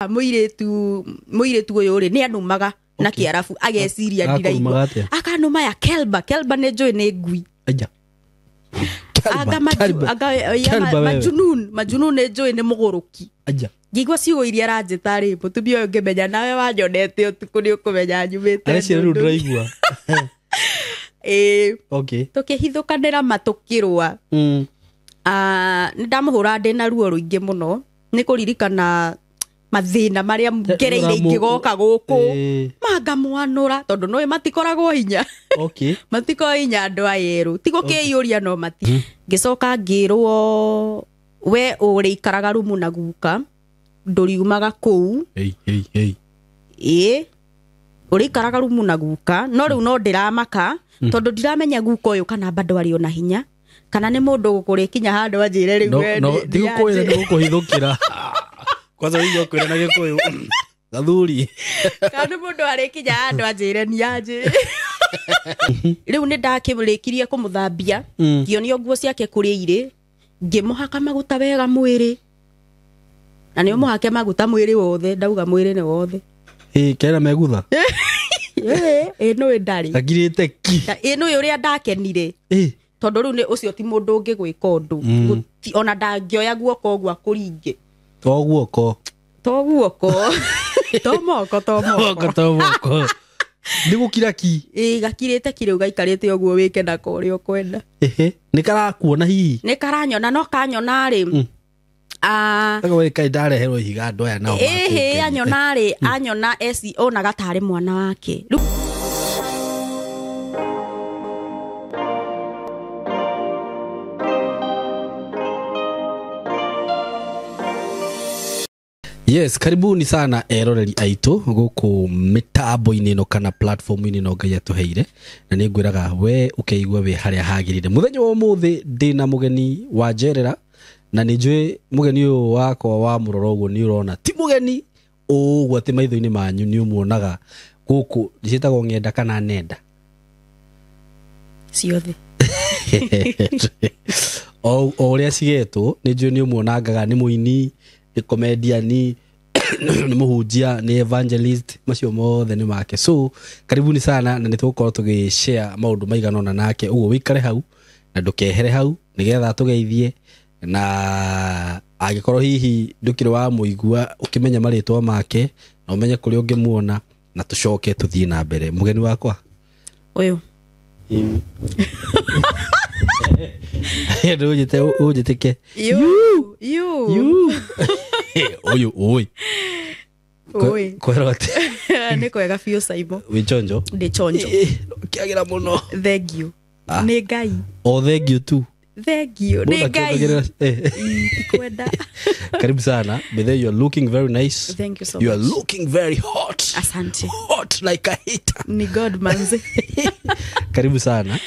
Mũirĩtu ũyũ rĩ, nĩ anumaga na Kĩarabu, ageciria ndiraigua. Akũrumaga atĩa? Akanuma ya kelba. Kelba nĩ njũĩ nĩ ngui. Aja. Anga Kelba, anga ya Kelba wewe. Majunun. Majunun nĩ njũĩ nĩ mũgũrũki. Aja. Ngĩigua ciugo iria aranjĩta rĩ, mũtumia ũyũ ngĩmenya nawe wanyonete ũtukũ nĩ ũkũmenya nyumĩte Areciria rĩu ndundu. ndĩraigua. Ĩĩ. Okay. Tũkĩhithũkanĩra ma tũkĩrũa. Ah, nĩ ndamũhũra ndĩna ruo rũingĩ mũno nĩ kũririkana mathĩna marĩa ngereire ingĩgoka gũkũ. Mangamwanũra tondũ nĩũĩ matikoragwo hinya. Matikoragwo hinya andũ aya erũ, ti gũkĩiyũria no mati. Ngĩcoka ngĩrwo, we ũrĩikaraga rumu na guka, ndũriumaga kũu. Hey, hey, hey. Ĩĩ, ũrĩikaraga rumu na guka. No rĩu no ndĩramaka tondũ ndiramenya guka ũyũ kana bado arĩ ona hinya, kana nĩ mũndũ gũkũrĩkinya handũ anjĩre rĩu No, we no, ti gũkwĩra nĩ gũkũhithũkĩra. Kwanza ũigua kwĩra na Gĩkũyũ. Gathuri. Kana nĩ mũndũ arĩkinya handũ anjĩre nĩ anjĩ. Rĩu nĩ ndakĩrĩkirie kũmũthambia, ngĩonio nguo ciake kũrĩa irĩ, ngĩmũhaka maguta wega mwĩrĩ, na nĩ ũmũhake maguta mwĩrĩ wothe, ndauga mwĩrĩ nĩ wothe. Ĩ, kera megutha. Ĩ nũĩ ndarĩ. Gakirĩte ki. Ĩ nũĩ ũrĩa ndakenire. Ĩ. Tondũ rĩu nĩ ũcio ti mũndũ ũngĩgwĩka ũndũ. Ona ndangĩoya guoko ũguo akũringe. To guoko. To guoko. To moko, to moko. Guoko to moko. Nĩ gũkira ki. Ĩ, gakirĩte ki rĩu, gaikarĩte ũguo wĩke nako ũrĩa ũkwenda. Ehe. Nĩ karakuona hihi? Nĩ karanyona, no kanyona rĩ. Ah, Aka we kaĩ ndareherwo ihiga andũ aya nao ĩhĩ, makũngenia. Anyona rĩ, anyona eci onaga tarĩ mwana wake. Rĩu Yes, karibuni sana eroreri aitũ gũkũ mĩtambo-inĩ ĩno kana platform-inĩ ĩno Ngai atũheire, na nĩ ngwĩraga we ũkeigua wĩ harĩa hagĩrĩire. Mũthenya wa ũmũthĩ ndĩna mũgeni wa njerera, na nĩ njũĩ mũgeni ũyũ wakwa wa mũrora ũguo nĩ ũrona ti mũgeni ũguo atĩ maitho-inĩ manyu nĩ ũmuonaga gũkũ, ciĩtagwo ng'enda kana nenda? Ciothe. O ũrĩa cigetwo nĩ njũĩ nĩ ũmuonangaga, nĩ mũini, nĩ comedian, nĩ mũhunjia, nĩ evangelist, macio mothe nĩ make. So karibuni sana, na nĩ tũgũkorwo tũgĩ share maũndũ maigana ũna nake, ũguo wĩikare hau na ndũkehere hau nĩgetha tũgeithie, na angĩkorwo hihi ndũkĩrĩ wa mũigua ũkĩmenya marĩtwa make na ũmenye kũrĩa ũngĩmuona, na tũcoke tũthiĩ na mbere. Mũgeni wakwa ũyũ. Ndũnjĩte ũnjĩtĩke. You, you. You. Ũyũ ũĩ. Ũĩ. Kwĩrwo atĩ Nĩ kwega biũ, Saimo. Wĩ chonjo? Ndĩ chonjo. Kĩagĩra mũno. Thank you. Ah. Nĩ Ngai. O thank you tu. Thank you. Nĩ Mbona Ngai. kĩongagĩrĩra- Ndikwenda. Karibu sana. Bethe, you are looking very nice. Thank you so You are much. looking very hot. Asante. Hot like a heater. Ni God manze. Karibu sana.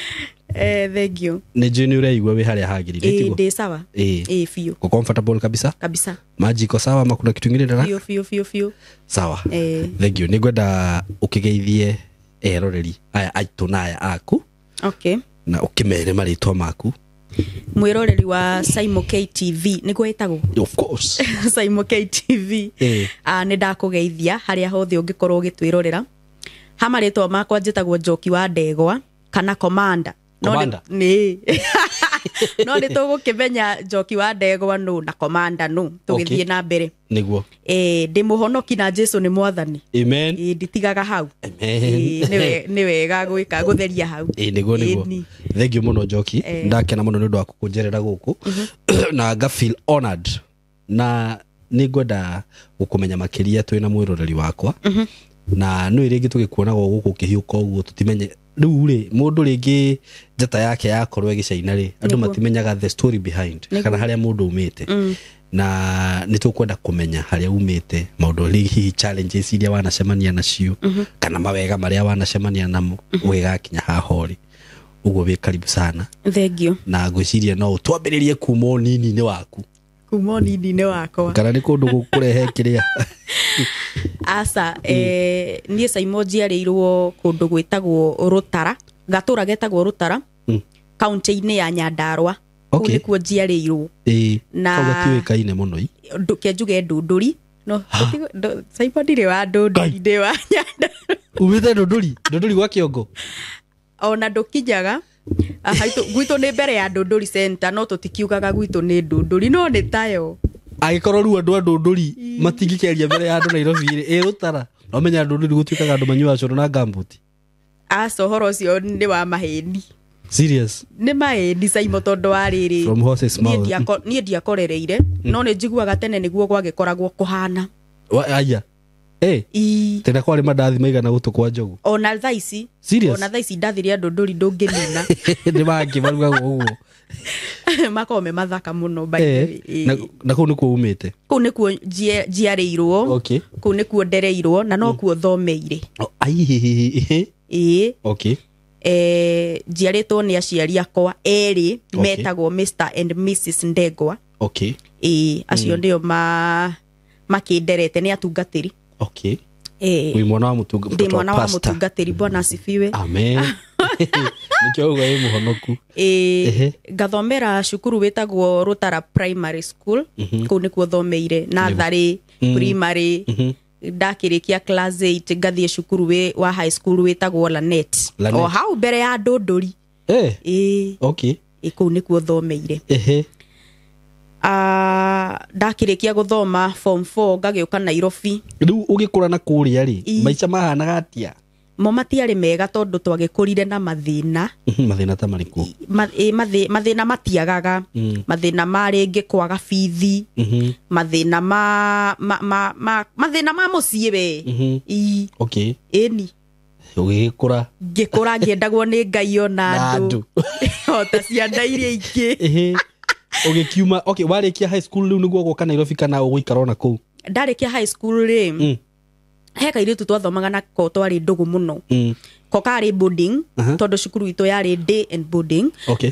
Thank you. Nĩ njũĩ nĩ ũreigua wĩ harĩa hagĩrĩire, Ĩ, tiguo? ndĩ sawa. Ĩ. Ĩ, biũ. Uko comfortable kabisa? Kabisa. Maji iko sawa ama kuna kitu ingine dada? Biũ biũ biũ biũ. Sawa. Eh. Thank you. Nĩ ngwenda ũkĩgeithie eroreri aya aitũ na aya aku. Okay. Na ũkĩmere marĩtwa maku. Mwĩroreri wa Saimo KTV nĩguo ĩtagwo? Of course. Saimo KTV. Ah, nĩ ndakũgeithia harĩa hothe ũngĩkorwo ũgĩtwĩrorera. Ha marĩtwa makwa njĩtagwo Njoki wa Ndegwa kana Commander. No nĩ- Commander? Nĩ. No nĩ tũgũkĩmenya Njoki wa Ndegwa nũ na Commander nũ tũgĩthiĩ na mbere. Nĩguo. Ndĩ mũhonoki na Jesu nĩ mwathani. Amen. Nditigaga hau. Amen. Nĩ wega gwĩka gũtheria hau. Ĩ, nĩguo, nĩguo. Ĩni. Thank you mũno Njoki. Ndakena mũno nĩ ũndũ waku kũnjerera gũkũ na nga feel honored, na nĩ ngwenda gũkũmenya makĩria twĩna mwĩroreri wakwa, na nĩ rĩngĩ tũgĩkuonaga gũkũ ũkĩhiũka ũguo tũtimenye rĩu rĩ mũndũ rĩngĩ njata yake yakorwo ĩgĩcaina rĩ, andũ matimenyaga the story behind kana harĩa mũndũ umĩte, na nĩ tũkwenda kũmenya harĩa umĩte, maũndũ rĩ hihi challenges iria wanacemania nacio kana mawega marĩa wanacemania namo ũgĩgakinya haha ũrĩ ũguo. Wĩ karibu sana. Thank you. Na ngwĩciria no ũtwambĩrĩrie kuma ũnini-inĩ waku. Kuma ũnini-inĩ wakwa. Kana nĩ kũndũ gũkũrehe kĩrĩa? Aca, niĩ Saimo njiarĩirwo kũndũ gwĩtagwo Rũtara, gatũra getagwo Rũtara, kaunti-inĩ ya Nyandarua. Kũu nĩkuo njiarĩirwo. Ĩ, Na kau gatiũĩkaine mũno i. Ke njuge Ndũndũri, No Simon ndirĩ wa Ndũndũri, ndĩ wa Nyandarũa. Umĩte Ndũndũri? Ndũndũri gwa Kĩongo? Ona ndũkinyaga. Gwitũ nĩ mbere ya Ndũndũri Center, no tũtikiugaga gwitũ nĩ Ndũndũri, no nĩ tayo. Angĩkorwo rĩu andũ a Ndũndũri matingĩkĩaria mbere ya andũ Nairobi rĩ, ĩ Rũtara. No menya Ndũndũri gũtuĩkaga andũ manyuaga cũrũ na ngambuti. Aca, ũhoro ũcio nĩ wa maheni. Serious? Nĩ maheni Simon, tondũ wa rĩrĩ. From horse's mouth. Niĩ ndiakorereire, no nĩ njiguaga tene nĩguo gwagĩkoragwo kũhana. Aya. Tena kwarĩ mandathi maigana gũtũ kwa njogu. Ona thaa ici. Serious? Ona thaa ici ndathi rĩa Ndũndũri ndũngĩnina. Nĩ mangĩ marugagwo ũguo. Makoragwo me mathaka mũno, by the way. Na kũu nĩkuo umĩte? Kũu nĩkuo njiarĩirwo. Okay. Kũu nĩkuo ndereirwo na nokuo thomeire. Oh, ai. Ĩĩ. Okay. Njiarĩtwo nĩ aciari akwa erĩ, Okay. metagwo Mr and Mrs Ndegwa. Okay. Ĩĩ, acio nĩo makĩnderete, nĩ atungatĩri. Okay. Ĩĩ. Wĩ mwana wa mũtunga, Ndĩ mtoto wa mwana wa pastor. mũtungatĩri, Bwana asifiwe. Amen. Nĩkĩo ũguo wĩ mũhonoku. Ĩĩ, Ehe. ngathomera cukuru wĩtagwo Rũtara Primary School. Kũu nĩkuo thomeire natharĩ, primary. Ndakĩrĩkia class 8 ngathiĩ cukuru wa high school wĩtagwo Lanet. Lanet. O hau mbere ya Ndũndũri. Ĩĩ. Okay. Ĩĩ, kũu nĩkuo thomeire. Ehe. Ndakĩrĩkia gũthoma form 4 ngagĩũka Nairobi. Rĩu ũgĩkũra na kũrĩa rĩ, maica mahanaga atĩa? Mo matiarĩ mega tondũ twagĩkũrire na mathĩna. Mathĩna ta marĩkũ? Mathĩna matiagaga. Mathĩna ma rĩngĩ kwaga bithi. Mathĩna mathĩna ma mũciĩ we. Ii. Okay. Ĩni. Ũgĩgĩkũra. Ngĩkũra ngĩendagwo nĩ Ngai ona Na andũ. andũ. O ta ciana iria ingĩ. Ehe. Ũgĩkiuma, okay, warĩkia high school rĩu nĩguo ũgoka Nairobi kana ũgũikara ona kũu? Ndarĩkia high school rĩ, he kairĩtu twathomaga nako twarĩ ndũgũ mũno. Ko karĩ boarding, tondũ cukuru itũ yarĩ day and boarding. Okay.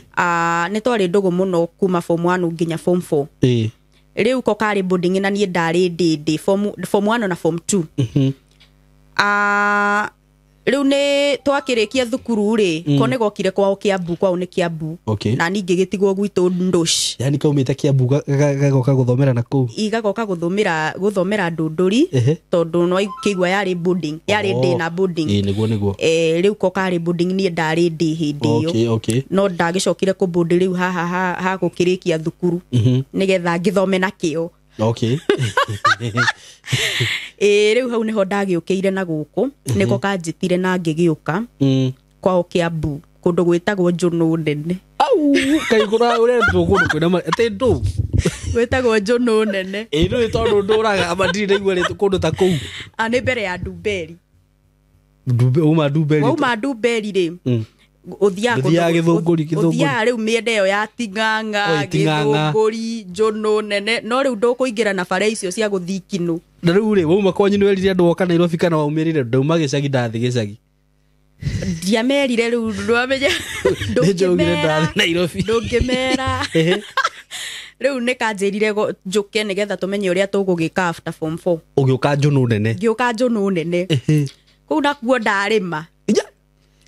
Nĩ twarĩ ndũgũ mũno kuma form 1 nginya form 4. Rĩu ko karĩ boarding na niĩ ndarĩ ndĩ form 1 na form 2. Rĩu nĩ twakĩrĩkia thukuru rĩ, ko nĩ gokire kwao Kiambu, kwao nĩ Kiambu. Okay. Na ningĩ gĩtigwo gwitũ Ndosh. Yani kaumĩte Kiambu gagoka gũthomera na kũu? Igagoka gũthomera Ndũndũri, tondũ no kĩigua yarĩ boarding, yarĩ day na boarding. Ĩĩ, nĩguo, nĩguo. Rĩu ko karĩ boarding, niĩ ndarĩ ndĩ hĩndĩ ĩyo. Okay, okay. No ndagĩcokire kũboard rĩu haha ha gũkĩrĩkia thukuru. Nĩgetha ngĩthome na kĩo. Okay. Rĩu hau nĩho ndagĩũkĩire na gũkũ, nĩko kanjĩtire na ngĩgĩũka. Kwao Kiambu, kũndũ gwĩtagwo Njũnũ Nene. Au, kaĩ ũrendwo kũndũ kwĩna atĩ ndũ? Gwĩtagwo Njũnũ Nene. Ĩĩ, nĩũĩ tondũ ndũraga, ama ndirĩ ndaigua rĩtwa kũndũ ta kũu. Nĩ mbere ya Ndumberi. Ndumbe, uma Ndumberi. Wauma Ndumberi rĩ, ũthiaga Ũthiaga kũndũ Gĩthũngũri, Gĩthũngũri. ũthiaga rĩu mĩena ĩyo ya Ting'ang'a, Oi, Ting'ang'a. Gĩthũngũri, Njũnũ Nene, no rĩu ndũkũingĩra na bara icio cia gũthiĩ Kinũ. Na rĩu rĩ, wauma kwanyu nĩwerire andũ woka Nairobi kana waumĩrire? Ndauma gĩcagi ndathiĩ gĩcagi. Ndiamerire rĩu, ndwamenya. Nĩ njaugire ndathiĩ Nairobi. Ndũngĩmera. Ehe. Rĩu nĩ kanjĩrire njũke nĩgetha tũmenye ũrĩa tũgũgĩka after form 4. Ũgĩũka Njũnũ Nene. Ngĩũka Njũnũ Nene. Ehe. Kũu nakuo ndarĩma. Ja.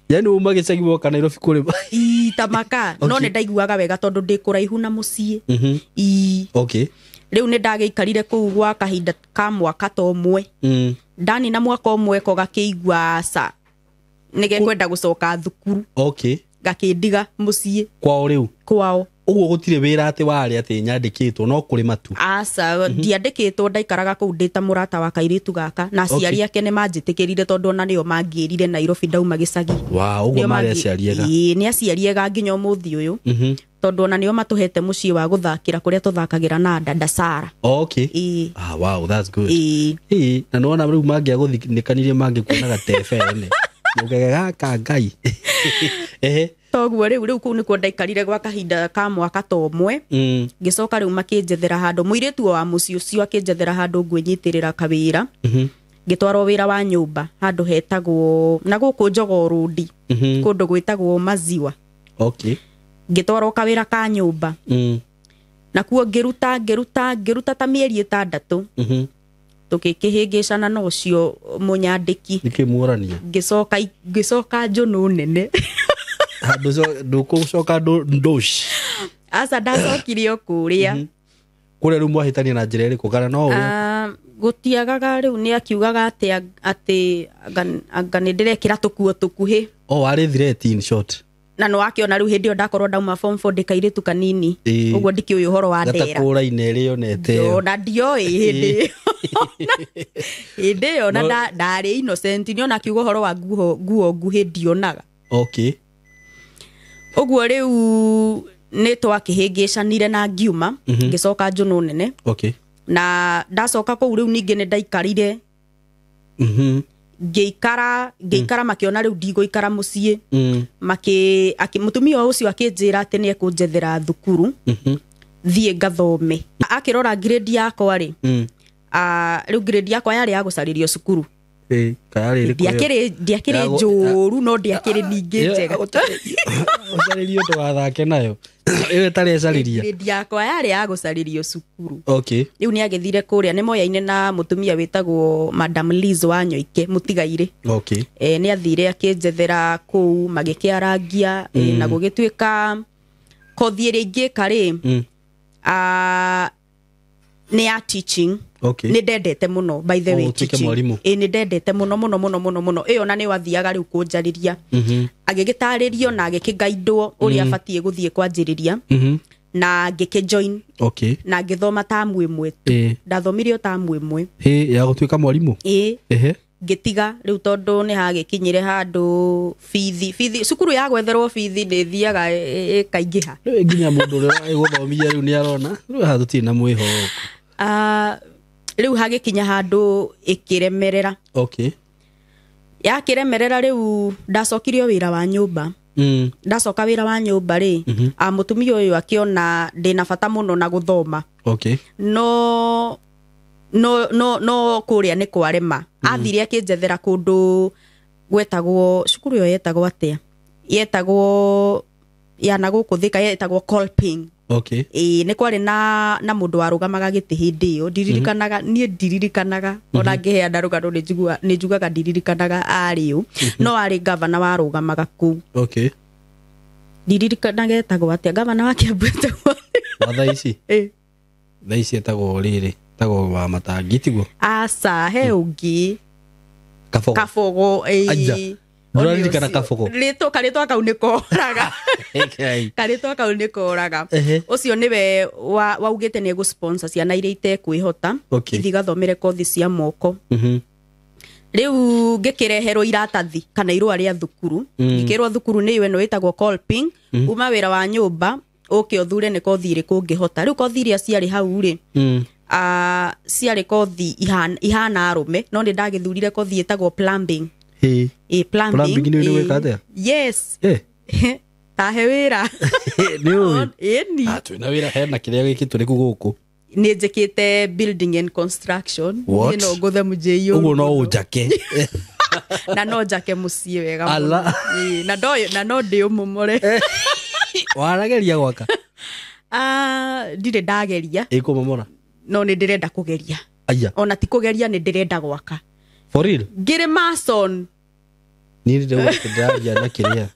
Yani uma gĩcagi woka Nairobi kũrĩma. Ii, ta maka. No Okay. nĩ ndaiguaga wega tondũ ndĩ kũraihu na mũciĩ. Ii. Okay. Rĩu nĩ ndagĩikarire kũu gwa kahinda ka mwaka ta ũmwe. Ndanina mwaka ũmwe ko gakĩigua aca. Nĩgekwenda gũcoka thukuru. Okay. Gakĩndiga mũciĩ. Kwao rĩu? Kwao. Ũguo gũtirĩ wĩra atĩ warĩ atĩ nyandĩkĩtwo no kũrĩma tu. Aca, ndiandĩkĩtwo, ndaikaraga kũu ndĩ ta mũrata wa kairĩtu gaka. Na aciari ake nĩ manjĩtĩkĩrire tondũ ona nĩo mangĩrire Nairobi ndauma gĩcagi. Wow, ũguo Nĩo marĩ aciari ega. Ĩĩ, nĩ aciari ega nginya ũmũthĩ ũyũ. Tondũ ona nĩo matũhete mũciĩ wa gũthakĩra kũrĩa tũthakagĩra na dada Sara. Okay. Ĩĩ. Wow, that's good. Ĩĩ. Ĩĩ, na nĩwona rĩu mangĩagũthinĩkanirie mangĩkuonaga tebe ene. Mũgege gaka Ngai. Ehe. Toguo rĩu kũu nĩkuo ndaikarire gwa kahinda ka mwaka ta ũmwe. Ngĩcoka rĩu makĩnjethera handũ, mũirĩtu wa mũciĩ ũcio akĩnjethera handũ ngwĩnyitĩrĩra kawĩra. Ngĩtwarwo wĩra wa nyũmba handũ hetagwo na gũkũ Jogoo Road, kũndũ gwĩtagwo Maziwa. Okay. Ngĩtwarwo kawĩra ka nyũmba. Nakuo ngĩruta, ngĩruta, ngĩruta ta mĩeri ĩtandatũ. Tũgĩkĩhĩngĩcana na ũcio mũnyandĩki. Nĩkĩ muorania? Ngĩcoka Njũnũ Nene. Handũ ndũkũcoka Ndosh. Aca, ndacokire o kũrĩa. Kũrĩa rĩu mwahĩtania na njĩra ĩrĩkũ kana no ũrĩa? Gũtiagaga rĩu nĩ akiugaga atĩ atĩ anga nĩ ndĩrekĩra tũkuo tũkuhĩ. Oh, warĩ threat in short. Na nĩ wakĩona rĩu hĩndĩ ĩyo ndakorwo ndauma form 4 ndĩ kairĩtu kanini. Ũguo ndikĩũĩ ũhoro wa ndera. Gatakũraine ĩrĩa yonete ĩyo. Na ndioĩ hĩndĩ ĩyo. Hĩndĩ ĩyo na ndarĩ innocent, nĩ ona akiuga ũhoro wa nguo nguhĩ ndionaga. Okay. Ũguo rĩu nĩ twakĩhĩngĩcanire na ngiuma, ngĩcoka Njũnũ nene. Okay. Na ndacoka kũu rĩu ningĩ nĩ ndaikarire. Ngĩikara makĩona rĩu ndigũikara mũciĩ. Mũtumia ũcio akĩnjĩra atĩ nĩ ekũnjethera thukuru thiĩ ngathome. Akĩrora grade yakwa rĩ, rĩu grade yakwa yarĩ ya gũcarĩrio cukuru. Ndiakĩrĩ njũru no ndiakĩrĩ ningĩ njega. Gũcarĩrio ndũgathake nayo. Ĩyo ĩtarĩ ĩcarĩria. Grade yakwa yarĩ ya gũcarĩrio cukuru. Okay. Rĩu nĩ agĩthire kũrĩa nĩ moyaine na mũtumia wĩtagwo Madam Liz wa Nyoike mũtigairĩ. Okay. Nĩ athire akĩnjethera kũu magĩkĩarangia, na gũgĩtuĩka kothi ĩrĩa ingĩka rĩ, nĩ ya teaching. Okay. Nĩ ndendete mũno, by the way, teaching. Nĩ ndendete mũno mũno mũno mũno mũno. Ĩyo na nĩ wathiaga rĩu kũnjarĩria. Agĩgĩtarĩrio na agĩkĩgaidwo ũrĩa abatiĩ gũthiĩ kwanjĩrĩria. Na ngĩkĩjoin. Okay. Na ngĩthoma tamu ĩmwe tu. Ndathomire o tamu ĩmwe. Ya gũtuĩka mwarimũ? Ĩĩ. Ngĩtiga rĩu tondũ nĩ hagĩkinyire handũ bithi cukuru ya gwetherwo bithi nĩ ĩthiaga ĩkaingĩha. Rĩu nginya mũndũ ũrĩa ĩgũthomithia rĩu nĩ arona. Rĩu haha tũtirĩ na mwĩhoko. Rĩu hagĩkinya handũ ĩkĩremerera. Okay. Yakĩremerera rĩu ndacokirio wĩra wa nyũmba. Ndacoka wĩra wa nyũmba rĩ, mũtumia ũyũ akĩona ndĩna bata mũno na gũthoma. Okay. No kũrĩa nĩ kwarema. Athire akĩnjethera kũndũ gwetagwo cukuru ĩyo yetagwo atĩa? Yetagwo ya na gũkũ Thika, yetagwo Colping. Okay. Nĩ kwarĩ na mũndũ warũgamaga gĩtĩ hĩndĩ ĩyo. Ndiririkanaga, niĩ ndiririkanaga ona ngĩheana rũgano nĩ njugaga ndiririkanaga arĩ ũ, no arĩ gavana warũgamaga kũu. Okay. Ndiririkanaga etagwo atĩa gavana wa Kiambu etagwo wa thaa ici? Thaa ici etagwo rĩrĩ, etagwo wa Matangi tiguo? Aca, he ũngĩ. Kabogo. Kabogo, Aja. Ndũraririkana Kabogo? Karĩtwa kau nĩ koraga. Karĩtwa kau nĩ koraga. Ũcio nĩwe waugĩte nĩ egũ-sponsor ciana iria itekwĩhota, ithiĩ igathomere kothi cia moko. Rĩu ngĩkĩreherwo iratathi kana irũa rĩa thukuru. Ngĩkĩrwo thukuru nĩ ĩyo ĩno ĩtagwo Colping, uma wĩra wa nyũmba ũke ũthure nĩ kothi ĩrĩkũ ũngĩhota. Rĩu kothi iria ciarĩ hau rĩ, ciarĩ kothi ihana arũme, no nĩ ndagĩthurire kothi ĩtagwo plumbing. Plumbing. Plumbing nĩ wĩka atĩa? Yes. Tahe wĩra. Nĩ ũĩ? Ĩni. Twĩna wĩra hena kĩrĩa gĩkĩ tũrĩ gũkũ. Nĩ njĩkĩte building and construction. Niĩ no ngũthe mũjĩi ũguo no ũnjake. Na no njake mũciĩ wega mũno. Na no ndĩũmomore. Warageria gwaka? Ndirĩ ndageria. Ĩkũmomora? No nĩ ndĩrenda kũgeria. Aya. Ona ti kũgeria nĩ ndĩrenda gwaka. For real? Ngĩrĩ mason. Niĩ ndĩraria na kĩrĩa.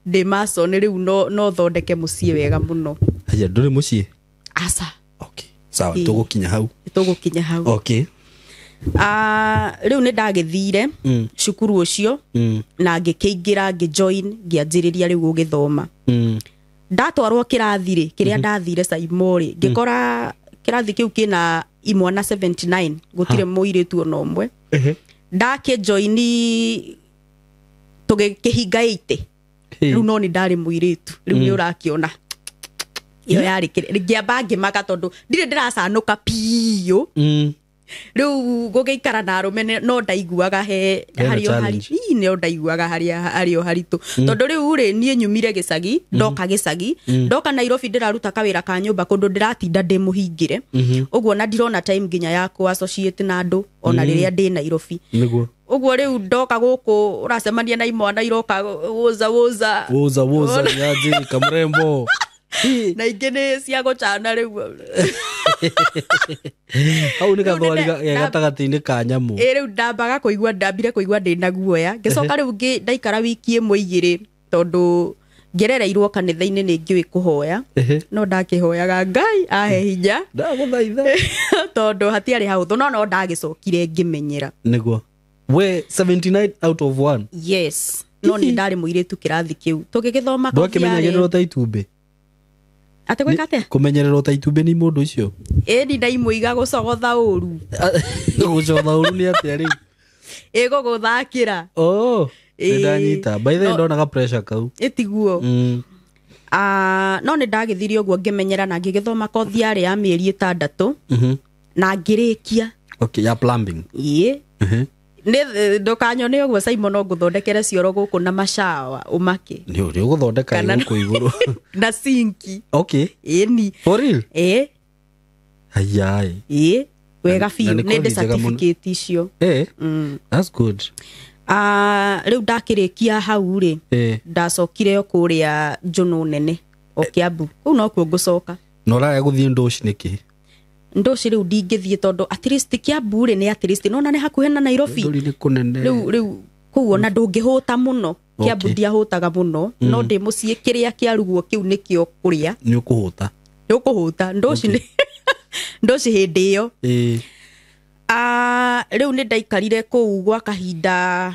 Ndĩ mason rĩu no thondeke mũciĩ wega mũno. Aya, ndũrĩ mũciĩ? Aca. Okay. Sawa, tũgũkinya hau. Tũgũkinya hau. Okay. Rĩu nĩ ndagĩthire cukuru ũcio na ngĩkĩingĩra, ngĩjoin, ngĩanjĩrĩria rĩu gũgĩthoma. Ndatwarwo kĩrathi rĩ, kĩrĩa ndathire Saimo rĩ, ngĩkora kĩrathi kĩu kĩna imwana 79, gũtirĩ mũirĩtu ona ũmwe. Ndakĩjoini tũgĩkĩhinga 80. Rĩu no nĩ ndarĩ mũirĩtu, rĩu nĩ ũrakĩona. Ĩyo yarĩ ngĩamba ngĩmaka tondũ ndirĩ ndĩracanũka biũ. Rĩu gũgĩikara na arũme no ndaiguaga he harĩ no ndaiguaga harĩ haritũ. Tondũ rĩu rĩ niĩ nyumire gĩcagi, ndoka gĩcagi, ndoka Nairobi ndĩraruta kawĩra ka nyũmba kũndũ ndĩratinda ndĩ mũhingĩre. Ũguo na ndirona time nginya ya kũ associate na andũ ona rĩrĩa ndĩ Nairobi. Ũguo rĩu ndoka gũkũ ũracemania na imwana iroka woza woza. Woza woza nyaje kamrembo. Na ingĩ nĩ cia gũcana rĩu. Hau nĩ gathwari gatagatĩ-inĩ ka nyamũ. Rĩu ndambaga kũigua, ndambire kũigua ndĩ na guoya. Ngĩcoka rĩu ndaikara wiki ĩmwe igĩrĩ tondũ Ngerereirwo kanitha-inĩ nĩ ngĩũĩ kũhoya, no ndakĩhoyaga Ngai ahe hinya. Ndagũthaitha. Tondũ hatiarĩ hahũthũ, no ndagĩcokire ngĩmenyera. Nĩguo we 79 out of 1. Yes, no nĩ ndarĩ mũirĩtu kĩrathi kĩu tũgĩgĩthoma. Ndwakĩmenyagĩrĩrwo ta itumbĩ? Atĩ gwĩka atĩa? Kũmenyererwo ta itumbĩ nĩ mũndũ ũcio. Ĩni ndaimũiga gũcogotha ũru. Gũcogotha ũru nĩ atĩa rĩu? Ĩgũgũthakĩra. Oh, nĩ ndanyita. By the way, ndonaga pressure kau. Ĩtiguo. No nĩ ndagĩthire ũguo ngĩmenyera na ngĩgĩthoma kothi yarĩ ya mĩeri 6 na ngĩrĩkia. Okay, ya plumbing. Ĩĩ. Nĩ ndũkanyone ũguo Simon, no ngũthondekere cioro gũkũ na macawa ũmake. Nĩ ũrĩ ũgũthondeka gũkũ igũrũ. Na sinki. Okay. Ĩni. For real? Ĩĩ. Ayai. Ĩĩ. Wega biũ, nĩ ndĩ certificate icio. That's good. Rĩu ndakĩrĩkia hau rĩ, ndacokire o kũrĩa Njũnũ nene o Kiambu. Kũu nokuo ngũcoka. Na ũrarega gũthiĩ Ndũci nĩkĩ? Ndũci rĩu ndingĩthiĩ tondũ at least Kiambu rĩ nĩ at least nona nĩ hakuhĩ na Nairobi. Ndũri nĩ kũnene. Rĩu kũu ona ndũngĩhũta mũno. Kiambu ndiahũtaga mũno, no ndĩ mũciĩ kĩrĩa kĩarugwo kĩu nĩkĩo kũrĩa. Nĩ ũkũhũta. Nĩ ũkũhũta. Ndũci nĩ Ndũci hĩndĩ ĩyo. Rĩu nĩ ndaikarire kũu gwa kahinda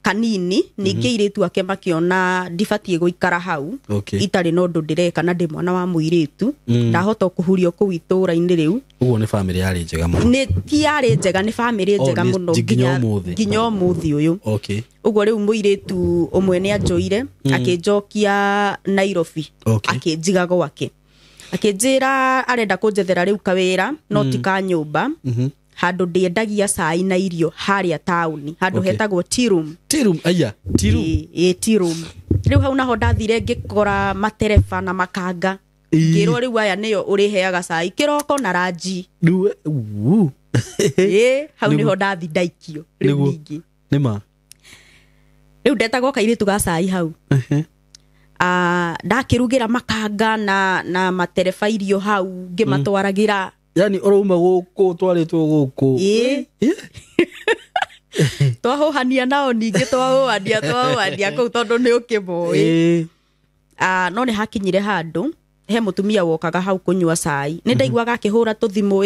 kanini, ningĩ airĩtu ake makĩona ndibatiĩ gũikara hau. Itarĩ na ũndũ ndĩreka na ndĩ mwana wa mũirĩtu. Ndahota kũhurio kũu itũũra-inĩ rĩu. Ũguo nĩ bamĩrĩ yarĩ njega mũno. Nĩ ti yarĩ njega, nĩ bamĩrĩ njega mũno nginya ũmũthĩ ũyũ. Ũguo rĩu mũirĩtu ũmwe nĩ anjoire, akĩnjokia Nairobi, akĩnjiga gwake. Akĩnjĩra arenda kũnjethera rĩu kawĩra, no ti ka nyũmba. Handũ ndĩendagia cai na irio harĩa taũni, handũ hetagwo tea room. Tea room, aya, tea room. Ĩ, tea room. Rĩu hau naho ndathire ngĩkora matereba na makanga. Ngĩrwo rĩu aya nĩo ũrĩheaga cai kĩroko na ranji. Rĩu, Ĩ, hau nĩho ndathi ndaikio rĩu ningĩ. Nĩma. Rĩu ndetagwo kairĩtu ga cai hau. Ndakĩrugĩra makanga na matereba irio hau ngĩmatwaragĩra. Yani ũrauma gũkũ twarĩtwo gũkũ. Ĩ. Twahũhania nao ningĩ, twahũhania kũu tondũ nĩ ũkĩmoĩ. No nĩ hakinyire handũ he mũtumia wokaga hau kũnyua cai. Nĩ ndaiguaga akĩhũra tũthimũ,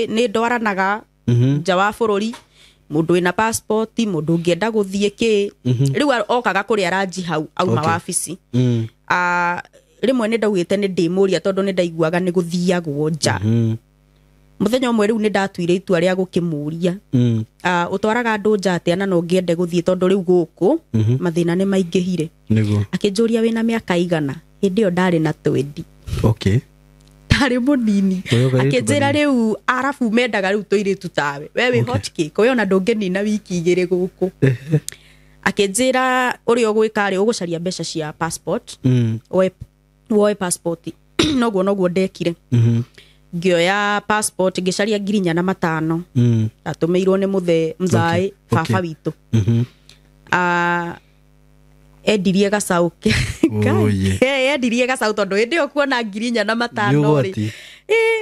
nĩ ndwaranaga nja wa bũrũri, mũndũ wĩna passport, mũndũ ũngĩenda gũthiĩ kĩ. Rĩu okaga kũrĩa ranji hau auma wabici. Rĩmwe nĩ ndaugĩte nĩ ndĩmũria tondũ nĩ ndaiguaga nĩ gũthiagwo nja. Mũthenya ũmwe rĩu nĩ ndatuire itua rĩa gũkĩmũria. Ũtwaraga andũ nja atĩa na no ngĩende gũthiĩ tondũ rĩu gũkũ mathĩna nĩ maingĩhire. Akĩnjũria wĩna mĩaka igana. Hĩndĩ ĩyo ndarĩ na 20. Ndarĩ mũnini. Akĩnjĩra rĩu arabu mendaga rĩu tũirĩtu tawe. We wĩ hot cake, we ona ndũngĩnina wiki 2 gũkũ. Akĩnjĩra ũrĩa ũgwĩka rĩ, ũgũcaria mbeca cia passport. Woe passport. Noguo ndekire. Ngĩoya passport ngĩcaria 4,500. Atũmĩirwo nĩ mũthee mzae baba witũ. Endirie gacaũ. Endirie gacaũ tondũ hĩndĩ ĩyo kuona 4,500 rĩ.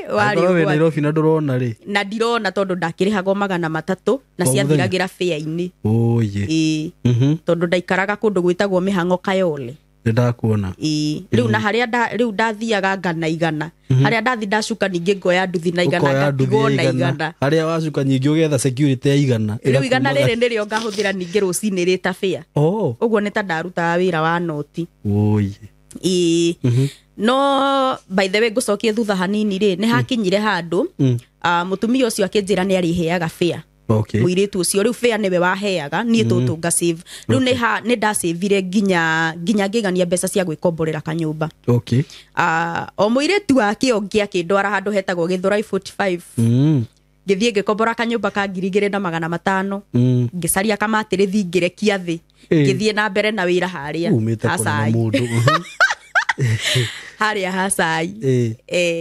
Warĩ ũgwati. Nairobi na ndũrona rĩ. Na ndirona tondũ ndakĩrĩhagwo 300 na ciathiragĩra fare-inĩ. Tondũ ndaikaraga kũndũ gwĩtagwo Mĩhang'o Kayole. Ndakuona. Rĩu na harĩa rĩu ndathiaga ngana igana. Harĩa ndathi ndacuka ningĩ ngoya nduthi na igana ngatigwo na igana. Harĩa wacuka nyingĩ ũgetha security ya igana. Rĩu igana rĩrĩ nĩrĩo ngahũthĩra ningĩ rũcinĩ rĩ ta fare. Ũguo nĩ ta ndarutaga wĩra wa noti. No by the way ngũcokie thutha hanini rĩ, nĩ hakinyire handũ mũtumia ũcio akĩnjĩra nĩ arĩheaga fare. Mũirĩtu ũcio rĩu fare nĩwe waheaga, niĩ tũtũ nga save. Rĩu nĩ ndasavire nginya ngĩgania mbeca cia gwĩkomborera kanyũmba. O mũirĩtu wake ũngĩ akĩndwara handũ hetagwo Gĩthũrai 45. Ngĩthiĩ ngĩkombora kanyũmba ka 2,500. Ngĩcaria kamatĩrĩthi ngĩrekia thĩ. Ngĩthiĩ na mbere na wĩra harĩa ha cai. Harĩa ha cai.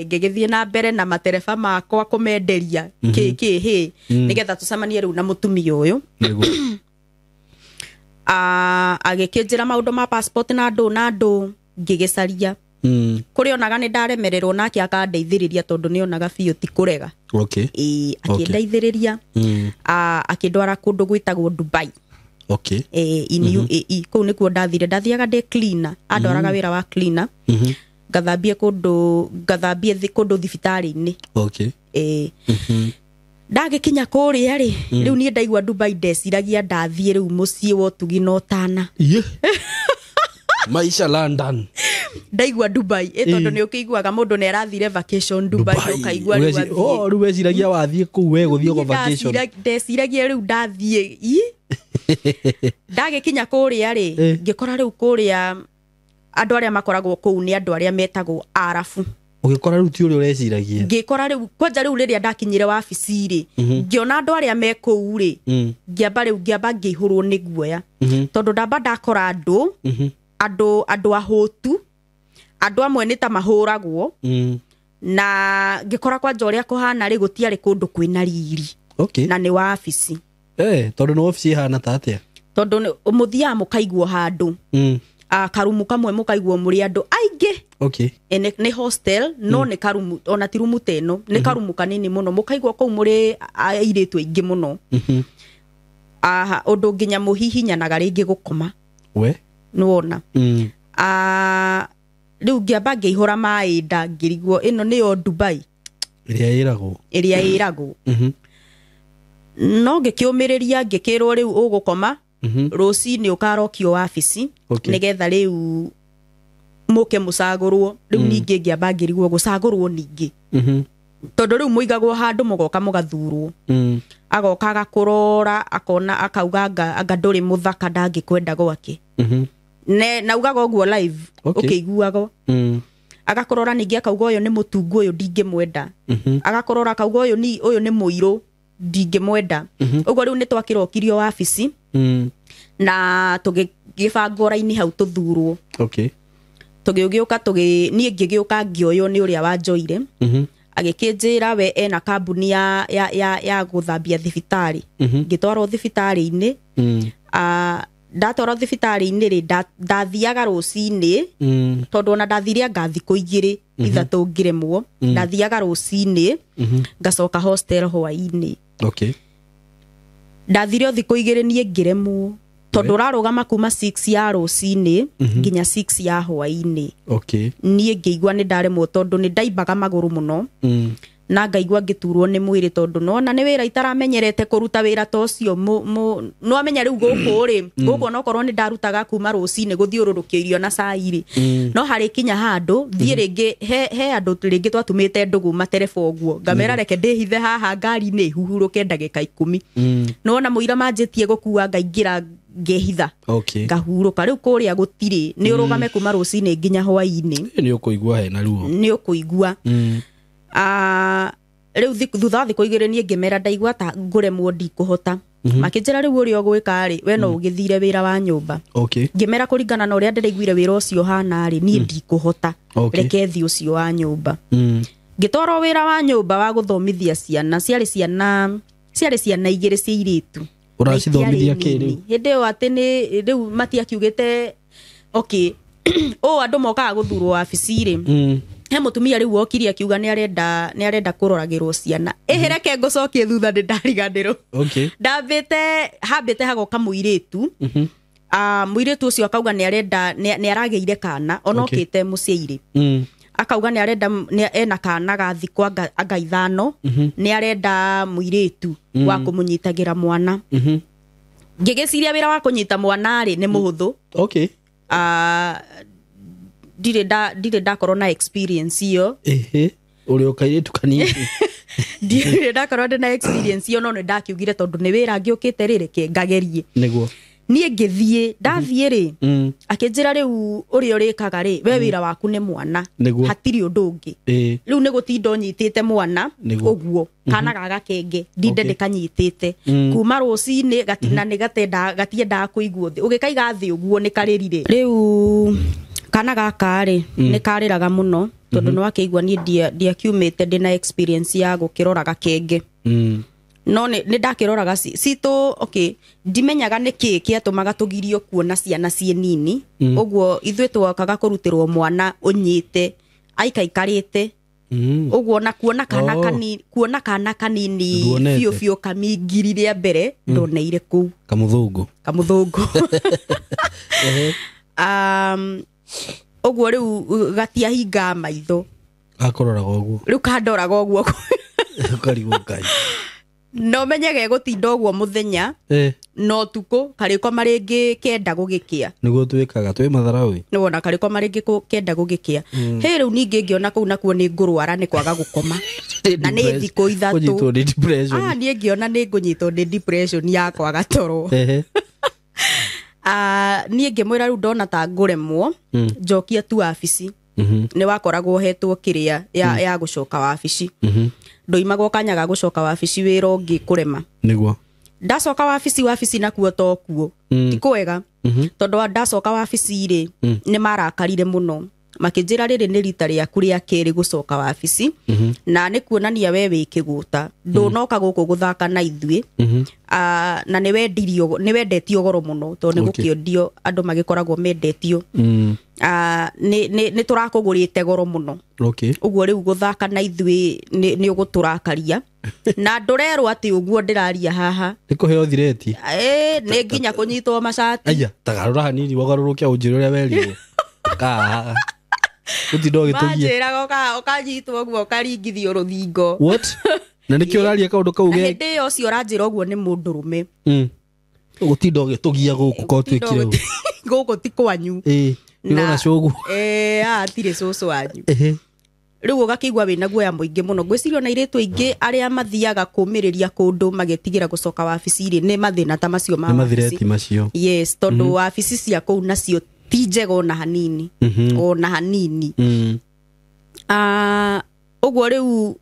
Ngĩgĩthiĩ na mbere na matereba makwa kũmenderia kĩ hĩ nĩgetha tũcemanie rĩu na mũtumia ũyũ. Agĩkĩnjĩra maũndũ ma passport na andũ ngĩgĩcaria. Kũrĩa onaga nĩ ndaremererwo nake akandeithĩrĩria tondũ nĩ onaga biũ ti kũrega. Akĩndeithĩrĩria. Akĩndwara kũndũ gwĩtagwo Dubai. Okay. In UAE kũu nĩkuo ndathire, ndathiaga ndĩ cleaner, andwaraga wĩra wa cleaner. Ngathambie kũndũ, ngathambie kũndũ thibitarĩ-inĩ. Okay. Ndagĩkinya kũrĩa rĩ, rĩu niĩ ndaigua Dubai ndeciragia ndathiĩ rĩu mũciĩ wa ũtugi na ũtana. Yeah. Maisha London. Ndaigua Dubai ĩ tondũ nĩ ũkĩiguaga mũndũ nĩ arathire vacation Dubai, ũkaigua rĩu athiĩ. Oh, rĩu weciragia wathiĩ kũu we gũthiĩ go vacation. Ndeciragia rĩu ndathiĩ i ndagĩkinya kũrĩa rĩ, ngĩkora rĩu kũrĩa andũ arĩa makoragwo kũu nĩ andũ arĩa metagwo Arabu. Ũgĩkora rĩu ti ũrĩa ũreciragia. Ngĩkora rĩu kwanja rĩu rĩrĩa ndakinyire wabici rĩ, ngĩona andũ arĩa me kũu rĩ, ngĩamba rĩu ngĩamba ngĩihũrwo nĩ guoya, tondũ ndamba ndakora andũ andũ ahũtu, andũ amwe nĩ ta mahũragwo, na ngĩkora kwanja ũrĩa kũhana rĩ, gũtiarĩ kũndũ kwĩna riri. Okay. Na nĩ wabici. Tondũ nĩ wabici ĩhana ta atĩa? Tondũ mũthiaga mũkaigwo handũ, karumu kamwe mũkaigwo mũrĩ andũ aingĩ. Okay. Nĩ hostel, no nĩ karumu, ona ti rumu ta ĩno, nĩ karumu kanini mũno, mũkaigwo kũu mũrĩ airĩtu aingĩ mũno. Ũndũ nginya mũhihinyanaga rĩngĩ gũkoma. We? Nĩwona. Rĩu ngĩamba ngĩihũra maĩ nda ngĩrigwo ĩno nĩyo Dubai ĩrĩa ĩragwo. Ĩrĩa ĩragwo. No ngĩkĩũmĩrĩria, ngĩkĩrwo rĩu ũgũkoma, rũcinĩ ũkarokio wabici, Okay. nĩgetha rĩu mũke mũcagũrwo. Rĩu ningĩ ngĩamba ngĩrigwo gũcagũrwo ningĩ, tondũ rĩu mũigagwo handũ mũgoka mũgathurwo. Agoka agakũrora, akona, akauga anga ndũrĩ mũthaka, ndangĩkwenda gwake. Ne naugaga ũguo live, Okay. ũkĩiguago. Agakũrora ningĩ akauga ũyũ nĩ mũtungu, ũyũ ndingĩmwenda. Agakũrora akauga ũyũ ni ũyũ nĩ mũirũ, ndingĩmwenda. Ũguo rĩu nĩ twakĩrokirio wabici, na tũgĩbangwo raini hau tũthurwo. Okay. Tũgĩũka niĩ ngĩgĩũka ngĩoywo nĩ ũrĩa wanjoire. Agĩkĩnjĩra we ena kambuni ya gũthambia thibitarĩ. Ngĩtwarwo thibitarĩ-inĩ. Ndatwarwo thibitarĩ-inĩ rĩ, ndathiaga rũcinĩ, tondũ ona ndathire anga thikũ igĩrĩ, ithatũ ngĩremwo. Ndathiaga rũcinĩ, ngacoka hostel hwaĩ-inĩ. Okay. Ndathire o thikũ igĩrĩ niĩ ngĩremwo, tondũ ũrarũgama kuma 6 ya rũcinĩ nginya 6 ya hwaĩ-inĩ. Okay. Niĩ ngĩigua nĩ ndaremwo, tondũ nĩ ndaimbaga magũrũ mũno, na ngaigua ngĩturwo nĩ mwĩrĩ, tondũ nona nĩ wĩra itaramenyerete kũruta wĩra ta ũcio. Nĩwamenya rĩu gũkũ rĩ, gũkũ onokorwo nĩ ndarutaga kuma rũcinĩ gũthiũrũrũkio irio na cai rĩ, no harĩ kinya handũ thiĩ rĩngĩ he andũ rĩngĩ twatumĩte ndũgũ matereba ũguo, ngamera reke ndĩhithe haha ngari-inĩ huhurũke ndagĩka 10. Nĩwona mũira manjĩtie gũkua, ngaingĩra ngehitha. Okay. Ngahurũka. Rĩu kũrĩa gũtirĩ, nĩ ũrũgame kuma rũcinĩ nginya hwaĩ-inĩ. Nĩ ũkũigua hena ruo. Nĩ ũkũigua. Rĩu thutha wa thikũ igĩrĩ niĩ ngĩmera ndaigua ta ngũremwo, ndikũhota. Makĩnjĩra rĩu ũrĩa ũgwĩka rĩ, we no ũgĩthire wĩra wa nyũmba. Okay. Ngĩmera kũringana na ũrĩa ndĩraiguire wĩra ũcio ũhana rĩ, niĩ ndikũhota. Okay. Reke thiĩ ũcio wa nyũmba. Ngĩtwarwo wĩra wa nyũmba wa gũthomithia ciana, ciarĩ ciana igĩrĩ cia airĩtu. Ũracithomithia kĩ rĩu? Hĩndĩ ĩyo atĩ nĩ rĩu matiakiugĩte okay. Ũũ andũ mokaga gũthurwo wabici rĩ, he mũtumia rĩu okire akiuga nĩ arenda kũroragĩrwo ciana. Ĩhĩ reke ngũcokie thutha, nĩ ndariganĩrwo. Okay. Ndambĩte hambĩte hagoka mũirĩtu. Mũirĩtu ũcio akauga nĩ arenda, nĩ aragĩire kana, ona okĩte mũciĩ rĩ. Akauga nĩ arenda, ena kana ga thikũ anga 5, nĩ arenda mũirĩtu wa kũmũnyitagĩra mwana. Ngĩgĩciria wĩra wa kũnyita mwana rĩ nĩ mũhũthũ. Okay. Ndirĩ ndakorwo na experience ĩyo. Ũrĩ o kairĩtu kanini. Ndirĩ ndakorwo ndĩ na experience ĩyo, no nĩ ndakiugire tondũ nĩ wĩra ngĩũkĩte rĩ, reke ngagerie. Nĩguo. Niĩ ngĩthiĩ, ndathiĩ rĩ, akĩnjĩra rĩu ũrĩa ũrĩkaga rĩ, we wĩra waku nĩ mwana. Nĩguo. Hatirĩ ũndũ ũngĩ. Rĩu nĩ gũtinda ũnyitĩte mwana ũguo, kana ga gakenge, ndinde ndĩkanyitĩte. Kuma rũcinĩ gatina nĩ gatiendaga kũigwo thĩ. Ũgĩkaiga thĩ ũguo nĩ karĩrire. Rĩu kana gaka rĩ, nĩ karĩraga mũno, tondũ nĩ wakĩigua niĩ ndiakiumĩte ndĩna experience ya gũkĩrora gakenge. No nĩ ndakĩroraga citũ, okay, ndimenyaga nĩ kĩĩ kĩatũmaga tũgirio kuona ciana ciĩ nini. Ũguo ithuĩ twokaga kũrutĩrwo mwana ũnyite, aikaikarĩte, Ũguo na kuona kana kanini, kuona kana kanini Nduonete. biũ biũ kamingiri rĩa mbere ndoneire kũu. Kamuthungu. Kamuthungu. Ũguo rĩu gatiahinga maitho. Gakũroraga ũguo. Rĩu kandoraga ũguo. Ũkarigwo Ngai. No menye gegũtinda ũguo mũthenya no tukũ karĩkoma rĩngĩ 9 gũgĩkĩa. Nĩguo twĩkaga twĩ matharaũ. Nĩwona karĩkoma rĩngĩ 9 gũgĩkĩa. Hĩ rĩu ningĩ ngĩona kũu nakuo nĩ ngũrwara nĩ kwaga gũkoma. Na nĩ thikũ 3. Kũnyitwo nĩ depression. Niĩ ngĩona nĩ ngũnyitwo nĩ depression ya kwaga toro. Niĩ ngĩmwĩra rĩu ndona ta ngũremwo, njokia tu wabici. Nĩ wakoragwo hetwo kĩrĩa ya gũcoka wabici. Ndoimagwo kanya ga gũcoka wabici wĩra ũngĩ kũrema. Nĩguo. Ndacoka wabici nakuo to kuo. Ti kwega. Tondũ ndacoka wabici rĩ, nĩ marakarire mũno. Makĩnjĩra rĩrĩ nĩ rita rĩaku rĩa kerĩ gũcoka wabici. Na nĩ kuonania we wĩ kĩgũta. Ndũnoka gũkũ gũthaka na ithuĩ. Na nĩ wendetio goro mũno tondũ nĩ gũkĩendio andũ magĩkoragwo mendetio. Nĩ tũrakũgũrĩte goro mũno. Ũguo rĩu gũthaka na ithuĩ nĩ ũgũtũrakaria. Na ndũrerwo atĩ ũguo ndĩraria haha. Nĩ kũheo thireti. Nĩ nginya kũnyitwo macati. Aya, tagarũra hanini wagarũrũke ũnjĩre ũrĩa werirwo. Ka. Gũtinda ũgĩtũgia. Manjĩraga ũkanyitwo ũguo ũkaringithio rũthingo. What? Na nĩkĩo ũraria kaũndũ kau Na ge. hĩndĩ ĩyo ũcio ũranjĩra ũguo nĩ mũndũrũme. Gũtinda ũgĩtũgia gũkũ ko twĩkire ũguo. Gũkũ ti kwanyu. Nĩũrona cũgũ. Hatirĩ cũcũ wanyu. Rĩu ũgakĩigua wĩna guoya mũingĩ mũno. Ngwĩciria ona airĩtu aingĩ arĩa mathiaga kũmĩrĩria kũndũ magĩtigĩra gũcoka wabici rĩ, nĩ mathĩna ta macio ma Nĩ wabici. mathireti macio. Yes, tondũ wabici cia kũu nacio ti njega ona hanini. Ona hanini. Ũguo rĩu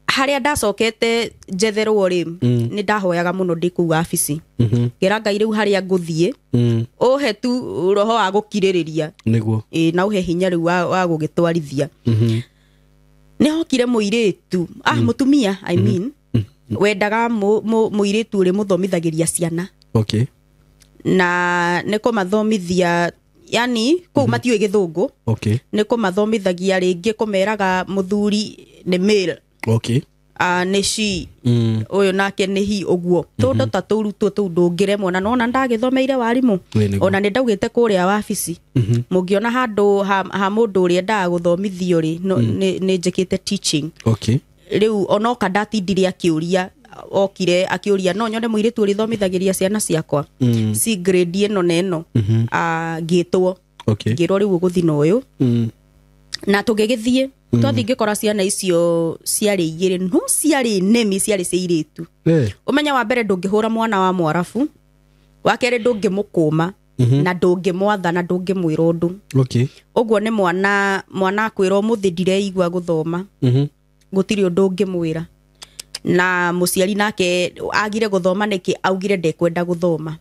harĩa ndacokete njetherwo rĩ, nĩ ndahoyaga mũno ndĩ kũu wabici. Ngĩra Ngai rĩu harĩa ngũthiĩ, ũhe tu roho wa gũkirĩrĩria. Nĩguo. Na ũhe hinya rĩu wa gũgĩtwarithia. Nĩ hokire mũirĩtu, mũtumia, I mean, wendaga mũirĩtu ũrĩ mũthomithagĩria ciana. Na nĩ kũmathomithia, yani kũu matiũĩ gĩthũngũ. Nĩ kũmathomithagia rĩngĩ kũmeraga mũthuri nĩ male. Nĩ she. Ũyũ nake nĩ he ũguo. Tũndũ ta tũu rutwo tũu ndũngĩremwo na nona ndagĩthomeire warimũ. Ona nĩ ndaugĩte kũrĩa wabici. Mũngĩona handũ ha mũndũ ũrĩa endaga gũthomithio rĩ, nĩ njĩkĩte teaching. Rĩu onoka ndatindire akĩũria, okire akĩũria no nyone mũirĩtu ũrĩa thomithagĩria ciana ciakwa. Si grade ĩno na ĩno. Ngĩtwo. Ngĩrwo rĩu ũgũthiĩ na ũyũ. Na tũgĩgĩthiĩ. Twathiĩ ngĩkora ciana icio ciarĩ igĩrĩ, no ciarĩ nemi, ciarĩ cia airĩtu. Ũmenye wa mbere ndũngĩhũra mwana wa mwarabu, wa kerĩ ndũngĩmũkũma, na ndũngĩmwatha na ndũngĩmwĩra ũndũ. Ũguo nĩ mwana akwĩra ũmũthĩ ndireigua gũthoma. Gũtirĩ ũndũ ũngĩmwĩra. Na mũciari nake agire gũthoma nĩkĩ, augire ndekwenda gũthoma.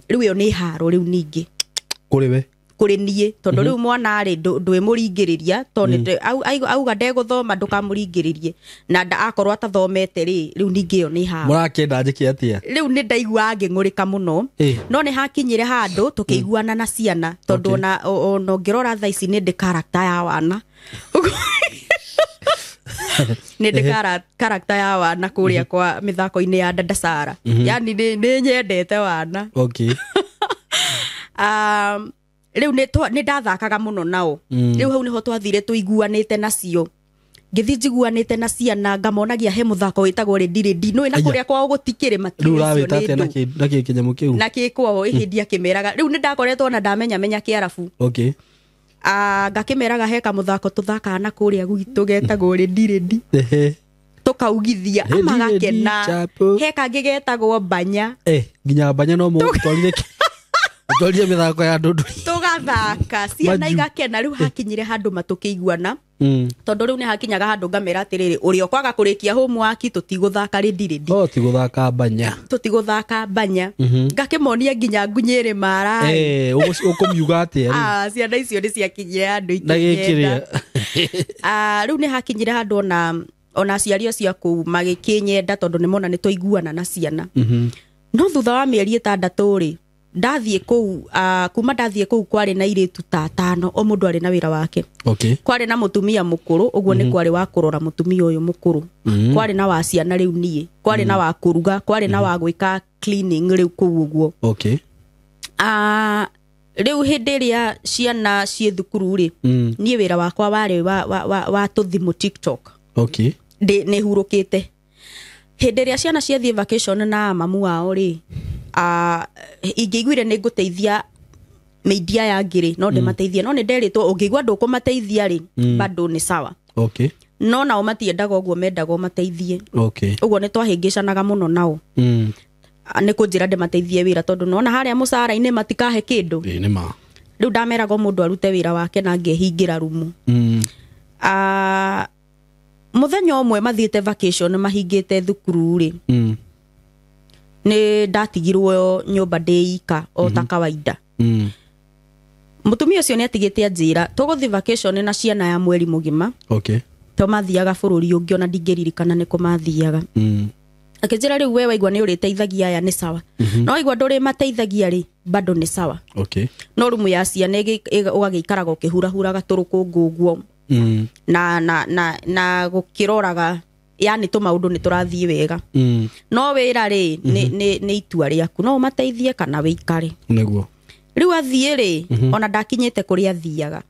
Rĩu ĩyo nĩ haro rĩu ningĩ. Kũrĩ we? Kũrĩ niĩ, tondũ rĩu mwana rĩ, ndwĩmũringĩrĩria, tondũ auga ndegũthoma ndũkamũringĩrĩrie. Na akorwo atathomete rĩ, rĩu ningĩ ĩyo nĩ haro. Mũrakĩenda njĩke atĩa? Rĩu nĩ ndaigua ngĩng'ũrĩka mũno. No nĩ hakinyire handũ tũkĩiguana na ciana, tondũ ona ũngĩrora thaa ici nĩ ndĩ character ya wana. Nĩ ndĩ character ya wana kũrĩa kwa mĩthako-inĩ ya Dada Sara. Yani nĩ nyendete wana. Rĩu nĩ ndathakaga mũno nao. Rĩu hau nĩho twathire tũiguanĩte nacio. Ngĩthiĩ njiguanĩte na ciana, ngamonagia he mũthako wĩtagwo rĩndi rĩndi. Nĩũĩ na kũrĩa kwao gũtikĩrĩ matiũĩ Rĩu icio ũrawĩta nĩ atĩa ndũ. na kĩ kĩnyamũ kĩu? Na kĩ kwao, ĩhĩndĩ akĩmeraga. Rĩu nĩ ndakoretwo ona ndamenya menya Kĩarabu. Ngakĩmeraga he kamũthako tũthakaga na kũrĩa gwitũ getagwo rĩndi rĩndi. Tũkaugithia, Rĩndi, ama rĩndi, gakena. chapo. He kangĩ getagwo mbanya. Nginya mbanya no mũtwarire Twarire mĩthako ya ndundu. Tũgathaka, ciana Manju. igakena. Rĩu hakinyire handũ matũkĩiguana. Tondũ rĩu nĩ hakinyaga handũ ngamera atĩrĩrĩ, ũrĩa ũkwaga kũrĩkia homework tũtigũthaka rĩndi rĩndi. Oh, tigũthaka mbanya. Tũtigũthaka mbanya. Ngakĩmonia nginya ngunyĩrĩ mara. Ũkũmiuga atĩa rĩu? Ciana icio nĩ ciakinyire handũ Na gĩkĩrĩa. ikĩnyenda. Rĩu nĩ hakinyire handũ ona aciari acio a kũu magĩkĩnyenda tondũ nĩ mona nĩ twaiguana na ciana. No thutha wa mĩeri 6 rĩ, Ndathiĩ kũu, kuma ndathiĩ kũu kwarĩ na airĩtu ta atano, o mũndũ arĩ na wĩra wake. Kwarĩ na mũtumia mũkũrũ, ũguo nĩ kwarĩ wa kũrora mũtumia ũyũ mũkũrũ. Kwarĩ na wa ciana rĩu niĩ, kwarĩ na wa kũruga, kwarĩ na wa gwĩka cleaning rĩu kũu ũguo. Rĩu hĩndĩ ĩrĩa ciana ciĩ thukuru rĩ, niĩ wĩra wakwa warĩ wa tũthimũ TikTok. Nĩ hurũkĩte. Hĩndĩ ĩrĩa ciana ciathiĩ vacation na mamu wao rĩ, ingĩiguire nĩ ngũteithia mĩindia ya ngĩrĩ no ndĩmateithie, no nĩ nderĩtwo ũngĩigua ndũkũmateithia rĩ, bado nĩ sawa. No nao matiendaga ũguo, mendaga ũmateithie. Ũguo nĩ twahĩngĩcanaga mũno nao. Nĩ kũnjĩra ndĩmateithie wĩra tondũ nona harĩa mũcara-inĩ matikahe kĩndũ. Ĩĩ nĩ ma. Rĩu ndameraga o mũndũ arute wĩra wake na ngehingĩra rumu. Mũthenya ũmwe mathiĩte vacation mahingĩte thukuru rĩ, nĩ ndatigirwo nyũmba ndĩ ika o ta kawaida. Mũtumia ũcio nĩ atigĩte anjĩra tũgũthiĩ vacation na ciana ya mweri mũgima. To mathiaga bũrũri ũngĩ ona ndingĩririkana nĩ kũ mathiaga. Akĩnjĩra rĩu we waigua nĩ ũrĩteithagia aya nĩ sawa. No waigua ndũrĩmateithagia rĩ, bado nĩ sawa. No rumu ya ciana ũgagĩikaraga ũkĩhurahuraga tũrũkũngũ ũguo. Na gũkĩroraga yani tũmaũndũ nĩ tũrathiĩ wega. No wĩra rĩ, nĩ itua rĩaku, no ũmateithie kana wĩikare. Nĩguo. Rĩu athiĩ rĩ, ona ndakinyĩte kũrĩa athiaga.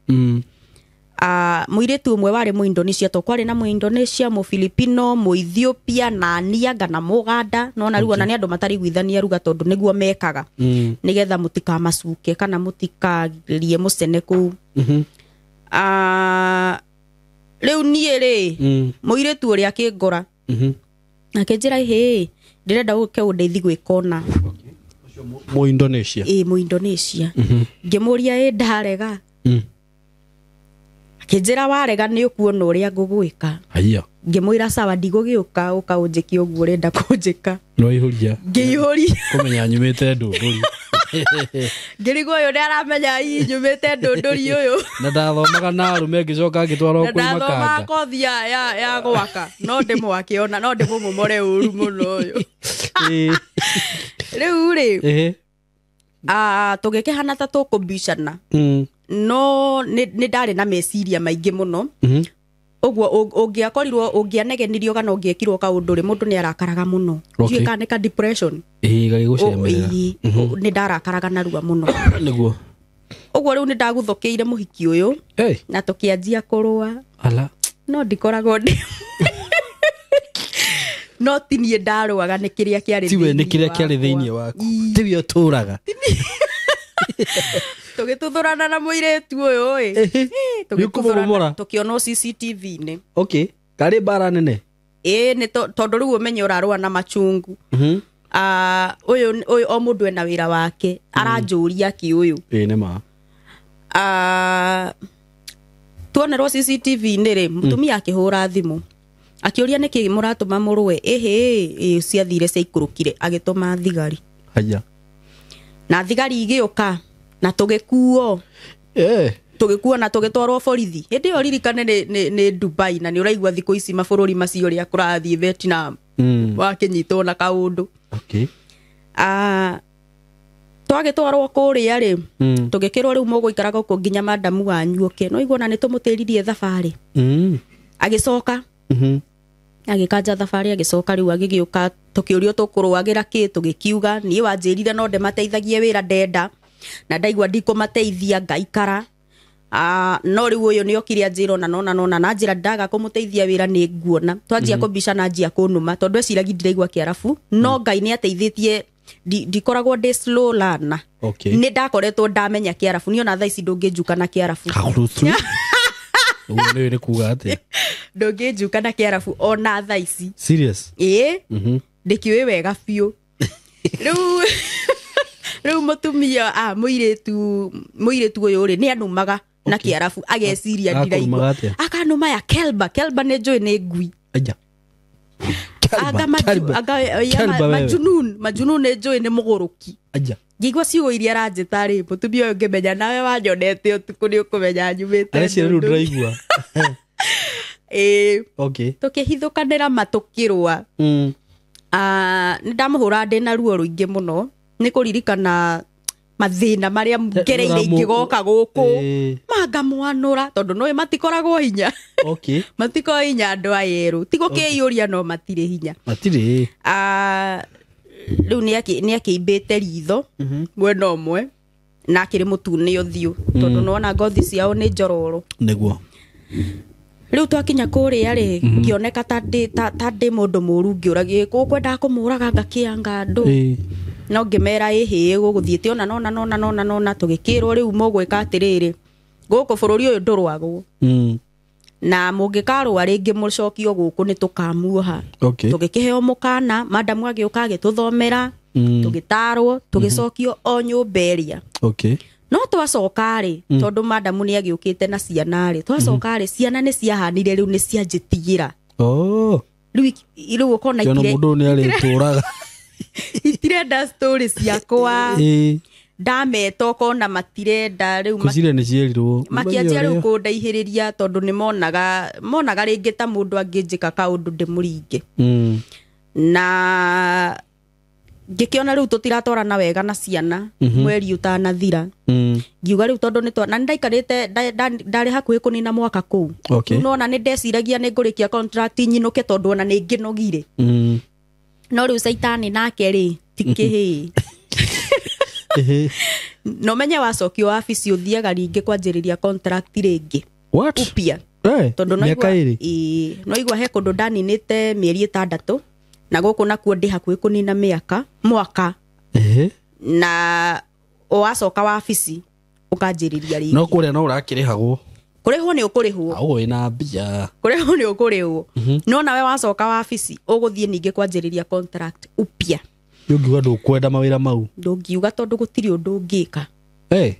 Mũirĩtu ũmwe warĩ Mũindonesia, to kwarĩ na Mũindonesia, Mũfilipino, Mũethiopia na Nianga na Mũganda. Nona rĩu ona nĩ andũ matariguithania ruga tondũ nĩguo mekaga. Nĩgetha mũtikamacuke kana mũtikarie mũcene kũu. Rĩu niĩ rĩ, mũirĩtu ũrĩa akĩngora. Akĩnjĩra, hĩ, ndĩrenda ũke ũndeithie gwĩka ũna. Mũindonesia. Ĩĩ, Mũindonesia. Ngĩmũria, ĩ ndarega. Akĩnjĩra warega nĩ ũkuona ũrĩa ngũgwĩka. Haiya. Ngĩmwĩra sawa, ndigũgĩũka, ũka ũnjĩke ũguo ũrenda kũnjĩka. No ihũria. Ngĩihũria. Kũmenya nyumĩte ndũndũri. Ngĩrigwo ũyũ nĩ aramenya hihi nyumĩte ndũndũri ũyũ. Na ndathomaga na arũme ngĩcoka ngĩtwarwo Na kwĩ ndathomaga makanga. kothi ya gwaka. No ndĩmwake ona, no ndĩmũmomore ũru mũno ũyũ. Rĩu rĩ, tũgĩkĩhana ta tũkũbicana. No nĩ ndarĩ na meciria maingĩ mũno. Ũguo ũngĩakorirwo ũngĩanegenirio kana ũngĩekirwo kaũndũ rĩ, mũndũ nĩ arakaraga mũno. Ndiũĩ kana nĩ ka depression. Ĩĩ, gagĩgũcemerera. Nĩ ndarakaraga narua mũno. Nĩguo. Ũguo rĩu nĩ ndaguthũkĩire mũhiki ũyũ. Na tũkĩanjia kũrũa. Ala. No ndikoragwo ndĩ no ti niĩ ndarũaga, nĩ kĩrĩa kĩarĩ Tiwe nĩ thĩinĩ kĩrĩa kĩarĩ thĩinĩ wakwa. waku. Tiwe ũtũraga. Tũgĩtuthũrana na mũirĩtu ũyũ ĩ. Nĩũkũmũmomora? Tũkĩonwo CCTV-inĩ. Karĩ mbara nene? Ĩĩ, nĩ tondũ rĩu ũmenye ũrarũa na machungu. Ũyũ o mũndũ ena wĩra wake. Aranjũria kĩ ũyũ. Ĩĩ, nĩ ma. Tuonerwo CCTV-inĩ rĩ, mũtumia akĩhũra thimũ. Akĩũria nĩkĩ mũratũma mũrũe. Ĩhĩ, ĩ, ciathire ciaikũrũkire, agĩtũma thigari. Haya. Na thigari igĩũka na tũgĩkuo. Tũgĩkuo na tũgĩtwarwo borithi. Hĩndĩ ĩyo ririkane nĩ Dubai, na nĩ ũraigua thikũ ici mabũrũri macio ũrĩa kũrathiĩ Vietnam. Wakĩnyitwo na kaũndũ. Twagĩtwarwo kũrĩa rĩ, tũgĩkĩrwo rĩu mũgũikara gũkũ nginya madamu wanyu oke. No igua ona nĩ tũmũtĩririe thabarĩ. Agĩcoka. Agĩkanja thabarĩ, agĩcoka rĩu agĩgĩũka, tũkĩũrio tũkũrũagĩra kĩ, tũgĩkiuga niĩ wanjĩrire no ndĩmateithagie wĩra ndenda, na ndaigua ndikũmateithia ngaikara. No rĩu ũyũ nĩ okire anjĩra ona nona nona, na njĩra ndaga kũmũteithia wĩra nĩ nguona. Twanjia kũmbica na njia kũnũma, tondũ eciragia ndiraigua kĩarabu, no Ngai nĩ ateithĩtie, ndikoragwo ndĩ slow learner. Nĩ ndakoretwo ndamenya kĩarabu, niĩ ona thaa ici ndũngĩnjuka na kĩarabu. Kahurutu. Ũguo nĩ kuga atĩa? Ndũngĩnjuka na kĩarabu ona thaa ici. Serious? Ĩĩ. Ndĩkĩũĩ wega biũ. Rĩu mũtumia, mũirĩtu ũyũ rĩ, nĩ anumaga na kĩarabu, ageciria ndiraigua. Akũrumaga atĩa? Akanuma ya kelba, kelba nĩ njũĩ nĩ ngui. Aja. Anga Kelba wewe. majunun, majunun nĩ njũĩ nĩ mũgũrũki. Aja. Ngĩigua ciugo iria aranjĩta rĩ, mũtumia ũyũ ngĩmenya nawe wanyonete ũtukũ nĩ ũkũmenya nyumĩte Areciria rĩu ndundu. ndĩraigua. Ĩĩ. Tũkĩhithũkanĩra ma tũkĩrũa. Nĩ ndamũhũra ndĩ na ruo rũingĩ mũno, nĩ kũririkana Mathĩna marĩa ngereire ingĩgoka gũkũ mangamwanũra tondũ nĩũĩ matikoragwo hinya. Okay. Matikoragwo hinya andũ aya erũ, ti gũkĩiyũria no matirĩ hinya. Matirĩ. Rĩu nĩakĩimbĩte ritho mwena ũmwe na akĩrĩ mũtune ũthiũ tondũ nĩwona ngothi ciao nĩ njororo. Nĩguo. Rĩu twakinya kũrĩa rĩ, ngĩoneka ta ndĩ mũndũ mũũru ngĩũragia gũkwendaga kũmũraga ngakĩanga andũ. No ngĩmera ĩhĩ gũgũthiĩte ona nona nona nona nona tũgĩkĩrwo rĩu mũgwĩka atĩrĩrĩ, gũkũ bũrũri ũyũ ndũrwagwo. Na mũngĩkarũa rĩngĩ mũcokio gũkũ nĩ tũkamuoha. Okay. Tũgĩkĩheo mũkana, madamu agĩũka agĩtũthomera, tũgĩtarwo, tũgĩcokio o nyũmba ĩrĩa. Okay. No twacoka rĩ, tondũ madamu nĩ agĩũkĩte na ciana rĩ, twacoka rĩ, ciana nĩ ciahanire rĩu nĩ cianjĩtigĩra. Oh. Rĩu ũkona Kĩona mũndũ nĩ arĩtũraga. Itirenda story ciakwa. Ndameta ũkona matirenda rĩu Kũciria nĩ ciĩrirwo. Makĩanjia rĩu kũndaihĩrĩria tondũ nĩ monaga rĩngĩ ta mũndũ angĩnjĩka kaũndũ ndĩmũringe. Na ngĩkĩona rĩu tũtiratwarana wega na ciana mweri ũtanathira. Ngiuga rĩu tondũ nĩ na nĩndaikarĩte ndarĩ hakuhĩ kũnina mwaka kũu. Okay. Nona nĩ ndeciragia nĩ ngũrĩkia contract nyinũke tondũ ona nĩ ngĩnogire. No rĩu caitani nake rĩ ti kĩhĩ. No menye wacokio wabici ũthiaga rĩngĩ kwanjĩrĩria contract rĩngĩ. What? Upya. Tondũ no igua he kũndũ ndaninĩte mĩeri 6 na gũkũ nakuo ndĩ hakuhĩ kũnina mĩaka mwaka. Na wacoka wabici ũkanjĩrĩria rĩngĩ. No kũrĩa no ũrakĩrĩhagwo. Kũrĩhwo nĩ ũkũrĩhwo. Aũ wĩna mbia. Kũrĩhwo nĩ ũkũrĩhwo. No nawe wacoka wabici ũgũthiĩ ningĩ kwanjĩrĩria contract upya. Ndũngiuga ndũkwenda mawĩra mau. Ndũngiuga tondũ gũtirĩ ũndũ ũngĩka.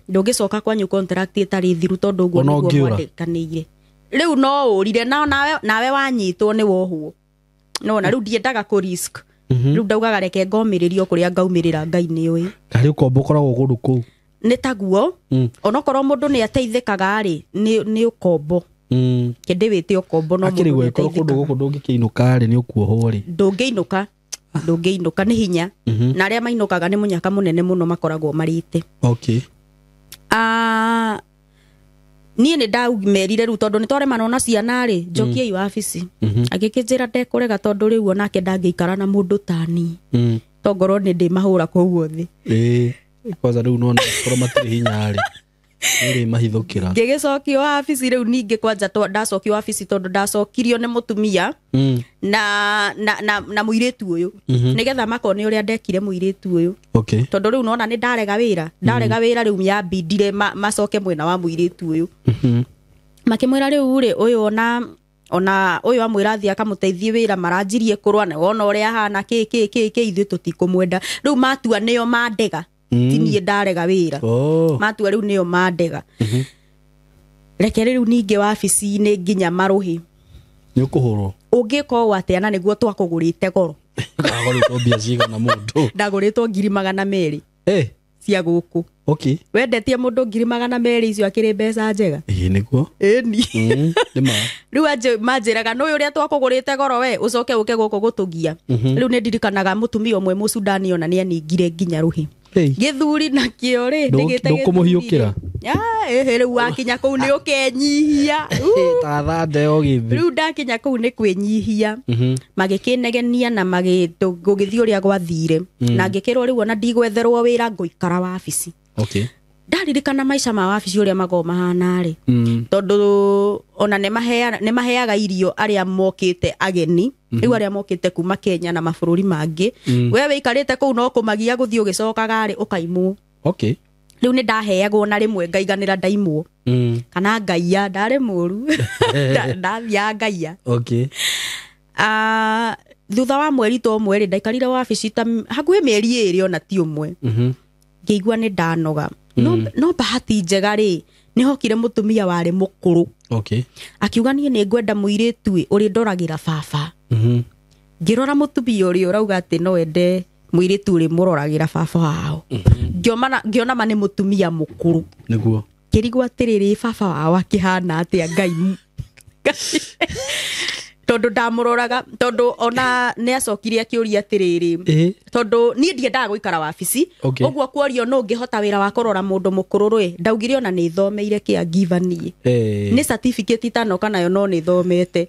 Ndũngĩcoka kwanyu contract ĩtarĩ thiru tondũ ũguo nĩguo mwandĩkanĩire. Rĩu no ũrire nawe wanyitwo nĩ wohwo. No na rĩu ndiendaga kũ risk. Rĩu ndaugaga reke ngomĩrĩrio kũrĩa ngaumĩrĩra Ngai nĩũĩ. Karĩ ũkombo ũkoragwo kũndũ kũu. Nĩ taguo. Onokorwo mũndũ nĩ ateithĩkaga rĩ, nĩ ũkombo. Kĩndĩ wĩte ũkombo no mũndũ nĩ ateithĩkaga. Kũndũ gũkũ ndũngĩkĩinũka rĩ, nĩ ũkuohwo rĩ. Ndũngĩinũka. Ndũngĩinũka nĩ hinya. Na arĩa mainũkaga nĩ mũnyaka mũnene mũno makoragwo marĩte. Okay. Niĩ nĩ ndaumerire rĩu tondũ nĩ twaremana na ciana rĩ, njokiei wabici. Agĩkĩnjĩra ndekũrega tondũ rĩu onake ndangĩikara na mũndũ tani. Tongorwo nĩ ndĩmahũra kũu thĩ. Kwanza rĩu nona korwo matirĩ hinya rĩ. Nĩ mahithũkĩra. Ngĩgĩcokio wabici rĩu ningĩ kwanja ndacokio wabici tondũ ndacokirio nĩ mũtumia na mũirĩtu ũyũ. Nĩgetha makone ũrĩa ndekire mũirĩtu ũyũ. Okay. Tondũ rĩu nona nĩ ndarega wĩra. Ndarega wĩra rĩu yambindire macoke mwena wa mũirĩtu ũyũ. Makĩmwĩra rĩu rĩ ũyũ ona ũyũ amwĩra athiĩ akamũteithie wĩra maranjirie kũrũa na wona ũrĩa ahana kĩ kĩ kĩ kĩ ithuĩ tũtikũmwenda. Rĩu matua nĩo mandega. Ti niĩ ndarega wĩra. Matua rĩu nĩo mandega. Reke rĩu ningĩ wabici-inĩ nginya marũhi. Nĩ ũkũhũrwo. Ũngĩka ũũ atĩa na nĩguo twakũgũrĩte goro. Ndagũrĩtwo mbia cigana mũndũ? Ndagũrĩtwo 200,000. Cia gũkũ. Okay. Wendetie mũndũ 200,000 icio akĩrĩ mbeca njega. Ĩĩ nĩguo. Ĩni. Nĩma. Rĩu manjĩraga nũyũ ũrĩa twakũgũrĩte goro we ũcoke ũke gũkũ gũtũgia. Rĩu nĩ ndirikanaga mũtumia ũmwe Mũsudani ona nĩ aningire nginya rũhĩ. Gĩthuri nakĩo rĩ ndĩgĩte ndũkũmũhiũkĩra. Rĩu wakinya kũu nĩ ũkenyihia. Ta thande o gĩthĩ. Rĩu ndakinya kũu nĩ kwĩnyihia. Magĩkĩnegenia na gũgĩthiĩ ũrĩa gwathire. Na ngĩkĩrwo rĩu ona ndigwetherwo wĩra ngũikara wabici. Okay. Ndaririkana maica ma wabici ũrĩa makoragwo mahana rĩ. Tondũ ona nĩ maheaga irio arĩa mokĩte ageni. Rĩu arĩa mokĩte kuma Kenya na mabũrũri mangĩ. We wĩikarĩte kũu no kũmagia gũthiĩ ũgĩcokaga rĩ ũkaimwo. Okay. Rĩu nĩ ndaheagwo na rĩmwe ngaiganĩra ndaimwo. Kana ngaiya ndarĩ mũru. Ndathiaga ngaiya. Okay. Thutha wa mweri to ũmwe rĩ ndaikarire wabici ta hakuhĩ mĩeri 2 ona ti ũmwe. Ngĩigua nĩ ndanoga. No bahati njega rĩ nĩ hokire mũtumia warĩ mũkũrũ. Okay. Akiuga niĩ nĩ ngwenda mũirĩtu ũrĩ ndoragĩra baba. Ngĩrora mũtumia ũrĩa ũrauga atĩ no ende mũirĩtu ũrĩ mũroragĩra baba wao. Ngĩona ma nĩ mũtumia mũkũrũ. Nĩguo. Ngĩrigwo atĩrĩrĩ baba wao akĩhana atĩa Ngai. Tondũ ndamũroraga, tondũ ona nĩ acokire akĩũria atĩrĩrĩ, tondũ niĩ ndiendaga gũikara wabici. Ũguo kuorio no ngĩhota wĩra wa kũrora mũndũ mũkũrũ rĩ, ndaugire ona nĩ thomeire caregiver niĩ. Nĩ certificate itanoka nayo no nĩ thomete.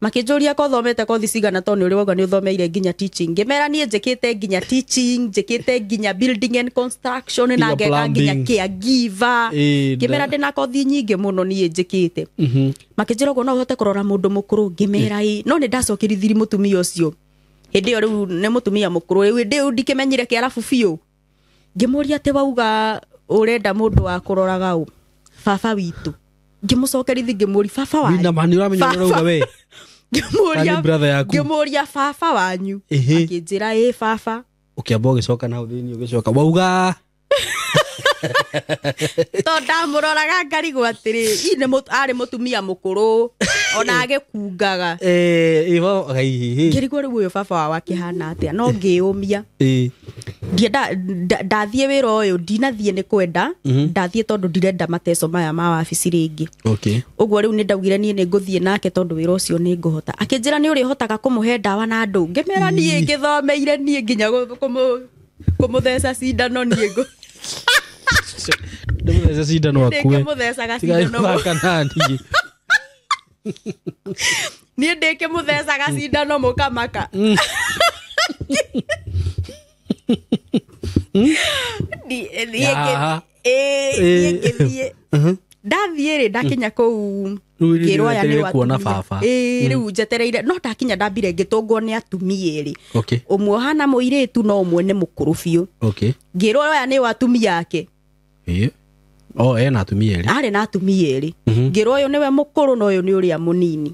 Makĩnjũria ko thomete kothi cigana, tondũ nĩ ũrĩ wauga nĩ ũthomeire nginya teaching. Ngĩmera niĩ njĩkĩte nginya teaching, njĩkĩte nginya building and construction, na ngeka nginya caregiver. Ngĩmera ndĩna kothi nyingĩ mũno niĩ njĩkĩte. Makĩnjĩra ũguo no ũhote kũrora mũndũ mũkũrũ, ngĩmera ĩ. No nĩ ndacokerithirie mũtumia ũcio hĩndĩ ĩyo, rĩu nĩ mũtumia mũkũrũ, rĩu hĩndĩ ĩyo ndikĩmenyire kĩarabu biũ. Ngĩmũria atĩ wauga ũrenda mũndũ wa kũroraga ũ baba witũ. Ngĩmũcokerithi ngĩmũria baba wanyu. Ngĩmũria baba wanyu, akĩnjĩra ĩ baba. Ũkĩamba ũgĩcoka na hau thĩinĩ ũgĩcoka wauga to ndamũroraga ngarigwo atĩrĩ, arĩ mũtumia mũkũrũ ona agĩkungaga. Ngĩrigwo rĩu ũyũ baba wao akĩhana atĩa, no ngĩũmia. Ndienda ndathiĩ wĩra ũyũ, ndinathiĩ nĩ kwenda, ndathiĩ tondũ ndirenda mateco maya ma wabici rĩngĩ. Ũguo rĩu nĩ ndaugire niĩ nĩ ngũthiĩ nake tondũ wĩra ũcio nĩ ngũhota. Akĩnjĩra nĩ ũrĩhotaga kũmũhe ndawa na andũ. Ngĩmera niĩ ngĩthomeire niĩ nginya kũmũtheca cindano niĩ ngũ ndĩmũthece cindano akue. Ndĩkĩmũthecaga cindano. Niĩ ndĩkĩmũthecaga cindano mũkamaka. Ndathiĩ rĩ, ndakinya kũu ngĩrwo aya nĩ atumia. Rĩu njetereire, no ndakinya ndambire ngĩtũngwo nĩ atumia erĩ. Ũmwe ũhana mũirĩtu no ũmwe nĩ mũkũrũ biũ. Ngĩrwo aya nĩ atumia ake. Ena atumia erĩ. Arĩ na atumia erĩ. Ngĩrwo ũyũ nĩwe mũkũrũ na ũyũ nĩ ũrĩa mũnini.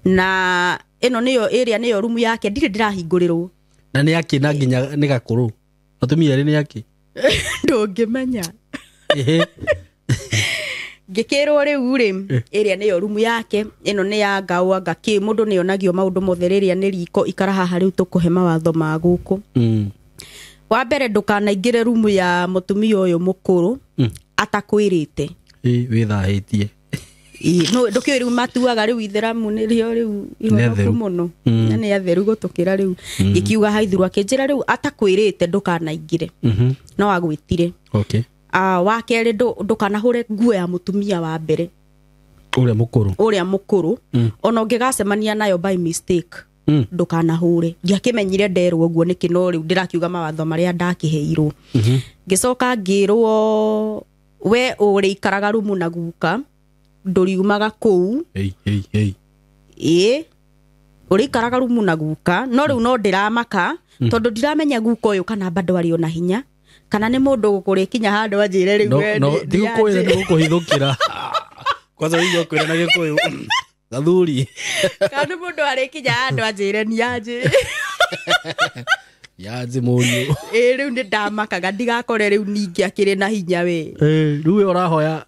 Na ĩno nĩyo ĩrĩa nĩyo rumu yake, ndirĩ ndĩrahingũrĩrwo. Na nĩ akĩ na nginya nĩ gakũrũ? Atumia erĩ nĩ akĩ? Ndũngĩmenya. Ngĩkĩrwo rĩu rĩ, ĩrĩa nĩyo rumu yake, ĩno nĩ ya ngaũ anga kĩ, mũndũ nĩ onagio maũndũ mothe, rĩrĩa nĩ riko, ikara haha rĩu tũkũhe mawatho ma gũkũ. Wa mbere ndũkanaingĩre rumu ya mũtumia ũyũ mũkũrũ atakwĩrĩte. Wĩthahĩtie. No ndũkĩũĩ rĩu matuaga rĩu itheramu nĩrĩo rĩu ihonoku mũno. Na nĩ atheru gũtũkĩra rĩu. Ngĩkiuga haithuru, akĩnjĩra rĩu atakwĩrĩte ndũkanaingĩre. No agwĩtire. Wa kerĩ ndũkanahũre nguo ya mũtumia wa mbere. Ũrĩa mũkũrũ. Ũrĩa mũkũrũ. Ona ũngĩgacemania nayo by mistake, ndũkanahũre. Ndiakĩmenyire nderwo ũguo nĩkĩ, no rĩu ndĩrakiuga mawatho marĩa ndakĩheirwo. Ngĩcoka ngĩrwo we ũrĩikaraga rumu na guka, ndũriumaga kũu. Ĩ ũrĩikaraga rumu na guka, no rĩu no ndĩramaka tondũ ndiramenya guka ũyũ kana bado arĩ ona hinya, kana nĩ mũndũ gũkũrĩkinya handũ anjĩre rĩu we no tigũkwĩra nĩ gũkũhithũkĩra. Kwanza ũigua kwĩra na Gĩkũyũ gathuri. Kana nĩ mũndũ arĩkinya handũ anjĩre nĩ anjĩ. Yanjĩ mũriũ. Ĩ rĩu nĩ ndamakaga ndigakore rĩu ningĩ akĩrĩ na hinya we. Rĩu we ũrahoya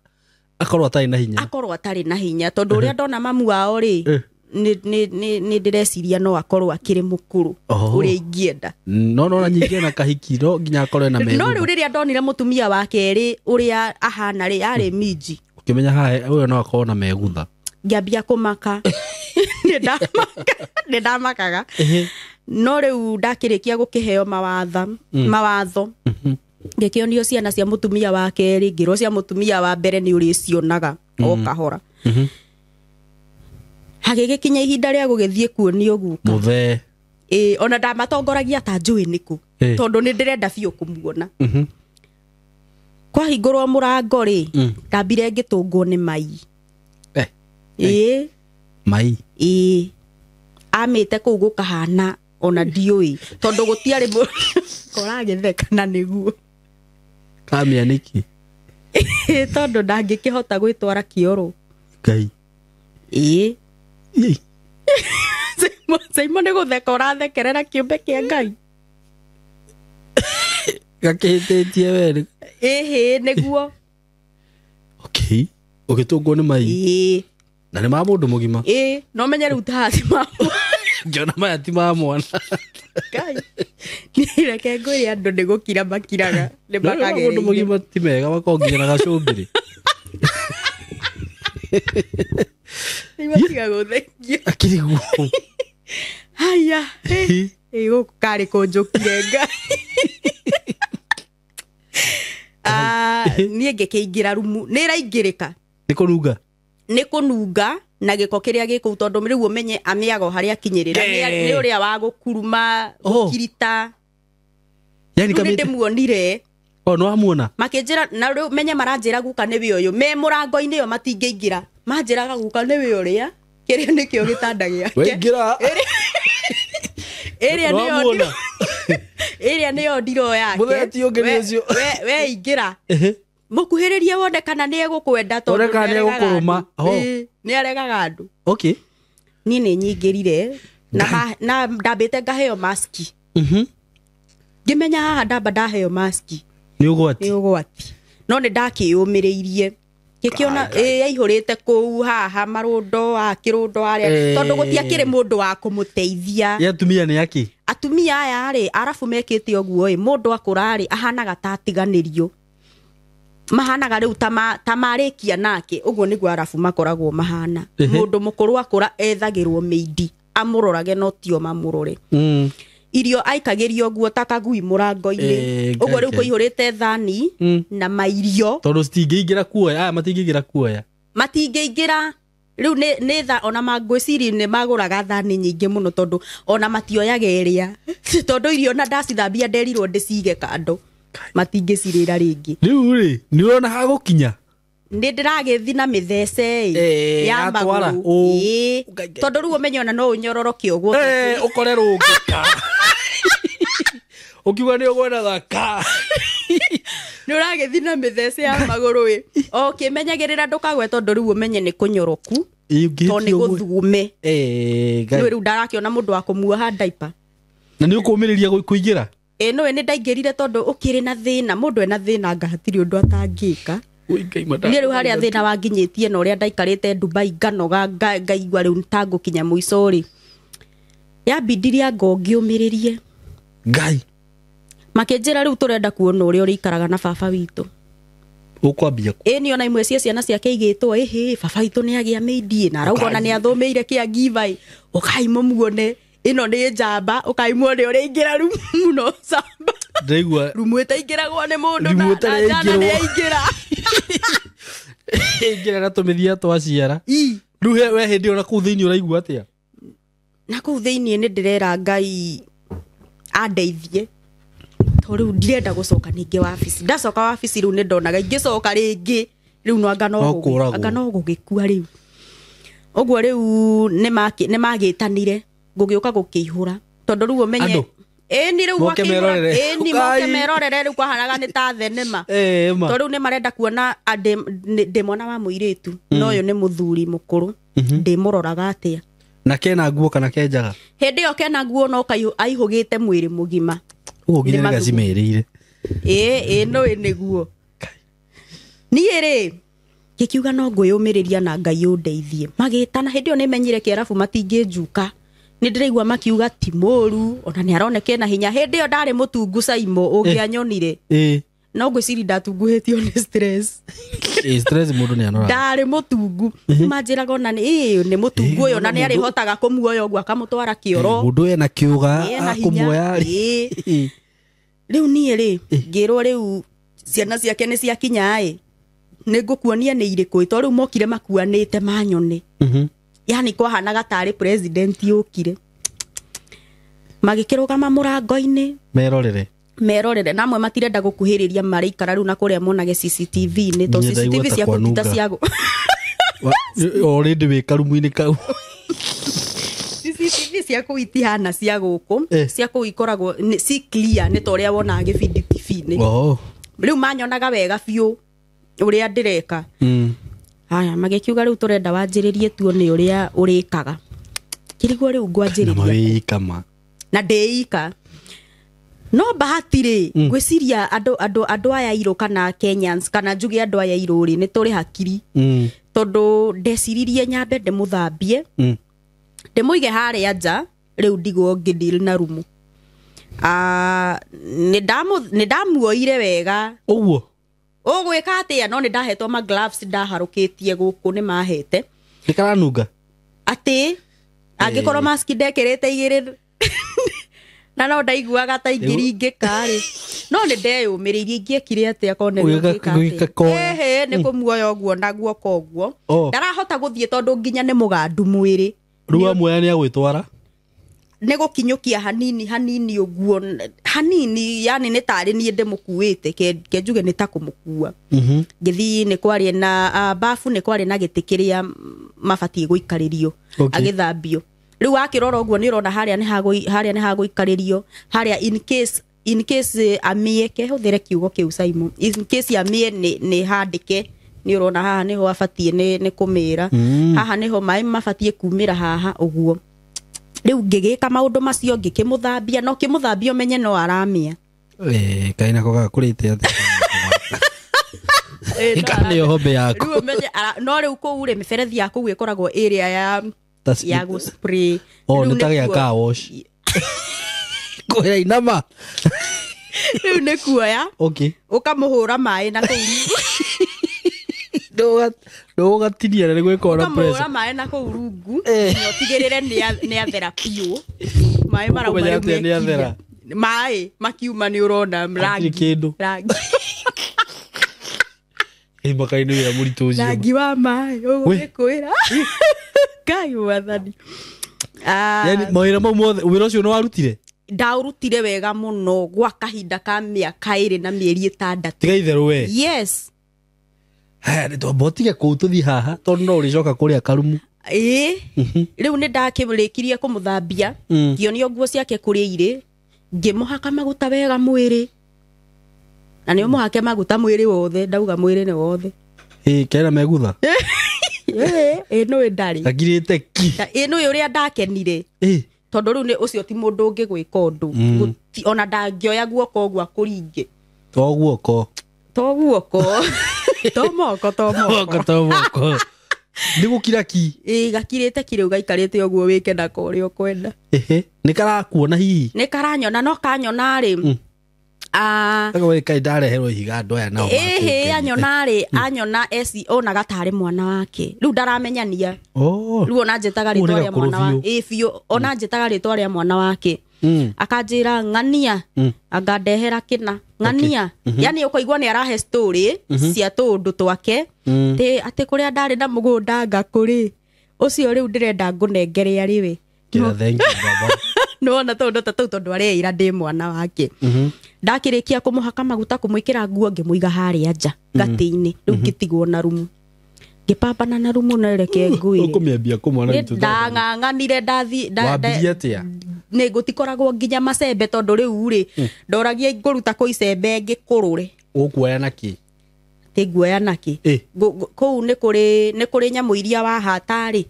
akorwo atarĩ na hinya. Akorwo atarĩ na hinya tondũ ũrĩa ndona mamu wao rĩ, nĩ ndĩreciria no akorwo akĩrĩ mũkũrũ ũrĩa ingĩenda. No no na nyingĩ na kahiki no nginya akorwo na methutha. No rĩu rĩrĩa ndonire mũtumia wa kerĩ ũrĩa ahana rĩ, arĩ minji. Ũkĩmenya haha ũyũ no akorwo na megutha. Ngĩambia kũmaka. Nĩ ndamakaga. No rĩu ndakĩrĩkia gũkĩheo mawatho. Ngĩkĩonio ciana cia mũtumia wa kerĩ, ngĩrwo cia mũtumia wa mbere nĩ ũrĩcionaga o kahora. Hagĩgĩkinya ihinda rĩa gũgĩthiĩ kuonio guka. Mũthee. Ĩ ona ndamatongoragia ta njũĩ nĩkũ, tondũ nĩ ndĩrenda biũ kũmuona. Kwahingũrwo mũrango rĩ, ndambire ngĩtũngwo nĩ mai. Ĩ mai. Ĩ amĩte kũu gũkahana ona ndiũĩ tondũ gũtiarĩ koragĩtheka na nĩguo. Kamĩa nĩkĩ? Tondũ ndangĩkĩhota gwĩtwara kĩoro. Ngai. Ĩ Simon nĩ gũtheka ũrathekerera kĩũmbe kĩa Ngai. Gakĩhĩtĩtie we. Ĩhĩ nĩguo. Okay. Ũgĩtũngwo nĩ mai. Ĩ Na nĩ ma mũndũ mũgima. Ĩ no menye rĩu ta ti ma. Ngĩona maya ti ma mwana. Ngai. Niĩ reke ngwĩre andũ nĩ gũkira makiraga. Nĩ makagereire. Mũndũ mũgima ti mega makongerera gacũmbĩrĩ. Nĩmatiga gũthengia. Akĩrĩ guo. Haya. Ĩ gũkũ karĩ kũnjũkire Ngai. Niĩ ngĩkĩingĩra rumu nĩ ĩraingĩrĩka. Nĩ kũnunga. Nĩ kũnunga na gĩko kĩrĩa gĩ kũu tondũ rĩu ũmenye amĩago harĩa akinyĩrĩra nĩ ũrĩa wa gũkuruma gũkirita. Yani Rĩu nĩ ndĩmuonire. O no amuona. Makĩnjĩra na rĩu menye maranjĩra guka nĩwe ũyũ me mũrango-inĩ ĩyo matingĩingĩra. Manjĩraga guka nĩwe ũrĩa kĩrĩa nĩkĩo gĩtanda gĩake. Waingĩra. Ĩrĩa nĩyo ĩrĩa nĩyo ndiro yake. Mũthenya ti ũngĩ nĩ ũcio. We ingĩra. Mũkuhĩrĩrie wone kana nĩ egũkwenda tondũ Wone kana nĩ egũkũrũma. Nĩ aregaga andũ. Okay. Niĩ nĩ nyingĩrire na ndambĩte ngaheo maski. Ngĩmenya haha ndamba ndaheo maski. Nĩ ũgwati. Nĩ ũgwati. No nĩ ndakĩyũmĩrĩirie. Ngĩkĩona yaihũrĩte kũu haha marũndo akĩrũndo harĩa tondũ gũtiakĩrĩ mũndũ wa kũmũteithia. Ya atumia nĩ akĩ? Atumia aya rĩ arabu mekĩte ũguo ĩ mũndũ akũra rĩ ahanaga ta atiganĩrio. Mahanaga rĩu ta marĩkia nake ũguo nĩguo arabu makoragwo mahana. Mũndũ mũkũrũ akũra ethagĩrwo mĩindi amũrorage no tio mamũrore. Irio aikagĩrio guo ta kagui mũrango-inĩ. Ũguo rĩu kũihũrĩte thani na mairio. Tondũ citingĩingĩra kuoya, aya matingĩingĩra kuoya. Matingĩingĩra. Rĩu nĩ tha ona mangwĩciria nĩ magũraga thani nyingĩ mũno tondũ ona matioyaga ĩrĩa. Tondũ irio na ndacithambia nderirwo ndĩcige kando. Matingĩcirĩra rĩngĩ. Rĩu rĩ, nĩ ũrona hagũkinya? Nĩ ndĩragĩthi na mĩthece ya magũrũ. Tondũ rĩu ũmenye ona no ũnyororoke ũguo. Ũkore rũngĩ. Ũkiuga nĩ ũgwenda thaka. Nĩ ũragĩthi na mĩthece ya magũrũ ĩ. O kĩmenyagĩrĩra ndũkagwe tondũ rĩu ũmenye nĩ kũnyoroku. Tondũ nĩ gũthugume. Nĩ rĩu ndarakĩona mũndũ wa kũmuoha diaper. Na nĩ ũkũmĩrĩria kũingĩra? No nĩ ndaingĩrire tondũ ũkĩrĩ na thĩna, mũndũ ena thĩna anga hatirĩ ũndũ atangĩka. Niĩ rĩu harĩa thĩna wanginyĩtie na ũrĩa ndaikarĩte Dubai nganoga ngaigua rĩu ta ngũkinya mũico rĩ. Yambindirie anga ngĩũmĩrĩrie. Ngai. Makĩnjĩra rĩu tũrenda kuona ũrĩa ũrĩikaraga na baba witũ. Ũkwambia kũ? Ĩ niĩ ona imwe cia ciana ciake igĩtwo ĩhĩ baba witũ nĩ agĩa mĩindi na arauga ona nĩ athũmĩire kĩa giver ũkai mũmuone ĩno nĩ njamba ũkai muone ũrĩa ingĩra rumu no camba. Ndaigua rumu ĩtaingĩragwo nĩ mũndũ na njana nĩ aingĩra. Ingĩra na tũmĩthia twa ciara. Rĩu we hĩndĩ ĩyo na kũu thĩinĩ ũraigua atĩa? Na kũu thĩinĩ nĩ ndĩrera Ngai andeithie. Tondũ rĩu ndirenda gũcoka ningĩ wabici. Ndacoka wabici rĩu nĩ ndonaga ingĩcoka rĩngĩ rĩu no anga no gũgĩkua rĩu. Ũguo rĩu nĩ magĩtanire ngũgĩũka gũkĩihũra tondũ rĩu ũmenye ĩni rĩu gwakĩihũra ĩni moke merorere rĩu kwahanaga nĩ ta thenema. Tondũ rĩu nĩ marenda kuona ndĩ mwana wa mũirĩtu no ũyũ nĩ mũthuri mũkũrũ ndĩmũroraga atĩa. Na kena nguo kana kenjaga? Hĩndĩ ĩyo kena nguo no aihũgĩte mwĩrĩ mũgima. Ũguo nginya nĩ gacimĩrĩire. Ĩ no nĩguo. Niĩ rĩ ngĩkiuga no ngwĩyũmĩrĩria na Ngai ũndeithie. Magĩtana hĩndĩ ĩyo nĩmenyire kĩarabu matingĩnjuka. Nĩ ndĩraigua makiuga ti mũru ona nĩ aroneka ena hinya. Hĩndĩ ĩyo ndarĩ mũtungu Saimo ũngĩanyonire. No ngwĩciria ndatunguhĩtio nĩ stress. Stress mũndũ nĩ anoraga. Ndarĩ mũtungu. Manjĩraga ona nĩ mũtungu ũyũ na nĩ arĩhotaga kũmuoya ũguo akamũtwara kĩoro. Mũndũ ena kĩũga akũmuoya. Rĩu niĩ rĩ ngĩrwo rĩu ciana ciake nĩ ciakinya ĩ nĩ ngũkuonia nĩ irĩkũ tondũ rĩu mokire makuanĩte manyone. Yani kwahanaga tarĩ president yũkire. Magĩkĩrũgama mũrango-inĩ merorere na amwe matirenda gũkuhĩrĩria marĩikara rĩu na kũrĩa monage CCTV-inĩ tondũ CCTV cia kũruta ciago. Already wĩ karumu-inĩ kau. CCTV cia kũu itihana cia gũkũ cia kũu ikoragwo ci clear nĩ ta ũrĩa wonaga gĩbindi TV-inĩ. Rĩu manyonaga wega biũ ũrĩa ndĩreka. Haya magĩkiuga rĩu tũrenda wanjĩrĩrie tuone ũrĩa ũrĩkaga. Kĩrigwo rĩu ngwanjĩrĩria. Na ndĩika. No bahati rĩ ngwĩciria andũ aya airũ kana Kenyans kana njuge andũ aya airũ rĩ nĩ tũrĩ hakiri. Tondũ ndeciririe nyambe ndĩmũthambie. Ndĩmũige harĩa nja rĩu ndigwo ngĩdeal na rumu. Nĩ ndamuoire wega. Ũguo? Ũgwĩka atĩa no nĩ ndahetwo ma gloves ndaharũkĩtie gũkũ nĩ mahete. Nĩ karanunga? Atĩ angĩkorwo maski ndekĩrĩte igĩrĩ na no ndaiguaga ta ingĩringĩka rĩ, no nĩ ndeyũmĩrĩirie. Ingĩekire atĩa korwo nĩ Ũgĩka- ũngĩka ũgĩka atĩa? koya. Ĩhĩ, nĩ kũmuoya ũguo na guoko ũguo. Oh. Ndarahota gũthiĩ tondũ nginya nĩ mũgandu mwĩrĩ. Rĩu amuoya nĩ agwĩtwara. Nĩ gũkinyũkia hanini hanini ũguo, hanini, yani nĩ tarĩ niĩ ndĩmũkuĩte, ke njuge nĩ ta kũmũkua. Ngĩthiĩ nĩ kwarĩ na bafu, nĩ kwarĩ na gĩtĩ kĩrĩa mabatiĩ gũikarĩrio agĩthambio. Rĩu wakĩrora ũguo nĩ ũrona harĩa nĩ harĩa nĩ hagũikarĩrio, harĩa in case amĩe, kehũthĩre kiugo kĩu Simon, in case amĩe nĩ handĩke. Nĩ ũrona haha nĩho abatiĩ nĩ kũmĩra, haha nĩho maĩ mabatiĩ kumĩra haha ũguo. Rĩu ngĩgĩka maũndũ macio, ngĩkĩmũthambia, no kĩmũthambia ũmenye no aramĩa. Eh, kaĩ nako gakũrĩte atĩa? No Kana nĩyo hombe yaku? Rĩu ũmenye no rĩu kũu rĩ, mĩberethi ya kũu ĩkoragwo ĩrĩa ya ya gũ spray. Oh, Rĩu nĩ ta gĩa nĩkuo- car wash. Kwĩra inama. Rĩu nĩ kuoya ũkamũhũra maĩ na kũu. Ndũgatinia na nĩ gwĩkorwo na Ũkamũhũra pressure. maĩ na kũu rungu, Eh. na ũtigĩrĩre nĩ athera biũ maĩ marauma. Ũkũmenya Rĩu atĩa nĩ athera? mekinya. Maĩ makiuma nĩ ũrona rangi. Kĩndũ. Rangi. Ĩ, makai nĩ wĩra mũritũ ũcio. Rangi wa maĩ ũgũgĩkwĩra Ngai mwathani. Ah, Yani mawĩra mau mothe, wĩra ũcio nĩ warutire? Ndaũrutire wega mũno gwa kahinda ka mĩaka 2 na mĩeri 6. Tiga itherũ we. Yes. Haya, nĩ twamba ũtige kũu tũthiĩ haha tondũ no ũrĩcoka kũrĩa karumu. Ĩĩ, rĩu nĩ ndakĩrĩkirie kũmũthambia, ngĩonio nguo ciake kũrĩa irĩ, ngĩmũhaka maguta wega mwĩrĩ, na nĩ ũmũhake maguta mwĩrĩ wothe, ndauga mwĩrĩ nĩ wothe. Ĩ, kena megutha. Ĩ nũĩ ndarĩ. Gakirĩte ki. Ĩ nũĩ ũrĩa ndakenire, Ĩ. tondũ rĩu nĩ ũcio ti mũndũ ũngĩgwĩka ũndũ. Ona ndangĩoya guoko ũguo akũringe. To guoko. To guoko, to moko, to Guoko moko. to guoko. Nĩ gũkira ki. Ĩ, gakirĩte ki rĩu, gaikarĩte ũguo, wĩke nako ũrĩa ũkwenda. Ĩhĩ, nĩ karakuona hihi? Nĩ karanyona, no kanyona rĩ, ah, Gawe kaĩ ndareherwo ihiga andũ aya nao ĩhĩ, makũngenia. anyona rĩ, anyona eci onaga tarĩ mwana wake, rĩu ndaramenyania. Oh. Rĩu ona njĩtaga Ũguo rĩtwa nĩ rĩa mwana gakũrũ wa biũ. ĩ biũ, ona njĩtaga rĩtwa rĩa mwana wake, akanjĩra ng'ania, angandehera kĩna ng'ania. Yani ũkaigua nĩ arahe story cia tũũndũ twake, atĩ kũrĩa ndarĩ na mũgũnda ngakũrĩ ũcio rĩu ndĩrenda ngũnengere arĩ we. Kĩra thank you baba. Nĩwona tũũndũ ta tũu, tondũ areĩra ndĩ mwana wake. Ndakĩrĩkia kũmũhaka maguta, kũmwĩkĩra nguo, ngĩmũiga harĩa nja gatĩ-inĩ. Rĩu ngĩtigwo na rumu, ngĩpambana na rumu, na reke ngwĩre, Ũkũmĩambia kũ mwana Nĩ witũ? ndang'ang'anire, ndathi Wambirie atĩa? Nĩ gũtikoragwo nginya macembe, tondũ rĩu rĩ, ndoragia ngũruta kũ icembe ngĩkũrũre. Ũkuoya na kĩ? Atĩ nguoya nakĩ? Ĩ. Kũu nĩ kũrĩ nyamũ iria wahata rĩ,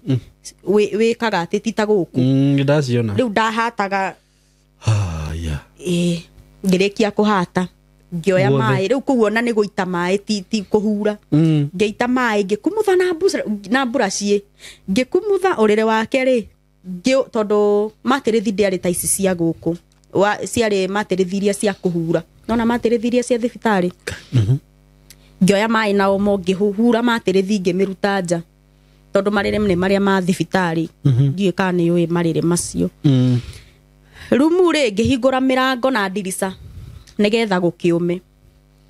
wĩkaga atĩ ti ta gũkũ. Nĩ ndaciona. Rĩu ndahataga. Haya. Ĩ, ngĩrĩkia kũhata, ngĩoya Guothe. maĩ. Rĩu kũu ona nĩ gũita maĩ, ti kũhura. Ngĩita maĩ, ngĩkumutha na mburaciĩ, ngĩkumutha ũrĩrĩ wake rĩ, tondũ matĩrĩthi ndĩarĩ ta ici cia gũkũ, ciarĩ matĩrĩthi iria cia kũhura, nona matĩrĩthi iria cia thibitarĩ. Ngĩoya maĩ na omo, ngĩhura matĩrĩthi, ngĩmĩruta nja, tondũ marĩrĩ nĩ marĩa ma thibitarĩ. Ndiũĩ kana nĩ ũĩ marĩrĩ macio. Rumu rĩ, ngĩhingũra mĩrango na ndirica nĩgetha gũkĩũme.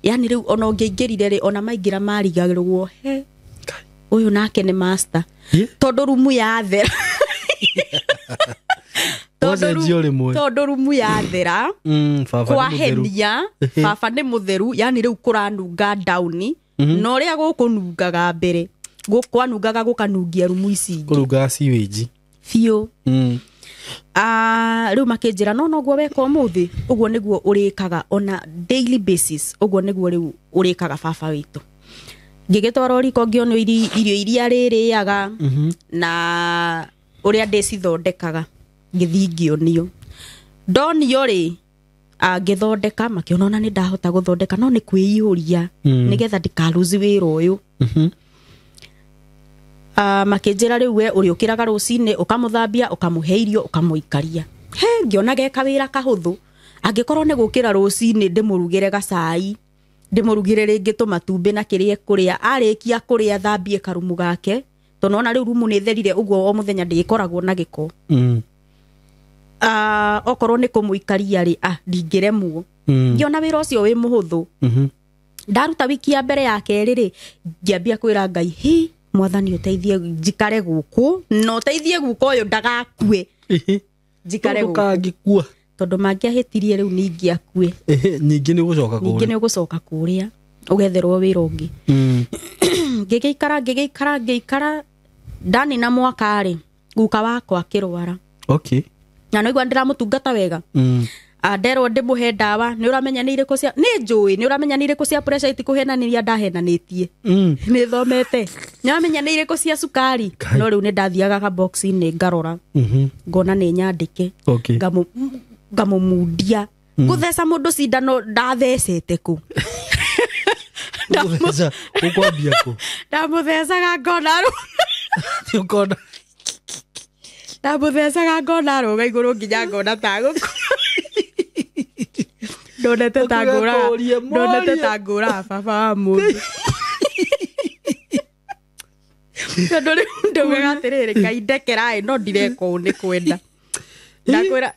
Yani rĩu ona ũngĩaingĩrire rĩ, ona maingĩra marigagĩrwo he ũyũ nake nĩ master, tondũ rumu yathera. Wacenjia rĩmwe. Tondũ rumu yathera, Baba nĩ mũtheru. kwahenia baba nĩ mũtheru. Yani rĩu kũranunga ndauni, na ũrĩa gũkũnungaga mbere, kwanungaga gũkanungia rumu ici ingĩ. Kũrungaga sewage. Biũ. Ah, rĩu makĩnjĩra no noguo weka ũmũthĩ, ũguo nĩguo ũrĩkaga ona daily basis, ũguo nĩguo rĩu ũrĩkaga baba witũ. Ngĩgĩtwarwo riko, ngĩonio irio iria rĩrĩaga na ũrĩa ndĩcithondekaga. Ngĩthiĩ ngĩonio, ndonio rĩ, ngĩthondeka, makĩona ona nĩ ndahota gũthondeka, no nĩ kwĩihũria nĩgetha ndikaruzi wĩra ũyũ. Makĩnjĩra rĩu we ũrĩũkĩraga rũcinĩ, ũkamũthambia, ũkamũhe irio, ũkamũikaria. He ngĩona geka wĩra kahũthũ, angĩkorwo nĩ gũkĩra rũcinĩ ndĩmũrugĩre gacai, ndĩmũrugĩre rĩngĩ tũmatumbĩ na kĩrĩa ekũrĩa, arĩkia kũrĩa thambie karumu gake. Tondũ ona rĩu rumu nĩ therire ũguo o mũthenya ndĩkoragwo na gĩko. Okorwo nĩ kũmũikaria rĩ, ndingĩremwo. Ngĩona wĩra ũcio wĩ mũhũthũ. Ndaruta wiki ya mbere ya kerĩ rĩ, ngĩambia kwĩra Ngai, hi mwathani ũteithie njikare gũkũ na ũteithie guka ũyũ ndagakue. Njikare gũkũ. Ndũkangĩkua. Tondũ mangĩahĩtirie rĩu ningĩakue. Ningĩ nĩ ũgũcoka kũrĩa. Ningĩ nĩ ũgũcoka kũrĩa ũgetherwo wĩra ũngĩ. Ngĩgĩikara ndanina mwaka rĩ, guka wakwa akĩrwara. Okay. Na no igua ndĩramũtungata wega. Nderwo ndĩmũhe ndawa, nĩ ũramenya nĩ irĩkũ cia, nĩ njũĩ, nĩ ũramenya nĩ irĩkũ cia pressure itikũhenanĩria ndahenanĩtie. Nĩ thomete. Nĩ ũramenya nĩ irĩkũ cia cukari. No rĩu nĩ ndathiaga ka box-inĩ ngarora. Ngona nĩ nyandĩke. Okay. Ngamũmundia. Gũtheca mũndũ cindano ndathecete kũ. Gũtheca, ũkwambia kũ? Ndamũthecaga ngona Ũkona. Ndamũthecaga ngona arũga igũrũ nginya ngona ta gũkũ. Ndonete ta ngũra. Ndonete ta ngũra baba wa mũndũ. Tondũ rĩu ndaugaga atĩrĩrĩ, Ngai ndekera ĩ, no ndireka ũũ nĩ kwenda. Ndakwĩra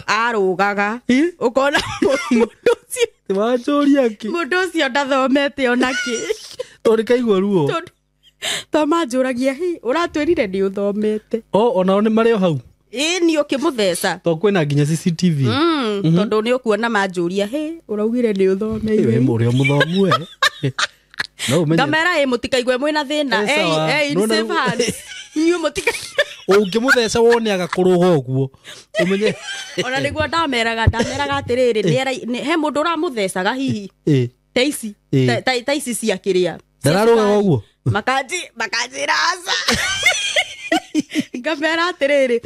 arũgaga ũkona mũndũ ũcio. Wanjũria kĩ? Mũndũ ũcio ndathomete ona kĩ. Tondũ kaigua ruo. Tondũ manjũragia, hi, ũratwĩrire nĩ ũthomete. Onao nĩ marĩ o hau. Ĩ, nĩ ũkĩmũtheca. Tondũ kwĩna nginya CCTV. Tondũ nĩ ũkuona manjũria, hĩ, ũraugire nĩ ũthomeire. Wĩ ũrĩa mũthomu we. No ũmenye. Ngamera ĩ, mũtikaigwe mwĩna thĩna. Ĩ, in safe hands. Inyuĩ mũtika. Ũngĩmũtheca wone agakũrũga ũguo. Ũmenye. Ona nĩguo ndameraga atĩrĩrĩ, he mũndũ ũramũthecaga hihi. Ta ici. Ta ici cia kĩrĩa. Ndararũgaga ũguo. Makanjĩra aca. Ngamera atĩrĩrĩ,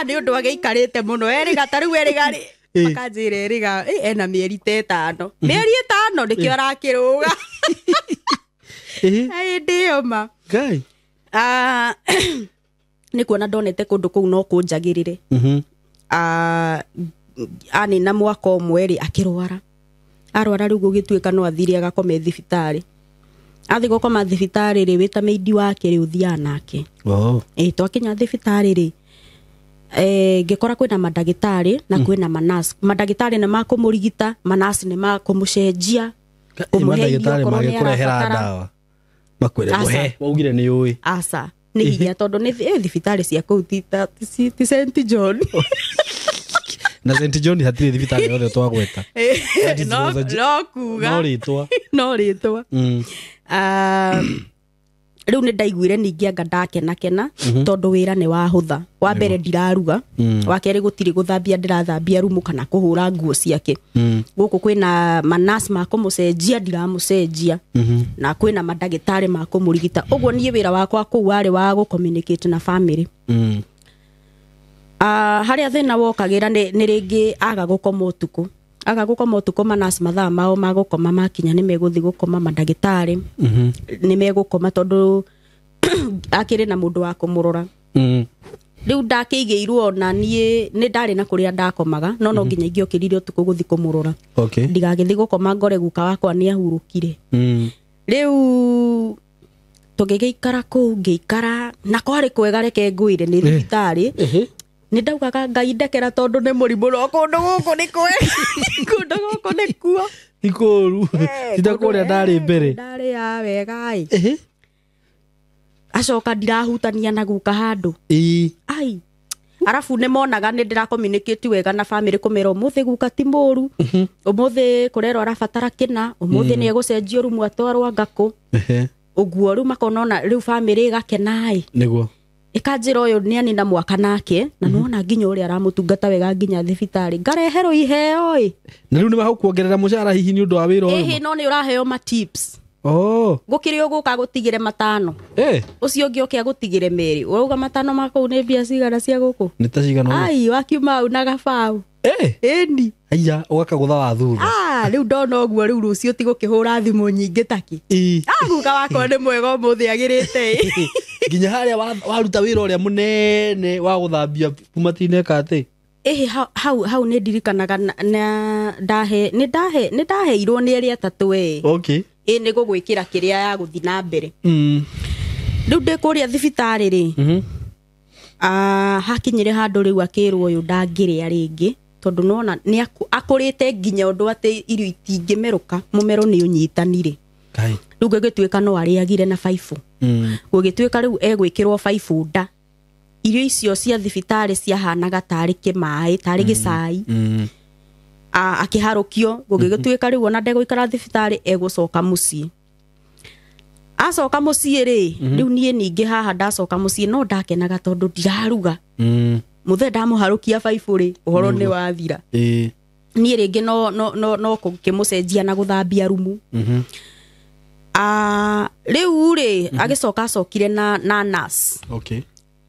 nĩ ũndũ agĩikarĩte mũno, erĩga ta rĩu erĩga rĩ. Makanjĩra erĩga, ena mĩeri ta ĩtano. Mĩeri ĩtano nĩkĩo arakĩrũga. Hĩndĩ ĩyo ma. Ngai. Nĩ kuona ndonete kũndũ kũu no kũnjagĩrĩre. Anina mwaka ũmwe rĩ, akĩrwara. Arwara rĩu gũgĩtuĩka no athire agakome thibitarĩ. Athiĩ gũkoma thibitarĩ rĩ, wĩ ta mĩindi wake rĩ, ũthiaga nake. Twakinya thibitarĩ rĩ, ngĩkora kwĩna mandagĩtarĩ na kwĩna manasi. Mandagĩtarĩ nĩ makũmũrigita, manasi nĩ makũmũcenjia, kũmũhe irio Mandagĩtarĩ okorwo nĩ magĩkũrehera arabatara. ndawa. Makwĩre Aca. mũhe, waugire nĩ ũĩ. Aca, nĩ hinya tondũ nĩ thibitarĩ cia kũu ti St John. Na St John hatirĩ thibitarĩ yothe twagweta. That is No kuga. No rĩtwa. No rĩtwa. Rĩu nĩ ndaiguire ningĩ anga ndakenakena tondũ wĩra nĩ wahũtha. Wa mbere ndiraruga, wa kerĩ gũtirĩ gũthambia ndĩrathambia rumu kana kũhũra nguo ciake. Gũkũ kwĩna manasi ma kũmũcenjia ndiramũcenjia, na kwĩna mandagĩtarĩ ma kũmũrigita. Ũguo niĩ wĩra wakwa kũu warĩ wa gũ-communicate na family. Harĩa thĩna wokagĩra nĩ rĩngĩ aga gũkoma ũtukũ. Aga gũkoma ũtukũ manasi mathaa mao ma gũkoma makinya nĩ megũthiĩ gũkoma, mandagĩtarĩ nĩ megũkoma tondũ akĩrĩ na mũndũ wa kũmũrora. Rĩu ndakĩigĩirwo ona niĩ nĩ ndarĩ na kũrĩa ndakomaga, no no nginya ingĩokĩrire ũtukũ gũthiĩ kũmũrora. Ndigagĩthiĩ gũkoma ngore guka wakwa nĩ ahurũkire. Rĩu tũgĩgĩikara kũu, ngĩikara na kwarĩ kwega, reke ngwĩre nĩ thibitarĩ. Nĩ ndaugaga Ngai ndekera tondũ nĩ mũrimũ, no kũndũ gũkũ nĩ kwega. Kũndũ gũkũ nĩ kuo. Ti kũũru. Ti ta kũrĩa ndarĩ mbere. Ndarĩ ya wega ĩ. Acoka ndirahutania na guka handũ. Ai. Arabu nĩ monaga nĩ ndĩra communicate wega na family kũmera ũmũthĩ guka ti mũru. Ũmũthĩ kũrerwo arabatara kĩna, ũmũthĩ nĩ egũcenjio rumu atwarwo ngakũ. Ũguo rĩu makona ona rĩu family ĩgakena ĩ. Nĩguo. Ĩkanjĩra ũyũ nĩ anina mwaka nake, na nĩwona nginya ũrĩa aramũtungata wega nginya thibitarĩ. Ngareherwo iheo ĩ. Na rĩu nĩ magũkuongerera mũcara hihi nĩ ũndũ wa wĩra ũyũ? Ĩhĩ, no nĩ ũraheo ma tips. Gũkĩrĩ ũgũka gũtigĩre matano. Ũcio ũngĩ oke agũtigĩre merĩ. Ũrauga matano ma kũu nĩ mbia cigana cia gũkũ? Nĩ ta cigana ũguo? Ai, wakiuma hau na gabaũ. Ĩni. Aya, ũgakagũtha wa thutha. Rĩu ndona ũguo rĩu rũciũ ti gũkĩhũra thimũ nyingĩ takĩ. Guka wakwa nĩ mwega ũmũthĩ agĩrĩte ĩ. Nginya harĩa waruta wĩra ũrĩa mũnene wa gũthambia matineka atĩ. Ĩhĩ, hau nĩ ndirikanaga na ndahe, nĩ ndahe, nĩ ndaheirwo nĩ erĩ atatũ ĩ. Ĩ, nĩ gũgwĩkĩra kĩrĩa ya gũthiĩ na mbere. Rĩu ndĩ kũrĩa thibitarĩ rĩ, hakinyire handũ rĩu akĩrwo ũyũ ndangĩrĩa rĩngĩ tondũ nona nĩ akũrĩte nginya ũndũ atĩ irio itingĩmerũka, mũmero nĩ ũnyitanire. Rĩu gũgĩtuĩka no arĩagire na baibũ. Gũgĩtuĩka rĩu egwĩkĩrwo baibũ nda. Irio icio cia thibitarĩ ciahanaga tarĩ kĩmaĩ, tarĩ gĩcai. Akĩharũkio, gũgĩtuĩka rĩu ona ndegũikara thibitarĩ egũcoka mũciĩ. Acoka mũciĩ rĩ, rĩu niĩ ningĩ haha ndacoka mũciĩ no ndakenaga tondũ ndiraruga. Mũthee ndamũharũkia baibũ rĩ, ũhoro nĩ wathira. Niĩ rĩngĩ no kũmũcenjia na gũthambia rumu. Rĩu rĩ, agĩcoka acokire na nurse. Okay.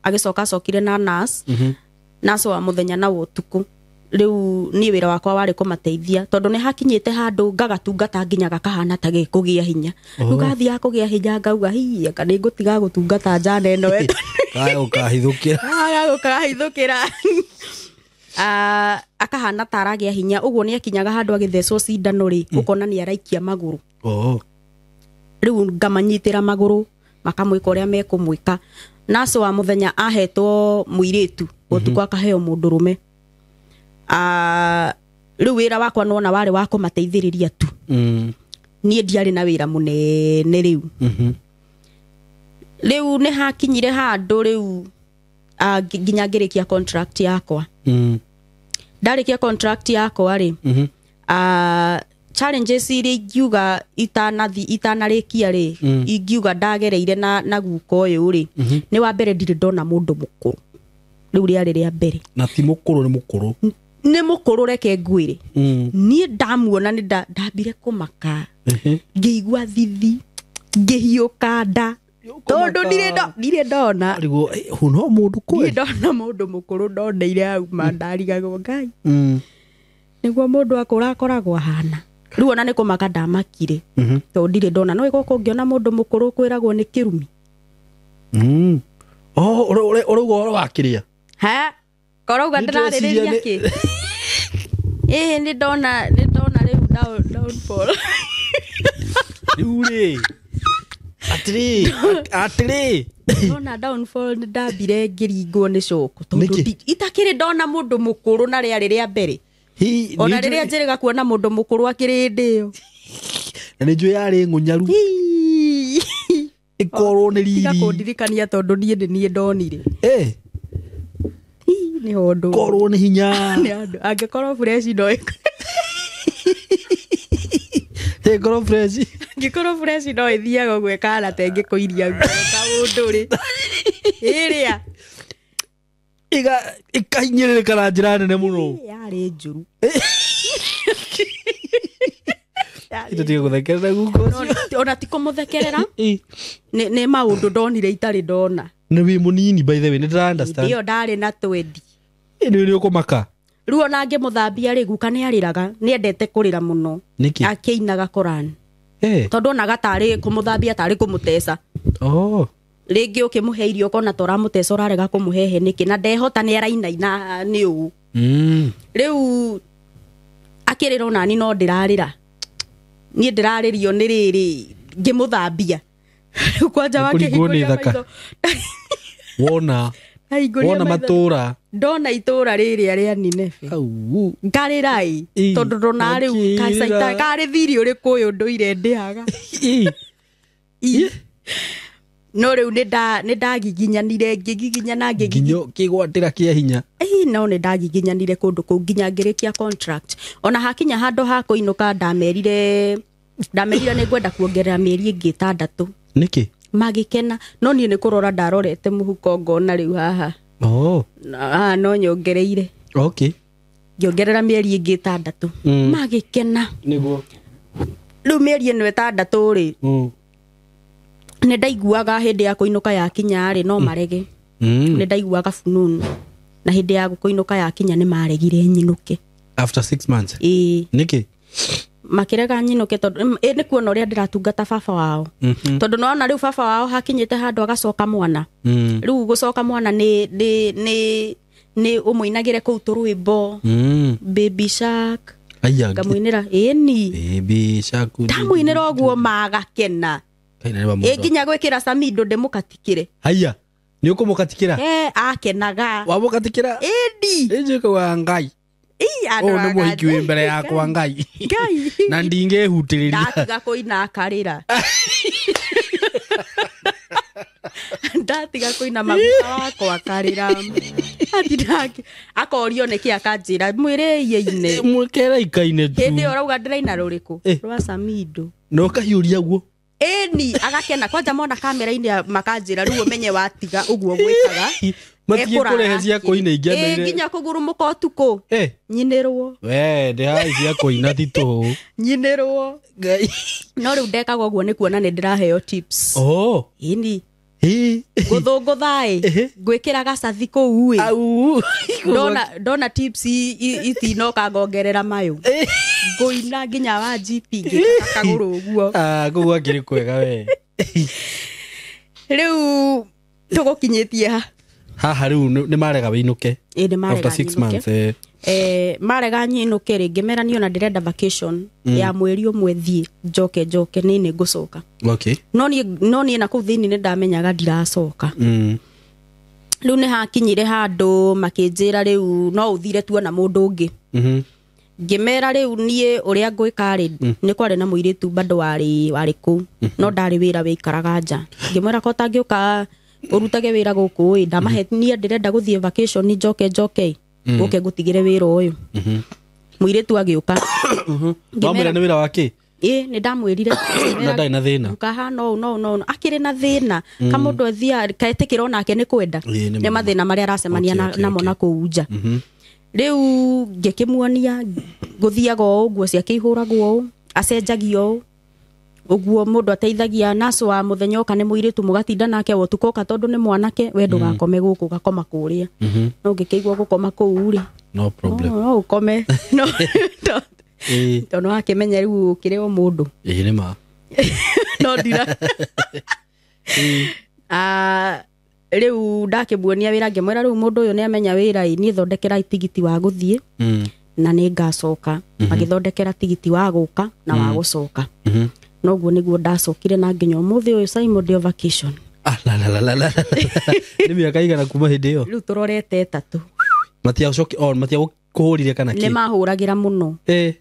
Agĩcoka acokire na nurse. Nurse wa mũthenya na wa ũtukũ. Rĩu niĩ wĩra wakwa warĩ kũmateithia tondũ nĩ hakinyĩte handũ ngagatungata nginya gakahana ta gĩkũgĩa hinya. Rĩu gathiaga kũgĩa hinya ngauga hihi anga nĩ ngũtiga gũtungata njana ĩno. Kaya ũkahithũkĩra. Kaya ũkahithũkĩra. Akahana ta aragĩa hinya ũguo nĩ akinyaga handũ agĩthecwo cindano rĩ, ũkona nĩ araikia magũrũ. Rĩu ngamanyitĩra magũrũ makamwĩka ũrĩa mekũmwĩka. Nurse wa mũthenya ahetwo mũirĩtu, ũtukũ akaheo mũndũrũme. Rĩu wĩra wakwa nona warĩ wa kũmateithĩrĩria tu. Niĩ ndiarĩ na wĩra mũnene rĩu. Rĩu nĩ hakinyire handũ rĩu nginya ngĩrĩkia contract yakwa. Ndarĩkia contract yakwa rĩ, challenges iria ingiuga itanarĩkia rĩ, ingiuga ndagereire na guka ũyũ rĩ, nĩ wa mbere ndirĩ ndona mũndũ mũkũrũ. Rĩu rĩarĩ rĩa mbere. Na ti mũkũrũ nĩ mũkũrũ. Nĩ mũkũrũ reke ngwĩre. Niĩ ndamuona nĩ ndambire kũmaka. Ngĩigua thithi, ngĩhiũka nda. Tondũ ndirĩ ndona. Arigwo, no mũndũ kweli. Ndirĩ ndona mũndũ mũkũrũ ndoneire auma ndarigagwo Ngai. Nĩguo mũndũ akũra akoragwo ahana. Rĩu ona nĩ kũmaka ndamakire. Tondũ ndirĩ ndona. No gũkũ ũngĩona mũndũ mũkũrũ kwĩragwo nĩ kĩrumi. Ũrauga ũhoro wa kĩrĩa? Ha? Korauga ndĩrarĩrĩria kĩ? Nĩ ndona rĩu downfall. Rĩu rĩ, atĩrĩ. Ndona downfall nĩ ndambire ngĩringwo nĩ coko tondũ itakĩrĩ ndona mũndũ mũkũrũ na rĩarĩ rĩa mbere. Ona rĩrĩa njĩrĩga kuona mũndũ mũkũrũ akĩrĩ ndĩyo. Na nĩ njũĩ yarĩ ng'ũnyaru. Ĩkorwo nĩ riri. Tiga kũndirikania tondũ niĩ nĩ niĩ ndonire. Nĩ ũndũ. Korwo nĩ hinya. Nĩ andũ. Angĩkorwo fresh no Ĩngĩkorwo fresh. Angĩkorwo fresh no ĩthiaga ũguo ĩkahana ta ĩngĩkũiria kaũndũ rĩ. Ĩrĩa. Ĩkahinyĩrĩrĩka na njĩra nene mũno. Yarĩ njũru. Tũtige gũthekerera guka ũcio. Ona ti kũmũthekerera. Nĩ maũndũ ndonire itarĩ ndona. Nĩ wĩ mũnini by the way, nĩ ndĩra understand. Ĩyo ndarĩ na twendi. Nĩ nĩ ũkũmaka. Rĩu ona ngĩmũthambia rĩ, guka nĩ arĩraga, nĩ endete kũrĩra mũno. Nĩkĩ? Akĩinaga Koran. Tondũ onaga tarĩ kũmũthambia tarĩ kũmũteca. Rĩngĩ ũkĩmũhe irio ũkona ta ũramũteca ũrarega kũmũhehe nĩkĩ, na ndehota nĩ arainaina nĩ ũũ. Rĩu akĩrĩra onani no ndĩrarĩra. Niĩ ndĩrarĩrio nĩ rĩrĩ ngĩmũthambia. Rĩu kwanja wakĩhingũria maitho. Wona. Wona matũra. Ndona itũra rĩrĩa rĩa Nineve. Ngarĩra ĩ, tondũ ndona rĩu kacaita karĩ thiri ũrĩkũ ũyũ ndũire ndĩhaga. No rĩu nĩ ndagiginyanire, ngĩgiginyana nginya kĩgwatĩra kĩa hinya. No nĩ ndagiginyanire kũndũ kũu nginya ngĩrĩkia contract. Ona hakinya handũ ha kũinũka ndamerire nĩ ngwenda kuongerera mĩeri ĩngĩ 6. Nĩkĩ? Magĩkena. No niĩ nĩ kũrora ndarorete mũhuko ngona rĩu haha. Haha no nyongereire. Okay. Ngĩongerera mĩeri ĩngĩ 6. Magĩkena. Nĩguo. Rĩu mĩeri ĩno 6 rĩ, nĩ ndaiguaga hĩndĩ ya kũinũka yakinya rĩ, no marege. Nĩ ndaiguaga fununu. Na hĩndĩ ya kũinũka yakinya nĩ maregire nyinũke. After 6 months? Ĩĩ. Nĩkĩ? Makĩrega nyinũke tondũ nĩ kuona ũrĩa ndĩratungata baba wao. Tondũ nĩwona rĩu baba wao hakinyĩte handũ agacoka mwana. Rĩu gũcoka mwana nĩ ũmũinagĩre kũu tũrwĩmbo. Baby Shark. Ngamũinĩra ĩni. Baby Shark. Ndamũinĩra ũguo magakena. Ĩ nginya gwĩkĩra Samido ndĩmũkatikĩre. Haya, nĩ ũkũmũkatikĩra? Akenaga. Wamũkatikĩra? Ĩndi. Ĩnjĩka wa Ngai. Ũyũ nĩ mũhiki wĩ mbere yakwa Ngai. Ngai. Na ndingĩhutĩrĩria. Ndatiga kũina akarĩra. Ndatiga kũina maguta wakwa akarĩra. Atinake akorio nĩkĩ akanjĩra mwĩre ine. Mwĩkere ikaine tu. Hĩndĩ ĩyo ũrauga ndĩraina rũrĩkũ? Rwa Samido. Na ũkahiũria guo. Ĩni agakena kwanja mona kamera-inĩ makanjĩra rĩu ũmenye watiga ũguo gwĩkaga. Matige kũrehe cia kũina ingĩ andũ. Nginya kũgurumũka ũtukũ. Nyinĩrwo. We ndĩ haha cia kũina ti tũhũ. Nyinĩrwo. Ngai. No rĩu ndekaga ũguo nĩ kuona nĩ ndĩraheo tips. Oh. Ĩni. Ngũthũngũthaĩ ngwĩkĩra gacathi kũu ĩ. Ndona tips itinoka ngongerera mayũ. Ngũina nginya wa GP ngĩkaga kagũrũ ũguo. Kũu akĩrĩ kwega we. Rĩu tũgũkinyĩtie ha? Haha rĩu nĩ marega wĩinũke. Ĩ nĩ marega After 6 months. Marega nyinũke rĩ ngĩmera niĩ ona ndĩrenda vacation ya mweri ũmwe thiĩ njoke njoke nĩ nĩ ngũcoka. Okay. No niĩ na kũu thĩinĩ nĩ ndamenyaga ndiracoka. Rĩu nĩ hakinyire handũ makĩnjĩra rĩu no ũthire tuona mũndũ ũngĩ. Ngĩmera rĩu niĩ ũrĩa ngwĩka rĩ nĩ kwarĩ na mũirĩtu bado warĩ kũu no ndarĩ wĩra wĩikaraga nja. Ngĩmwĩra ko tangĩũka ũrutage wĩra gũkũ ĩ ndamahe niĩ ndĩrenda gũthiĩ vacation njoke njoke ũke ngũtigĩre wĩra ũyũ. Mũirĩtu agĩũka. Wamwĩra nĩ wĩra wake? Ĩ nĩ ndamwĩrire. Na ndarĩ na thĩna. Kaha no no no akĩrĩ na thĩna kamũndũ athiaga ketĩkĩra onake nĩ kwenda nĩ mathĩna marĩa aracemania namo na kũu nja. Rĩu ngĩkĩmuonia gũthiaga ũũ nguo ciake ihũragwo ũũ acenjagio ũũ ũguo mũndũ ateithagia nacu wa mũthenya oka nĩ mũirĩtu mũgatinda nake ũtukũ oka tondũ nĩ mwanake we ndũgakome gũkũ ũgakoma kũrĩa. No ũngĩkĩigua gũkoma kũu rĩ no problem. No ũkome. No tondũ wakĩmenya rĩu ũkĩrĩ o mũndũ. Ĩ nĩ ma. No ndira. Rĩu ndakĩmuonia wĩra ngĩmwĩra rĩu mũndũ ũyũ nĩ amenya wĩra ĩ niĩ thondekera tigiti wa gũthiĩ na nĩ ngacoka. Magĩthondekera tigiti wa gũka na wa gũcoka. Noguo nĩguo ndacokire na nginya ũmũthĩ ũyũ Simon ndĩ vacation. La la la la. Nĩ mĩaka igana kuma hĩndĩ ĩyo? Rĩu tũrorete 3. Matiacoki on matiakũhũrire kana kĩ? Nĩ mahũragĩra mũno.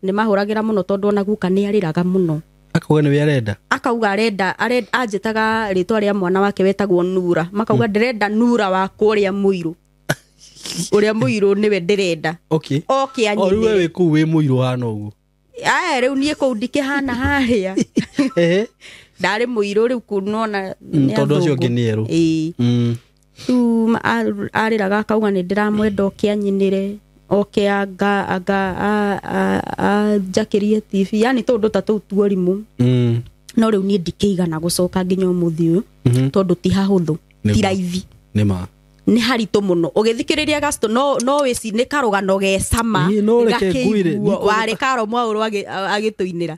Nĩ mahũragĩra mũno tondũ ona guka nĩ arĩraga mũno. Akauga nĩwe arenda? Akauga arenda anjĩtaga rĩtwa rĩa mwana wake wetagwo Nura. Makauga ndĩrenda Nura wakwa ũrĩa mũirũ. Ũrĩa mũirũ nĩwe ndĩrenda. Okay. Oke anyinĩre. O rĩu we wĩ kũu wĩ mũirũ hana ũguo. Aya rĩu niĩ kũu ndikĩhana harĩa. Ndarĩ mũirũ rĩu kũu nona nĩ tondũ acio angĩ nĩ erũ. Ĩĩ. Rĩu arĩraga akauga nĩ ndĩramwenda oke anyinĩre oke anga anjakĩrie TV yani tũndũ ta tũu tuorimũ. No rĩu niĩ ndikĩigana gũcoka nginya ũmũthĩ ũyũ tondũ ti hahũthũ ti raithi. Nĩ ma. Nĩ haritũ mũno ũgĩthikĩrĩria Gasto no wĩci nĩ karũgano ge cama gakĩiguo warĩ Karo Mwaũrũ agĩtũinĩra.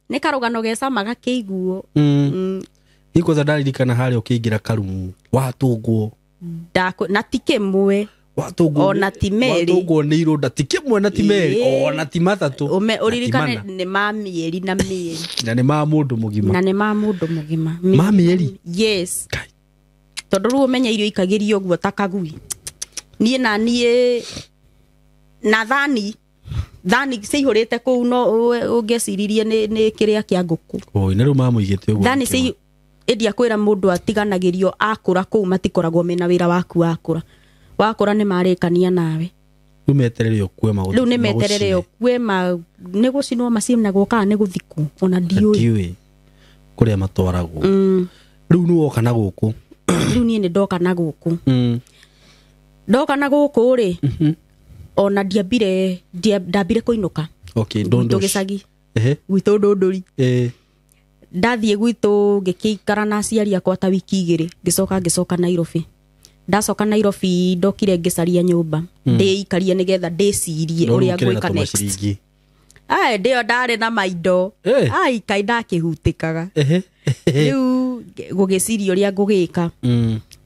Nĩ karũgano ge cama gakĩiguo. Niĩ kwanza ndaririkana harĩa ũkĩingĩra karumu watũngwo na ti kĩmwe ona ti merĩ watũngwo nĩ ironda ti kĩmwe na ti merĩ ona ti matatũ. Ũririkane nĩ ma mĩeri na mĩeri na nĩ ma mũndũ mũgima. Na nĩ ma mũndũ mũgima. Ma mĩeri? Yes. Tondũ rĩu ũmenye irio ikagĩrio ũguo ta kagui. Niĩ na niĩ na thani cihũrĩte kũu no ũngĩeciririe nĩ kĩrĩa kĩa ngũkũ. Oi na rĩu mamũigĩte ũguo. Thani ĩndia kwĩra mũndũ atiganagĩrio akũra kũu matikoragwo mena wĩra waku wakũra. Wakũra nĩ marĩkania nawe. Rĩu meterere ũkue magũthiĩ. Rĩu nĩ meterere ũkue nĩ gũcinwo macinagwo kana nĩ gũthikwo ona ndiũĩ. Ndiũĩ kũrĩa matwaragwo. Rĩu nĩ woka na gũkũ. Rĩu niĩ nĩ ndoka na gũkũ. Ndoka na gũkũ rĩ ona ndambire kũinũka. Okay, ndũndũri. Gĩcagi. Gwitũ ndũndũri. Ndathiĩ gwitũ ngĩkĩikara na aciari akwa ta wiki 2 ngĩcoka Nairobi. Ndacoka Nairobi ndokire ngĩcaria nyũmba ndĩikarie nĩgetha ndĩcirie ũrĩa ngwĩka next. Ai ndĩyo ndarĩ na maindo. Ai kai ndakĩhutĩkaga. Rĩu gũgĩciria ũrĩa ngũgĩka.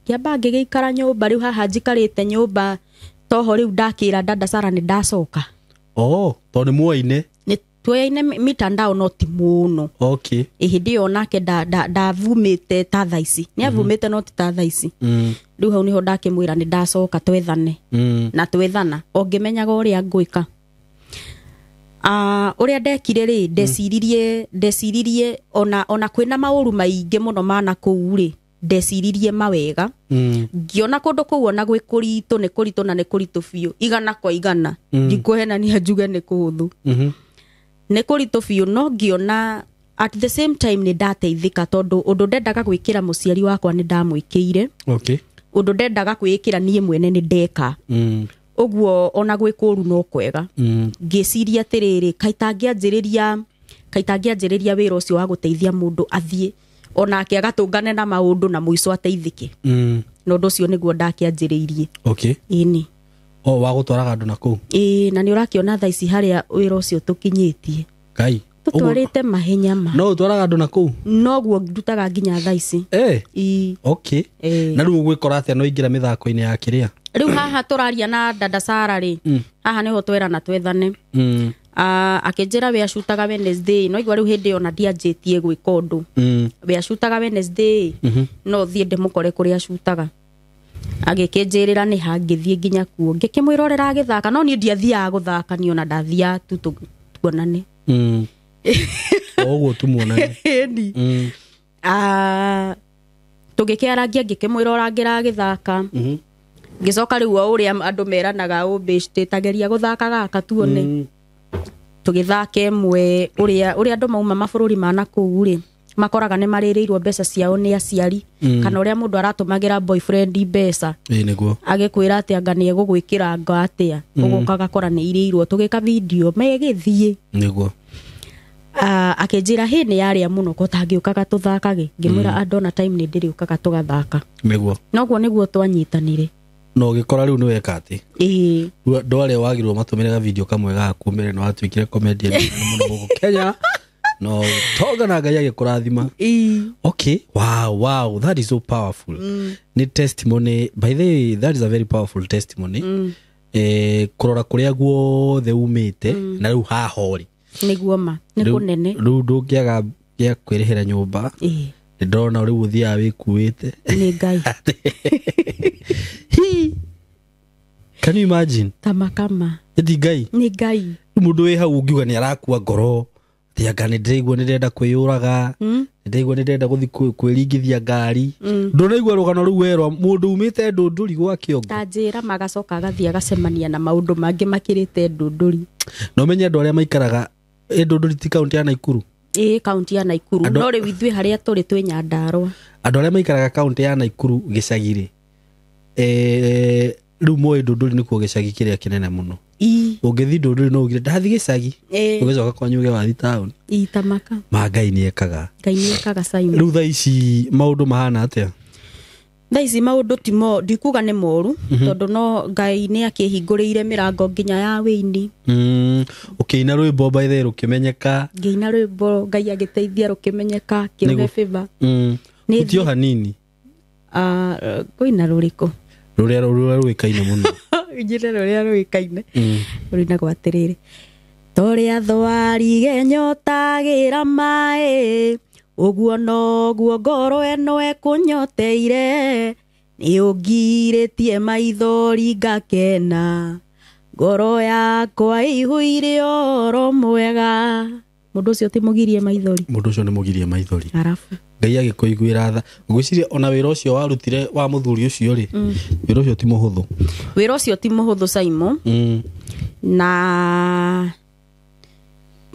Kĩamba ngĩgĩikara nyũmba rĩu haha njikarĩte nyũmba toho rĩu ndakĩra dada Sara nĩ ndacoka. Oh, tondũ nĩ muoine. Nĩ Tuoyaine mitandao no ti mũno. Okay. Hĩndĩ ĩyo nake ndavumĩte ta thaa ici. Nĩ avumĩte no ti ta thaa ici. Rĩu hau nĩho ndakĩmwĩra nĩ ndacoka twethane. Na twethana o ngĩmenyaga ũrĩa ngwĩka. Ũrĩa ndekire rĩ, ndeciririe ona kwĩna maũru maingĩ mũno mana kũu rĩ, ndeciririe mawega. Ngĩona kũndũ kũu ona gwĩ kũritũ, nĩ kũritũ na nĩ kũritũ biũ, 100 kwa 100. Ndikũhenania njuge nĩ kũhũthũ. Nĩ kũritũ biũ, no ngĩona at the same time nĩ ndateithĩka tondũ ũndũ ndendaga gwĩkĩra mũciari wakwa nĩ ndamwĩkĩire. Okay. Ũndũ ndendaga kwĩĩkĩra niĩ mwene nĩ ndeka. Ũguo ona gwĩ kũũru no kwega. Ngĩciria atĩrĩrĩ, kaitangĩanjĩrĩria wĩra ũcio wa gũteithia mũndũ athiĩ onake agatũngane na maũndũ na mũico ateithĩke. Na ũndũ ũcio nĩguo ndakĩanjĩrĩirie. Okay. Ĩni. O wa gũtwaraga andũ na kũu? Ĩĩ, na nĩ ũrakĩona thaa ici harĩa wĩra ũcio tũkinyĩtie. Ngai. Tũtwarĩte mahenya ma. No ũtwaraga andũ na kũu? Noguo ndutaga nginya thaa ici. Ĩĩ. Okay. Na rĩu ũgwĩkora atĩa no ingĩra mĩthako-inĩ ya kĩrĩa? Rĩu haha tũraria na dada Sara rĩ, haha nĩho twerana twethane. Akĩnjĩra we acutaga Wednesday, no igua rĩu hĩndĩ ĩyo na ndianjĩtie gwĩka ũndũ. We acutaga Wednesday, no thiĩ ndĩmũkore kũrĩa acutaga. Agĩkĩnjĩrĩra nĩ hangĩthiĩ nginya kuo. Ngĩkĩmwĩrorera agĩthaka, no niĩ ndiathiaga gũthaka, niĩ ona ndathiaga tu tuonane. O ũguo tu muonane. Ĩni. Tũgĩkĩarangia ngĩkĩmwĩrorangĩra agĩthaka. Ngĩcoka rĩu o ũrĩa andũ meranaga ũmbĩcĩte tageria gũthaka gaka tuone. Tũgĩthaka ĩmwe ũrĩa andũ mauma mabũrũri ma nakũu rĩ, makoraga nĩ marĩrĩirwo mbeca ciao nĩ aciari, kana ũrĩa mũndũ aratũmagĩra boyfriend mbeca. Ĩĩ nĩguo. Agĩkwĩra atĩ anga nĩ egũgwĩkĩra ngo atĩa, ũgoka agakora nĩ irĩirwo. Tũgĩka video megĩthiĩ. Nĩguo. Akĩnjĩra hĩ nĩ yarĩa mũno ko tangĩũkaga tũthakage. Ngĩmwĩra andũ ona time nĩ ndĩrĩũkaga tũgathaka. Nĩguo. Noguo nĩguo twanyitanire. Na ũgĩkora rĩu nĩ weka atĩ? Ĩĩ. Rĩu andũ arĩa wagĩrĩirwo matũmĩre video kamwe gaku mbere nĩ watuĩkire comedian mũno gũkũ Kenya. No tonga na Ngai agĩkũrathima. Ĩĩ. Okay. Wow, wow, that is so powerful. Nĩ testimony, by the way, that is a very powerful testimony. Kũrora kũrĩa guothe umĩte, na rĩu haha ũrĩ. Nĩguo ma, nĩ kũnene. Rĩu ndũngĩaga gĩa kwĩrĩhĩra nyũmba. Ĩĩ. Nĩ ndĩrona rĩu ũthiaga wĩkuĩte. Nĩ Ngai. Hi. Can you imagine? Tamakama. Ĩti Ngai. Nĩ Ngai. Rĩu mũndũ wĩ hau ũngiuga nĩ arakua ngoro. Atĩ anga nĩ ndĩraigua nĩ ndĩrenda kwĩyũraga. Nĩ ndĩraigua nĩ ndĩrenda gũthiĩ kwĩringithia ngari. Ndũnaigua rũgano rũu werwa mũndũ umĩte ndũndũri gwa Kĩongo. Ta njĩra magacoka agathiĩ agacemania na maũndũ mangĩ makĩrĩte ndũndũri. Na ũmenye andũ arĩa maikaraga ndũndũri ti kaũntĩ ya Naikuru? Ĩĩ, kaũntĩ ya Naikuru. No rĩu ithuĩ harĩa tũrĩ twĩ Nyandarũa. Andũ arĩa maikaraga kaũntĩ ya Naikuru gĩcagi-rĩ, rĩu moĩ ndũndũri nĩkuo gĩcagi kĩrĩa kĩnene mũno. Ũngĩthiĩ ndũndũri no ugire ndathiĩ gĩcagi. Ũgĩcoka kwanyu uge wathiĩ taũni. Ĩĩ, tamaka. Ma Ngai nĩ ekaga. Ngai nĩ ekaga, Simon. Rĩu thaa ici maũndũ mahana atĩa? Thaa ici maũndũ ti mo, ndikuga nĩ moru, tondũ no Ngai nĩ akĩhingũrĩire mĩrango nginya ya wĩini. Ũkĩina rwĩmbo by the way rũkĩmenyeka. Ngĩina rwĩmbo Ngai agĩteithia rũkĩmenyeka, kĩrũhe favor. Nĩ Ũtio hanini. Ngũina rũrĩkũ? Rũrĩa rũĩkaine mũno. Njĩra rũrĩa rũĩkaine. Rũinagwo atĩrĩrĩ. Torĩa thwarige nyotagĩra maĩ, ũguo noguo ngoro ĩno ĩkũnyoteire, nĩ ũngirĩtie maithori ngakena, ngoro yakwa ĩihũire ũhoro mwega. Mũndũ ũcio ti mũgirie maithori. Mũndũ ũcio nĩ mũgirie maithori. Arabu. Ngai agĩkũiguĩra tha. Ngwĩciria ona wĩra ũcio warutire wa mũthuri ũcio rĩ, wĩra ũcio ti mũhũthũ. Wĩra ũcio ti mũhũthũ, Simon. Na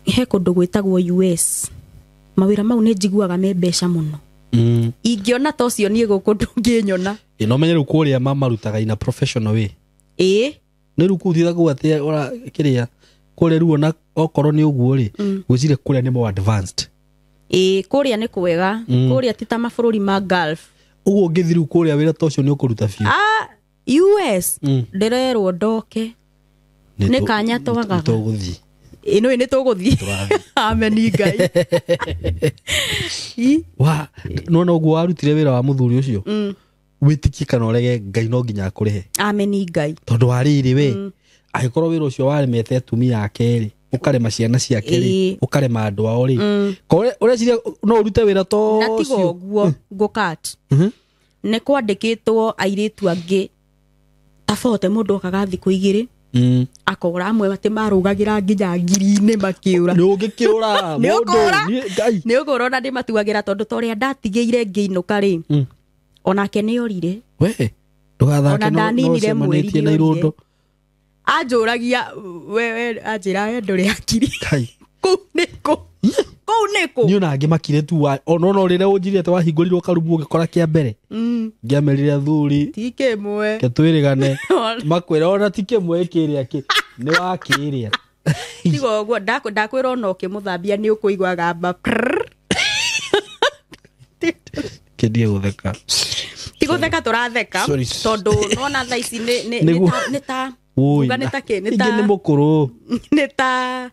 he kũndũ gwĩtagwo US. Mawĩra mau nĩ njiguaga me mbeca mũno. Ingĩona ta ũcio niĩ gũkũ ndũngĩnyona. Ĩ, no menye rĩu kũrĩa mamarutaga in a professional way. Ĩ. Nĩ rĩu kũu ti kuga atĩ ora kĩrĩa, kũrĩa rĩu ona okorwo nĩ ũguo rĩ, ngwĩciria kũrĩa nĩ more advanced. Ĩ, kũrĩa nĩ kwega. Kũrĩa ti ta mabũrũri ma Gulf. Ũguo ũngĩthiĩ rĩu kũrĩa wĩra ta ũcio nĩ ũkũruta biũ. US. Ndĩrerwo ndoke. Nĩ kanya twagaga. Nĩ tũgũthiĩ. Ĩ, nĩ tũgũthiĩ. Tũrathiĩ. Amen, Ngai. I? Wa, no no ũguo warutire wĩra wa mũthuri ũcio. Wĩtĩkie kana ũrege Ngai no nginya akũrĩhe. Amen, Ngai. Tondũ wa rĩrĩ we, angĩkorwo wĩra ũcio waremete atumia ake rĩ, Ũkarema ciana ciake rĩ, ũkarema andũ ao rĩ, ũreciria no ũrute wĩra to na tiga ũguo ngũkat nĩ kwandĩkĩtwo airĩtu angĩ ta bote mũndũ okaga thikũ igĩrĩ akora amwe atĩ marũgagĩra nginya ngiri-inĩ makĩũra. Nĩ ũngĩkĩũra mũndũ nĩ ũkũra ona ndĩmatuagĩra tondũ ta ũrĩa ndatigĩire ngĩinũka rĩ, onake nĩ orire. We ndũgathake no ũcemanĩtie na irũndo. Anjũragia we anjĩra we ndũrĩ hakiri. Kũu nĩkũ? Kũu nĩkũ? Niĩ ona angĩ makire tu ona no rĩrĩa ũnjirire atĩ wahingũrirwo karumu ũgĩkora kĩa mbere. Ngĩamerire athuri ti kĩmwe ke twĩrĩgane makwĩra ona ti kĩmwe kĩrĩa kĩ nĩ wakĩrĩa. Tiga ũguo ndakwĩra ona ũkĩmũthambia nĩ ũkũigua gamba. Kĩndie gũtheka. Ti gũtheka tũratheka tondũ nona thaa ici nĩ ta nĩ mũkũrũ nĩ ta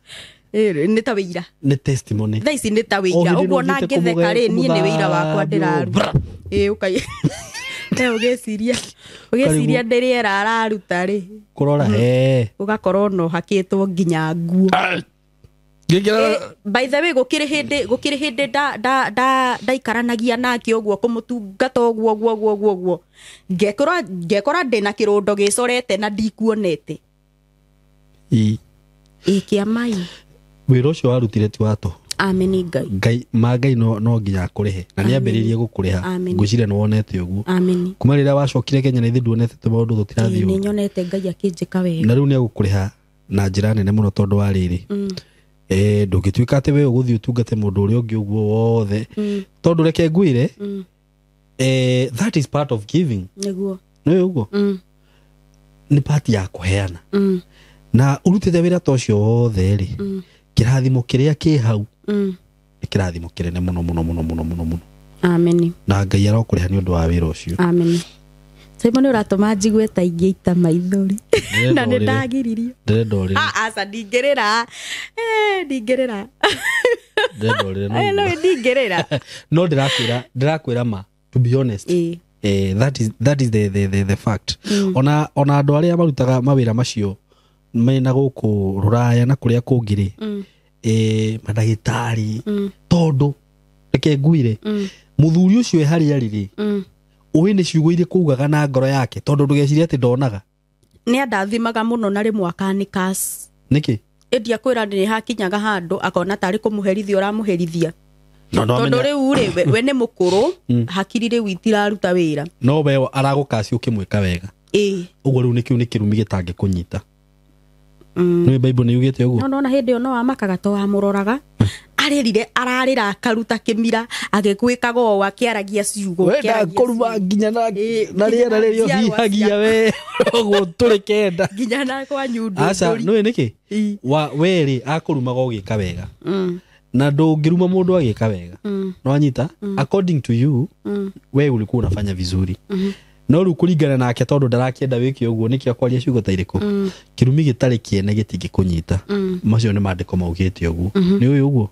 wĩira, nĩ testimony. Thaa ici nĩ ta wĩira ũguo na ngĩtheka rĩ niĩ nĩ wĩira wakwa ndĩraruta. Ĩ ũkai ũgĩciria ndĩ rĩera araruta rĩ kũrora ũgakorwo no hakĩtwo nginya nguo. By the way gũkĩrĩ hĩndĩ ndaikaranagia nake ũguo kũmũtungata ũguo ũguo ũguo ũguo ngekora ndĩna kĩrũndo gĩcorete na ndikuonete. Ĩ kĩa mai wĩra ũcio warutire ti wa tũhũ. Ameni Ngai. Ngai ma Ngai no nginya akũrĩhe na nĩ ambĩrĩrie gũkũrĩha. Ngwĩciria nĩ wonete ũguo. Ameni. Kuma rĩrĩa wacokire Kenya na ithuĩ nduonete tũmaũndũ tũtirathiĩ ũguo. Nĩ nyonete Ngai akĩnjĩka wega. Na rĩu nĩ egũkũrĩha na njĩra nene mũno tondũ wa rĩrĩ. Ndũngĩtuĩka atĩ we ũgũthiĩ ũtungate mũndũ ũrĩa ũngĩ ũguo wothe. Tondũ reke ngwĩre, that is part of giving. Nĩguo. Nĩ ũguo? Nĩ part ya kũheana. Na ũrutĩte wĩra ta ũcio wothe rĩ, kĩrathimo kĩrĩa kĩ hau nĩ kĩrathimo kĩnene mũno mũno mũno mũno mũno mũno. Ameni. Na Ngai arokũrĩha nĩ ũndũ wa wĩra ũcio. Ameni. Simon ũratũma njigue ta ingĩita maithori. Na nĩ ndagiririo. Ndĩrenda ũrĩre. Aca ndingĩrĩra. Ndingĩrĩra. Ndĩrenda ũrĩre. No ndingĩrĩra. No ndĩrakwĩra ma, to be honest. That is the fact. Ona andũ arĩa marutaga mawĩra macio mena gũkũ rũraya na kũrĩa kũngĩ rĩ, mandagĩtarĩ, tondũ reke ngwĩre, mũthuri ũcio e harĩa arĩ rĩ, ũĩ nĩ ciugo irĩkũ ugaga na ngoro yake tondũ ndũgecirie atĩ ndonaga. Nĩ andathimaga mũno na rĩmwe akanĩkas. Nĩkĩ? Ĩndĩ akwĩra nĩ hakinyaga handũ akona tarĩ kũmũherithia ũramũherithia. Tondũ rĩu rĩ we nĩ mũkũrũ, hakiri rĩu itiraruta wĩra. No we aragũkaci ũkĩmwĩka wega. Ũguo rĩu nĩkĩu nĩ kĩrumi gĩtangĩkũnyita. Nĩ Bible nĩ yugĩte ũguo. No na hĩndĩ ĩyo no amakaga to amũroraga. Arĩrire ararĩra akaruta kĩmira agĩkwĩkaga ũũ akĩaragia ciugo. We ndakũruma nginya na rĩera rĩrĩa ũhihagia we ũguo tũrĩ kenda. Nginya na kwa nyundo. Aca nĩũĩ nĩkĩ? We rĩ akũrumaga ũgĩka wega. Na ndũngĩruma mũndũ agĩka wega. No anyita according to you we ulikuwa unafanya vizuri. No rĩu kũringana nake tondũ ndarakĩenda wĩke ũguo nĩkĩo akwaria ciugo ta irĩkũ. Kĩrumi gĩtarĩ kĩene gĩtingĩkũnyita. Macio nĩ maandĩko maugĩte ũguo. Nĩ ũĩ ũguo?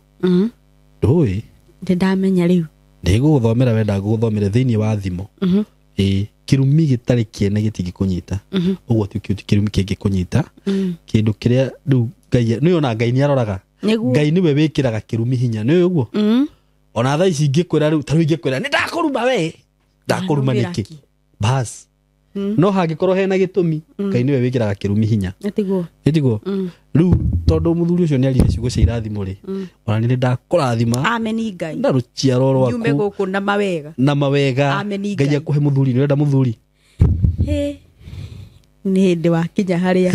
Ndũĩ? Ndĩndamenya rĩu. Ndĩgũgũthomera we ndagũgũthomere thĩinĩ wa thimo. Kĩrumi gĩtarĩ kĩene gĩtingĩkũnyita. Ũguo ti kĩrumi kĩngĩkũnyita. Kĩndũ kĩrĩa rĩu Ngai nĩ ona Ngai nĩ aroraga. Ngai nĩwe wĩkĩraga kĩrumi hinya. Nĩ ũĩ ũguo? Ona thaa ici ingĩkwĩra rĩu ta rĩu ingĩkwĩra nĩ ndakũruma we. Ndakũruma nĩkĩ? Bas. No hangĩkorwo hena gĩtũmi Ngai nĩwe wĩkĩraga kĩrumi hinya. Ĩtiguo. Rĩu tondũ mũthuri ũcio nĩ arire ciugo cia irathimo rĩ, ona nĩ ndakũrathima. Ameni Ngai. Na rũciaro rwaku. Yume gũkũ na mawega. Na mawega. Ngai akũhe mũthuri, nĩ ũrenda mũthuri? Nĩ hĩndĩ wakinya harĩa.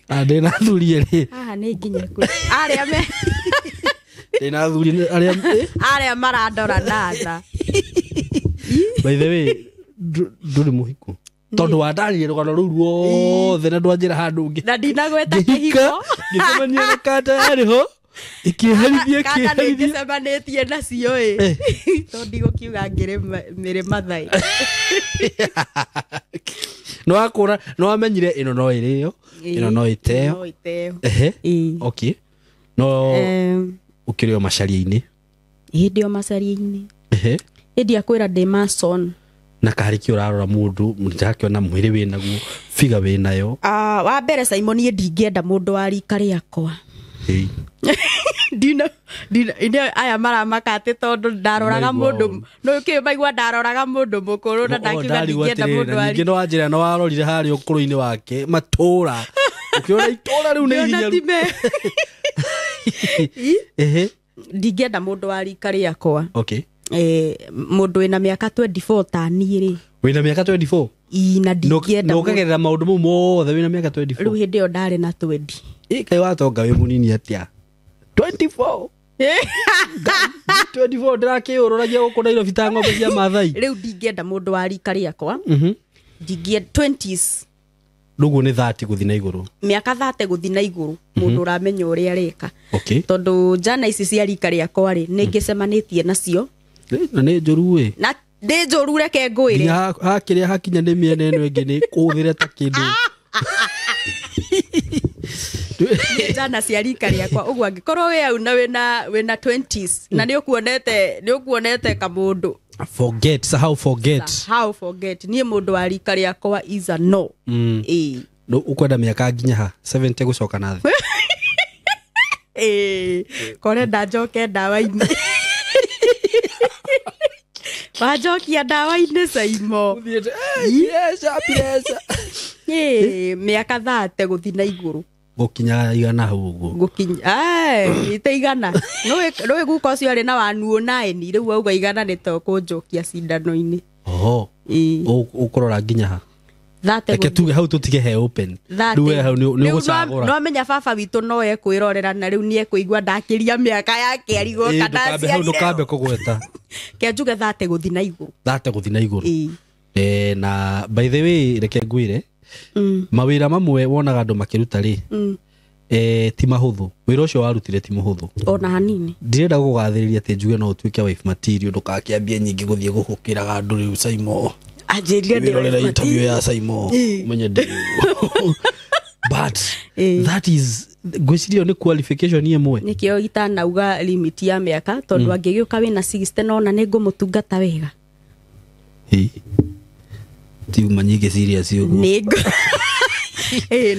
Ndĩna athuri erĩ. Haha nĩ nginya kũ. Arĩa me. Ndĩna athuri arĩa arĩa marandora na tha. By the way, ndũrĩ mũhiku. Tondũ wandarire rũgano rũu ruothe na ndwanjĩra handũ ũngĩ. Na ndinagweta kĩhiko. Ngĩcemania na kanda yarĩ ho. Ĩkĩherithia kanda nĩ ngĩcemanĩtie nacio ĩ. Tondũ ndigũkiuga ngĩrĩ mĩrĩ Mathai. No akũra no amenyire ĩno no ĩrĩo, ĩno no ĩteo. No ĩteo. Ehe. Okay. No ũkĩrĩ o macaria-inĩ. Hĩndĩ o macaria-inĩ. Ehe. Hĩndĩ akwĩra ndĩ mason. Na karĩ kĩ ũrarora mũndũ ndakĩona mwĩrĩ wĩnaguo Figa wĩ nayo. Wa mbere Simon, niĩ ndingĩenda mũndũ wa rika rĩakwa. Ndina ndina aya maramaka atĩ tondũ ndaroraga mũndũ no kĩ maigua ndaroraga mũndũ mũkũrũ na ndakiuga ndingĩenda mũndũ wa ningĩ no wanjĩra no warorire harĩa ũkũrũ-inĩ wake matũra ũkĩona itũra rĩu nĩ ihinyaru. Ndingĩenda mũndũ wa rika rĩakwa. Okay. Mũndũ wĩna mĩaka 24 ta niĩ rĩ. Wĩna mĩaka 24? Ĩ, na ndingĩenda. Na ũkagerera maũndũ mau mothe wĩna mĩaka 24? Rĩu hĩndĩ ĩyo ndarĩ na 20. Ĩ, kaĩ watonga wĩ mũnini atĩa? 24? 24 ndĩrakĩũrũragia gũkũ Nairobi ta ng'ombe cia Maathai. Rĩu ndingĩenda mũndũ wa rika rĩakwa. Ndingĩenda 20s. Rĩu nĩ 30 gũthiĩ na igũrũ. Mĩaka 30 gũthiĩ na igũrũ, mũndũ ũramenya ũrĩa areka. Okay. Tondũ njana ici cia rika rĩakwa rĩ, nĩ ngĩcemanĩtie nacio. Na nĩ njũru ĩ. Na nĩ njũru, reke ngwĩre. Nginya hakĩrĩa hakinya nĩ mĩena ĩno ĩngĩ nĩ kũhũthĩre ta kĩndũ. Njana cia rika rĩakwa ũguo angĩkorwo wĩ au na wĩna 20s na nĩ ũkuonete kamũndũ. Forget, sahau forget. Sahau forget. Niĩ mũndũ wa rika rĩakwa is a no. Ĩ. No ũkwenda mĩaka nginya ha 70 gũcoka na thĩ. Ĩ, kore ndanjoke ndawa-inĩ. Wanjokia ndawa-inĩ Saimo. Ĩ, mĩaka 30 gũthiĩ na igũrũ. Gũkinya igana hau ũguo. Gũkinya, ite igana. Nĩũĩ guka ũcio arĩ na 109, rĩu auga igana nĩ ta ũkũnjokia cindano-inĩ. Oho. Ũkũrora nginya ha? Reke tuge hau tũtige he open. Rĩu we hau nĩ ũgũcagũra. No amenya baba witũ no ekwĩrorera na rĩu nĩ ekũigua ndakĩria mĩaka yake arigwo kana aciarire. Hau ndũkambe kũgweta. Ke njuge 30 gũthiĩ na igũrũ. 30 gũthiĩ na igũrũ. Na by the way reke ngwĩre, mawĩra mamwe wonaga andũ makĩruta rĩ, ti mahũthũ. Wĩra ũcio warutire ti mũhũthũ. Ona hanini. Ndirenda gũgũgathĩrĩria atĩ njuge no ũtuĩke wife material, ndũgakĩambie nyingĩ gũthiĩ gũhũkĩraga andũ rĩu Saimo. Anjĩrire ndĩ Wĩrorera interview ya Saimo, ũmenye ndĩ. But that is ngwĩciria nĩ qualification ĩmwe. Nĩkĩo itanauga limit ya mĩaka tondũ angĩgĩũka wĩna 60 nona nĩ ngũmũtungata wega. Tiuma nyingĩ serious ũguo. Nĩ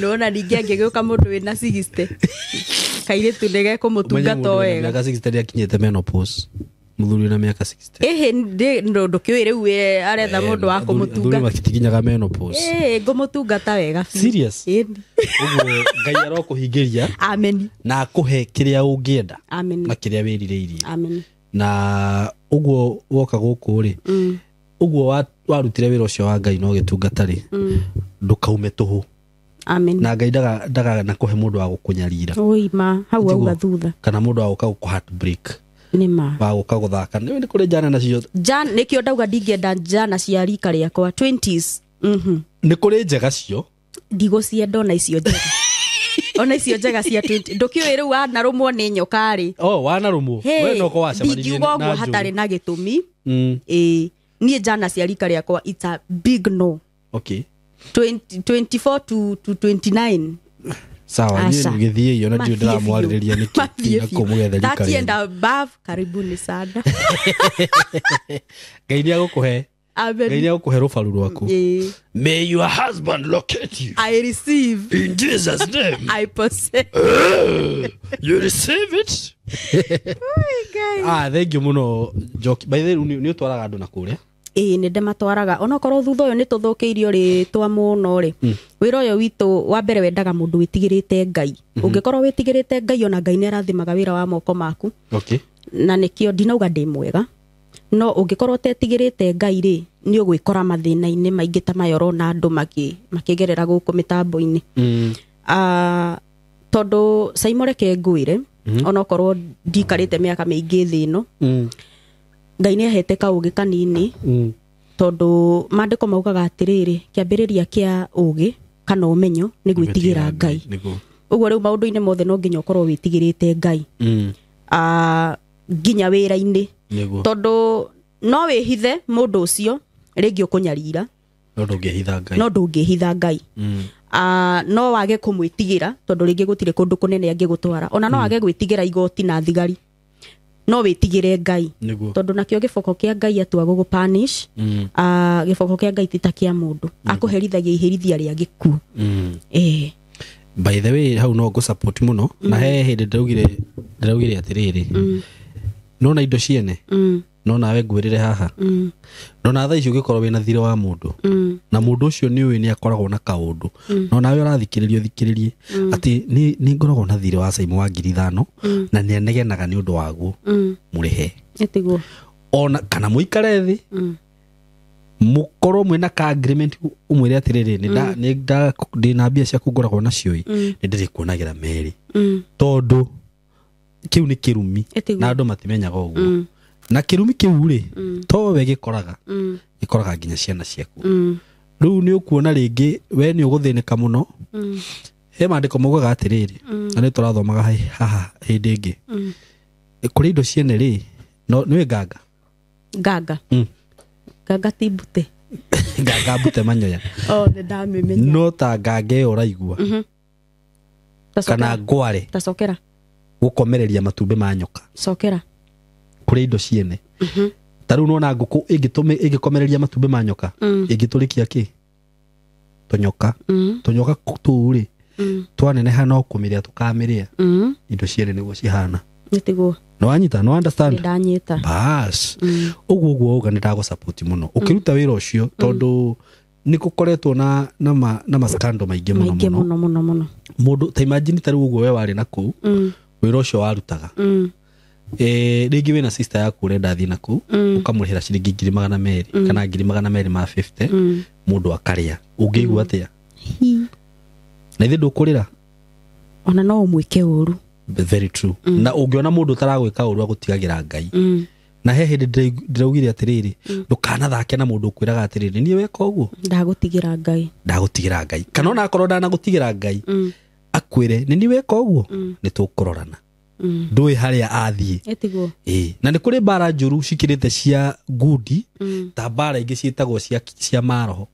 nona ningĩ angĩgĩũka mũndũ wĩna 60 kairĩtu nĩ gekũmũtungata o wega. Mĩaka 60 nĩakinyĩte menopause. Mũthuri wĩna mĩaka 60. Ĩhĩ, ndũkĩũĩ rĩu aretha mũndũ wa kũmũtungata. Athuri matikinyaga menopause. Ĩ, ngũmũtungata wega biũ. Serious? Ũguo Ngai arokũhingĩria. Amen. Na akũhe kĩrĩa ũngĩenda. Amen. Na kĩrĩa wĩrirĩirie. Amen. Na ũguo woka gũkũ rĩ, ũguo warutire wĩra ũcio wa Ngai na ũgĩtungata rĩ, ndũkaume tũhũ. Amen. Na Ngai ndaga na kũhe mũndũ wa gũkũnyarira. Oi ma, hau auga thutha. Kana mũndũ wa gũka gũkũ heartbreak. Nĩ ma. Wa gũka gũthaka. Nĩ kũrĩ njana nacio. Nĩkĩo ndauga ndingĩenda njana cia rika rĩakwa 20s. Nĩ kũrĩ njega cio. Ndigũcienda ona icio njega. Ona icio njega cia 20. Ndũkĩũĩ rĩu wanarũmwo nĩ nyoka rĩ. Oh, wanarũmwo. We no ko wacemanirie na na ũguo hatarĩ na gĩtũmi. Ĩ, niĩ njana cia rika rĩakwa it's a big no. Okay. 24 to 29. Sawa, niĩ ngĩthiĩ iyo na ndio ndĩramwarĩrĩria nĩkĩ na kũmũgetha rika. 30 and above, karibuni sana. Ngai nĩ agũkũhe. Amen. Ngai nĩ agũkũhe rũbaru rwaku. May your husband locate you. I receive. In Jesus' name. I possess. You receive it. Oh, Thank you mũno Njoki. By the way, nĩ ũtwaraga andũ na kũrĩa? Ĩĩ, nĩ ndĩmatwaraga. Onokorwo thutha ũyũ nĩ tũthũkĩirio rĩtwa mũno rĩ, wĩra ũyũ witũ wa mbere wendaga mũndũ wĩtigĩrĩte Ngai. Ũngĩkorwo wĩtigĩrĩte Ngai ona Ngai nĩ arathimaga wĩra wa moko maku. Okay. Na nĩkĩo ndinauga ndĩ mwega. No ũngĩkorwo ũtetigĩrĩte Ngai rĩ, nĩ ũgwĩkora mathĩna-inĩ maingĩ ta maya ũrona andũ makĩgerera gũkũ mĩtambo-inĩ. Tondũ Saimo reke ngwĩre, onokorwo ndikarĩte mĩaka mĩingĩ thĩ ĩno, Ngai nĩ ahete kaũgĩ kanini, tondũ maandĩko maugaga atĩrĩrĩ, kĩambĩrĩria kĩa ũgĩ kana ũmenyo nĩ gwĩtigĩra Ngai. Ũguo rĩu maũndũ-inĩ mothe no nginya ũkorwo wĩtigĩrĩte Ngai. Nginya wĩra-inĩ. Tondũ no wĩhithe mũndũ ũcio rĩngĩ ũkũnyarira, no ndũngĩhitha Ngai. No ndũngĩhitha Ngai. No wage kũmwĩtigĩra tondũ rĩngĩ gũtirĩ kũndũ kũnene angĩgũtwara. Ona no wage gwĩtigĩra igoti na thigari. No wĩtigĩre Ngai. Nĩguo. Tondũ nakĩo gĩboko kĩa Ngai atua gũgũ punish, gĩboko kĩa Ngai ti ta kĩa mũndũ. Akũherithagia iherithia rĩa gĩkuũ. By the way, hau no ngũ support mũno. Na he hĩndĩ ndĩraugire atĩrĩrĩ, nona indo ciene, no nawe ngwĩrĩre haha, no na thaa ici ũngĩkorwo wĩna thirĩ wa mũndũ, na mũndũ ũcio nĩ ũĩ nĩ akoragwo na kaũndũ, no nawe ũrathikĩrĩria ũthikĩrĩrie atĩ nĩ ngoragwo na thirĩ wa Simon wa 5,000, na nĩ anegenaga nĩ ũndũ waguo, mũrĩhe. Ĩtiguo. Ona kana mũikare thĩ, mũkorwo mwĩna ka agreement, ũmwĩre atĩrĩrĩ, ndĩna mbia ciaku ngoragwo nacio ĩ, nĩ ndĩrĩkuonagĩra merĩ, tondũ kĩu nĩ kĩrumi. Ĩtiguo. Na andũ matimenyaga ũguo, na kĩrumi kĩu rĩ, to we gĩkoraga, gĩkoraga nginya ciana ciaku. Rĩu nĩ ũkuona rĩngĩ we nĩ ũgũthĩnĩka mũno. He maandĩko maugaga atĩrĩrĩ, na nĩ tũrathomaga haha hĩndĩ ĩngĩ, kũrĩ indo ciene rĩ, no nĩwĩ nganga. Nganga. Nganga ti mbute. Nganga mbute manyoya. Oh, nĩ ndamĩmenya. No ta nganga ĩyo ũraigua, kana ngware, Tacokera. gũkomereria matumbĩ ma nyoka. Cokera. Kũrĩ indo ciene, ta rĩu nona ngũkũ ĩngĩkomereria matumbĩ ma nyoka, ĩngĩtũrĩkia kĩ tũnyoka, tũnyoka tũu rĩ, twaneneha no kũmĩrĩa tũkamĩrĩa. Indo ciene nĩguo cihana. Nĩtiguo. Nĩ wanyita? Nĩ Nĩ understand? ndanyita. Bas, ũguo ũguo uga nĩ ndagũ mũno ũkĩruta wĩra ũcio, tondũ nĩ gũkoretwo na ma scandal maingĩ mũno. Maingĩ. Mũno. Mũno mũno mũno. Mũndũ ta imagine ta rĩu ũguo we warĩ na kũu, wĩra ũcio warutaga, rĩngĩ wĩna sister yaku ũrenda athiĩ na kũu, ũkamũrĩhĩra ciringi 200,000 kana 250,000, mũndũ akarĩa, ũngĩigua atĩa? Hi. Na ithe ndũkũrĩra? Ona no ũmwĩke ũru. Very true. Na ũngĩona mũndũ ũtaragwĩka ũru, agũtigagĩra Ngai. Na he hĩndĩ ndĩraugire atĩrĩrĩ, ndũkanathake na mũndũ ũkwĩraga atĩrĩrĩ, niĩ weka ũguo Ndagũtigĩra Ngai. Ndagũtigĩra Ngai, kana ona akorwo ndanagũtigĩra Ngai, akwĩre nĩ niĩ weka ũguo, nĩ tũkũrorana. Ndũĩ harĩa athiĩ. Ĩtiguo. Ĩĩ, na nĩ kũrĩ mbara njũru cikĩrĩte cia ngundi, ta mbara ingĩ ciĩtagwo cia maroho.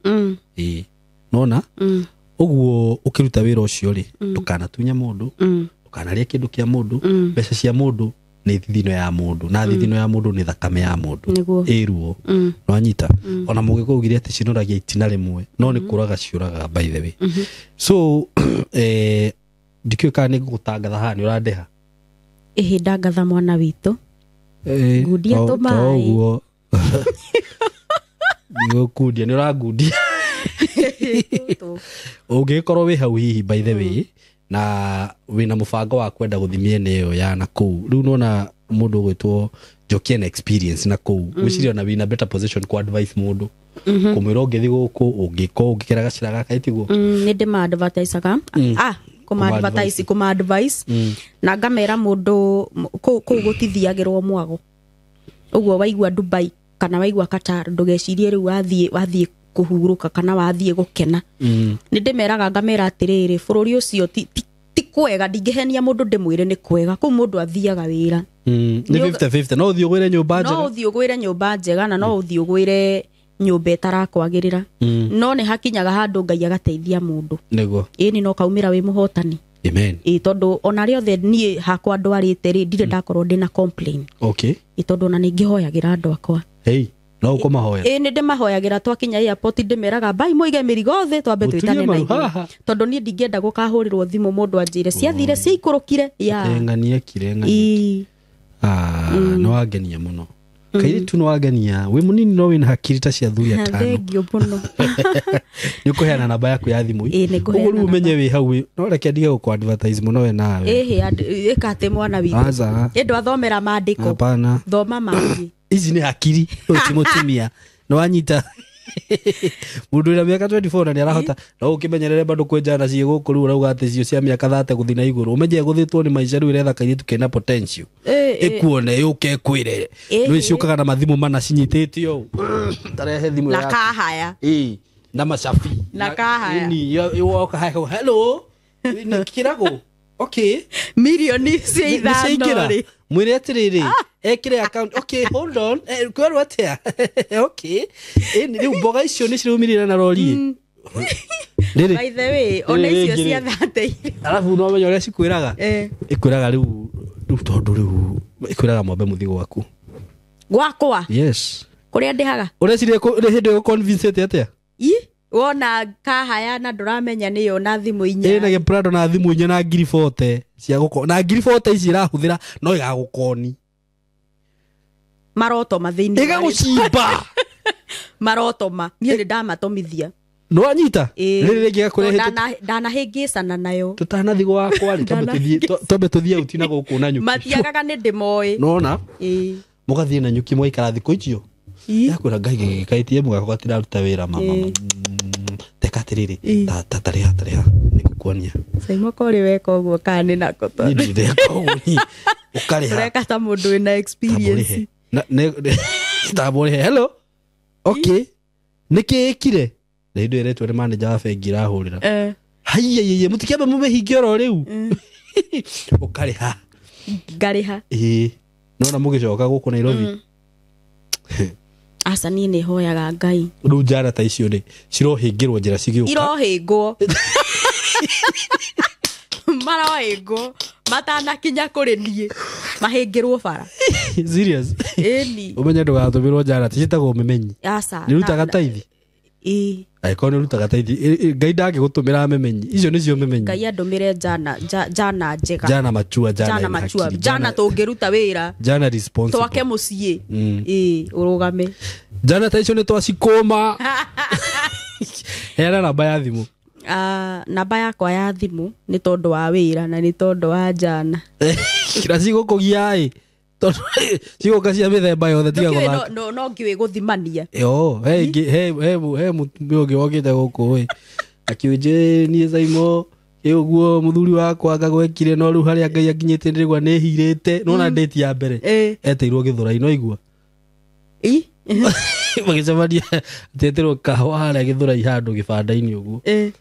Ĩĩ, nona ũguo ũkĩruta wĩra ũcio rĩ, ndũkanatunye mũndũ, ndũkanarĩe kĩndũ kĩa mũndũ. Mbeca cia mũndũ nĩ thithino ya mũndũ, na thithino ya mũndũ nĩ thakame ya mũndũ. Nĩguo. Ĩruo. Nwanyita? Ona mũgĩkũyũ augire atĩ cinoragia itina rĩmwe, no nĩ kũraga ciũragaga, by the way. So ndikĩũĩ kana nĩ ngũgũtangatha haha, nĩ ũrandĩha. Ĩhĩ, ndangatha mwana witũ. Ngundia tũmaĩ. To ũguo nĩgũkundia, nĩ ũrangundia. Ũngĩgĩkorwo wĩ hau hihi, by the way, na wĩna mũbango wa kwenda gũthiĩ mĩena ĩyo ya na kũu, rĩu nona mũndũ ũgwĩtwo Njoki ena experience na kũu, gwĩciria ona wĩna better position ku advice mũndũ, kũmwĩra ũngĩthiĩ gũkũ, ũngĩka ũũ, ũngĩkĩra gacĩra gaka, ĩtiguo? Nĩ ndĩma advertisaga, kũma advertise, kũma advice, na ngamera mũndũ kũu gũtithiagĩrwo mwago ũguo. Waigua Dubai kana waigua Qatar, ndũgecirie rĩu wathiĩ kũhurũka kana wathiĩ gũkena. Nĩ ndĩmeraga ngamera atĩrĩrĩ, bũrũri ũcio ti kwega. Ndingĩhenia mũndũ ndĩmwĩre nĩ kwega. Kũu mũndũ athiaga wĩra. Nĩ 50-50, no ũthiĩ ũgwĩre nyũmba No njega. ũthiĩ ũgwĩre nyũmba njega, na no ũthiĩ ũgwĩre nyũmba ĩtarakwagĩrĩra. No nĩ hakinyaga handũ Ngai agateithia mũndũ. Ĩni, no kaumĩra wĩ mũhotani. Amen. Ĩ, tondũ ona rĩothe niĩ hakwa ndwarĩte rĩ, ndirĩ ndakorwo ndĩna complain. Ĩ, tondũ ona nĩ ngĩhoyagĩra andũ akwa. Hey, no ũkũmahoya? Ĩ, nĩ ndĩmahoyagĩra. Twakinya airport ndĩmeraga mbai mũige mĩrigo thĩ, twambe Mũturie twĩtane na maru igũrũ. haha. Tondũ niĩ ndingĩenda gũkahũrĩrwo thimũ mũndũ anjĩre ciathire ciaikũrũkire ya. Ng'ania kire ng'ania. Ĩ. Ah, nĩ wangenia mũno kairĩtu, nĩ wangenia. Wĩ mũnini no wĩna hakiri ta cia athuri atano. Thengio mũno. Nĩ ũkũheana namba yaku ya thimũ? Ĩ, nĩ ngũheana. Ũguo rĩu ũmenye wĩ hau no reke ndige gũkũ advertise mũno we nawe. Ĩhĩ, ĩka atĩ mwana witũ. Aca. Ĩ, ndwathomera maandĩko? Hapana. Thoma mangĩ. Ici nĩ hakiri, ũyũ ti mũtumia. Nĩ wanyita? Mũndũ wĩna mĩaka 24 na nĩ arahota no ũkĩmenyerere bado kwĩ njana ciĩ gũkũ rĩu ũrauga atĩ cio cia mĩaka 30 gũthiĩ na igũrũ, ũmenye gũthĩtwo nĩ maica, rĩu ĩretha kairĩtu kena potential, ĩkuone yũke ĩkwĩre nĩ ciũkaga na mathimũ mana cinyitĩte ũũ, tarehe thimũ Na yaku. kahaya. Ĩĩ, na macabi. Na kahaya. Ĩni, woka haha, hello, nĩ kĩragũ, okay. Mirioni cia Nĩ ithano ciaingĩra. rĩ. Mwĩre atĩrĩrĩ, ekĩre account, okay, hold on, kwerwo atĩa? Okay. Ĩni, rĩu mboga icio nĩ ciraumĩrĩra na rori rĩrĩ. By the way, ona Rĩrĩ icio rĩngĩ cia rĩ. 30. Arabu no menya ũrĩa cikwĩraga. Ĩkwĩraga rĩu Rĩu tondũ rĩu ĩkwĩraga mwambe mũthiĩ gwaku. Gwakwa? Yes. Kũrĩa ndĩhaga? Ũreciria hĩndĩ ĩyo convince atĩa? I wona kahaya na ndũramenya nĩyo na thimũ inya. Ĩna gĩprado na thimũ inya na ngiri 40 cia gũko na ngiri 40 ici ĩrahũthĩra no ĩgagũkoni. Marotoma thĩinĩ. Ĩgagũcimba. Marotoma. Niĩ nĩ ndamatomithia. No anyita? Rĩrĩ rĩngĩ gakũrehe ndanahĩngĩcana nayo. Tũtanathi gwakwa rĩ twambe tũthiĩ uti na gũkũ na nyuki. Matiagaga nĩ ndĩmoĩ. Nona? Mũgathiĩ na nyuki mwaikara thikũ icio. Yakwĩra Ngai gĩgĩka ATM gakwa gatiraruta wĩra mama. Teka atĩrĩrĩ ta tarĩha tarĩha nĩngũkuonia. Saimo ko ũrĩ weka ũguo kana nĩ nako tondũ. Niĩ ndĩreka ũguo niĩ. Ũkarĩha. Ũreka ta mũndũ wĩna experience. Tamũrĩhe. Hello. Okay. Nĩkĩ ĩkire? Na hĩndĩ ĩyo ĩretwo nĩ manager wa bengi ĩrahũrĩra. Haiya mũtikĩambe mũmĩhingie oro rĩu. Ũkarĩha. Ngarĩha. Ĩĩ. Nona mũgĩcoka gũkũ Nairobi. Aca niĩ nĩ hoyaga Ngai. Rĩu njara ta icio rĩ cirohĩngĩrwo njĩra cigĩũka. Irohĩngwo. Marohĩngwo matanakinya kũrĩ niĩ. Mahĩngĩrwo bara. Serious? Ĩni. Ũmenye ndũgatũmĩrwo njara ciĩtagwo memenyi. Aca. Nĩrutaga taithi? Ĩĩ. Angĩkorwo nĩũrutaga taithi Ngai ndangĩgũtũmĩra memenyi. Icio nĩcio memenyi. Ngai andũmĩre njana njana njega. Njana machua njana machua. Njana tũngĩruta wĩra. Njana responsible. Twake mũciĩ. Ĩĩ ũrũgame. Njana ta icio nĩ twacikũma. Heana namba ya thimũ. Namba yakwa ya thimũ nĩ tondũ wa wĩra na nĩ tondũ wa njana. Na cigũkũgia ĩ. Tondũ cigũka cia mĩthemba yothe tiga gũthaka. No ngĩũĩ gũthimania. Yo, he he mũtumia ũngĩ wokĩte gũkũ ĩ. Akiũnjĩ niĩ Saimo ĩ ũguo mũthuri wakwa ngagwekire no rĩu harĩa Ngai akinyĩte ndĩrĩgua nĩ hirĩte. Nona date ya mbere. Eteirwo Gĩthũrai no igua. Ĩ. Magĩcemania atetĩrwo kahũa harĩa Gĩthũrai handũ gĩbanda-inĩ ũguo.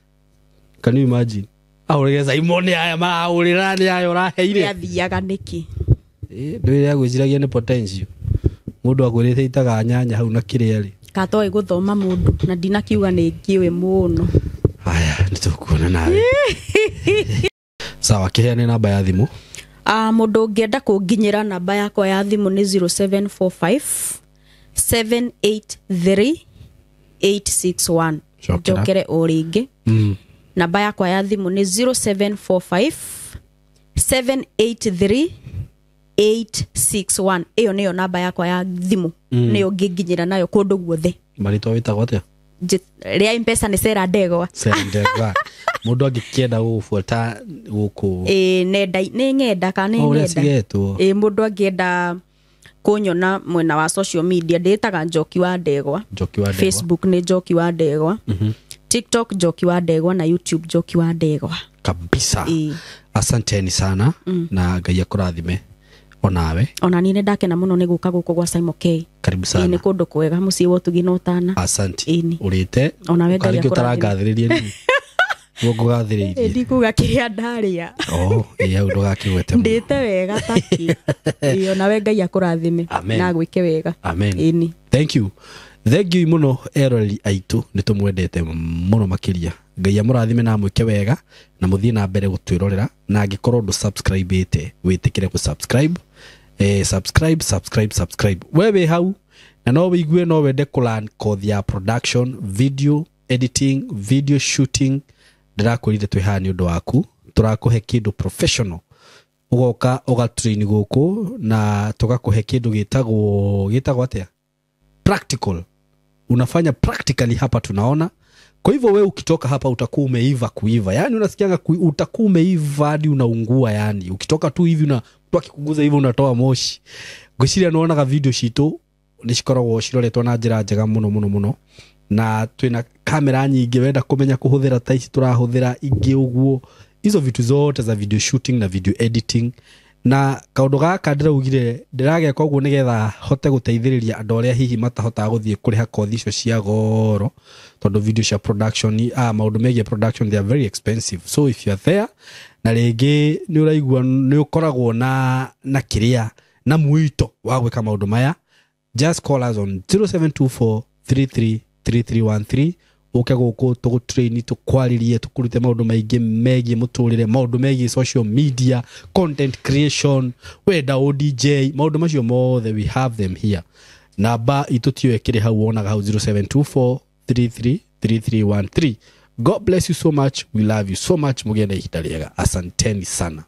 Can you imagine? Ahũrĩre Saimo nĩ aya marahũrĩra nĩ aya ũraheire. Athiaga nĩkĩ? Ndũĩ agwĩciragia nĩ potential. Mũndũ akwĩrĩte itaga nyanya hau na kĩrĩa rĩ. Katoĩ gũthoma mũndũ na ndinakiuga nĩ ngĩũĩ mũno. Haya, nĩtũkuona nawe. Sawa, kĩheane namba ya thimũ. Mũndũ ũngĩenda kũnginyĩra namba yakwa ya thimũ nĩ 0745 783 861. Njokere o rĩngĩ. Namba yakwa ya thimũ nĩ 0745 783 861. Ĩyo nĩyo namba yakwa ya thimũ. Nĩyo ngĩnginyĩra nayo kũndũ guothe. Marĩtwa wĩtagwo atĩa? Rĩa M-Pesa nĩ Sarah Ndegwa. Sarah Ndegwa. Mũndũ angĩkĩenda gũgũbuata gũkũ. Ĩĩ nenda nĩ ng'enda kana nĩ ng'enda. Ĩĩ mũndũ angĩenda kũnyona mwena wa social media ndĩtaga Njoki wa Ndegwa. Njoki wa Ndegwa. Facebook nĩ Njoki wa Ndegwa. TikTok Njoki wa Ndegwa na YouTube Njoki wa Ndegwa. Kabisa. Asanteni sana na Ngai akũrathime. Onawe. Ona niĩ nĩndakena mũno nĩ gũka gũkũ gwa Saimo K. Karibu sana. Nĩ kũndũ kwega mũciĩ wa ũtugi na ũtana. Asante. Ũrĩte. Onawe Ngai akũrathime. Ũtarangathĩrĩria niĩ. Guo ngũgathĩrĩirie. Ndikuga kĩrĩa ndarĩa. Oh, ĩĩ hau ndũgakĩgwete mũno. Ndĩte wega taki. Ĩĩ onawe Ngai akũrathime na agwĩke wega. Amen. Ĩni. Thank you. Thank you mũno eroreri aitũ nĩ tũmwendete mũno makĩria. Ngai amũrathime na amwĩke wega na mũthiĩ na mbere gũtwĩrorera na angĩkorwo ndũ subscribe-ĩte wĩtĩkĩre gũ subscribe. Subscribe subscribe subscribe. We wĩ hau na no wĩigue no wende kũ learn kothi ya production, video editing, video shooting. Ndĩrakwĩrire twĩ haha nĩ ũndũ waku. Tũrakũhe kĩndũ professional. Ũgoka ũgatrain gũkũ na tũgakũhe kĩndũ gĩtagwo atĩa? Practical. Unafanya practically hapa tunaona. Kwa hivyo wewe ukitoka hapa utakuwa umeiva kuiva. Yaani unasikianga utakuwa umeiva hadi unaungua yani. Ukitoka tu hivi una mtu akikuguza hivi unatoa moshi. Ngwĩciria nĩwonaga video citũ nĩ cikoragwo ciroretwo na njĩra njega mũno mũno mũno. Na twĩna kamera nyingĩ wenda kũmenya kũhũthĩra ta ici tũrahũthĩra ingĩ ũguo. Hizo vitu zote za video shooting na video editing. Na kaũndũ gaka ndĩraugire ndĩrageka ũguo nĩgetha hote gũteithĩrĩria andũ arĩa hihi matahotaga gũthiĩ kũrĩha kothi icio cia goro tondũ video cia production maũndũ megiĩ production they are very expensive. So if you are there na rĩngĩ nĩ ũraigua nĩ ũkoragwo na kĩrĩa na mwĩto wa gwĩka maũndũ maya, just call us on 0724 33 3313 Ũke gũkũ tũgũtrain, tũkwarĩrie, tũkũrute maũndũ maingĩ megiĩ mũtũrĩre, maũndũ megiĩ social media, content creation, wenda o DJ, maũndũ macio mothe we have them here. Namba itũ tiyo ĩkĩrĩ hau wonaga hau, 0724 333313. God bless you so much. We love you so much. Mũgĩe na ihinda rĩega. Asanteni sana.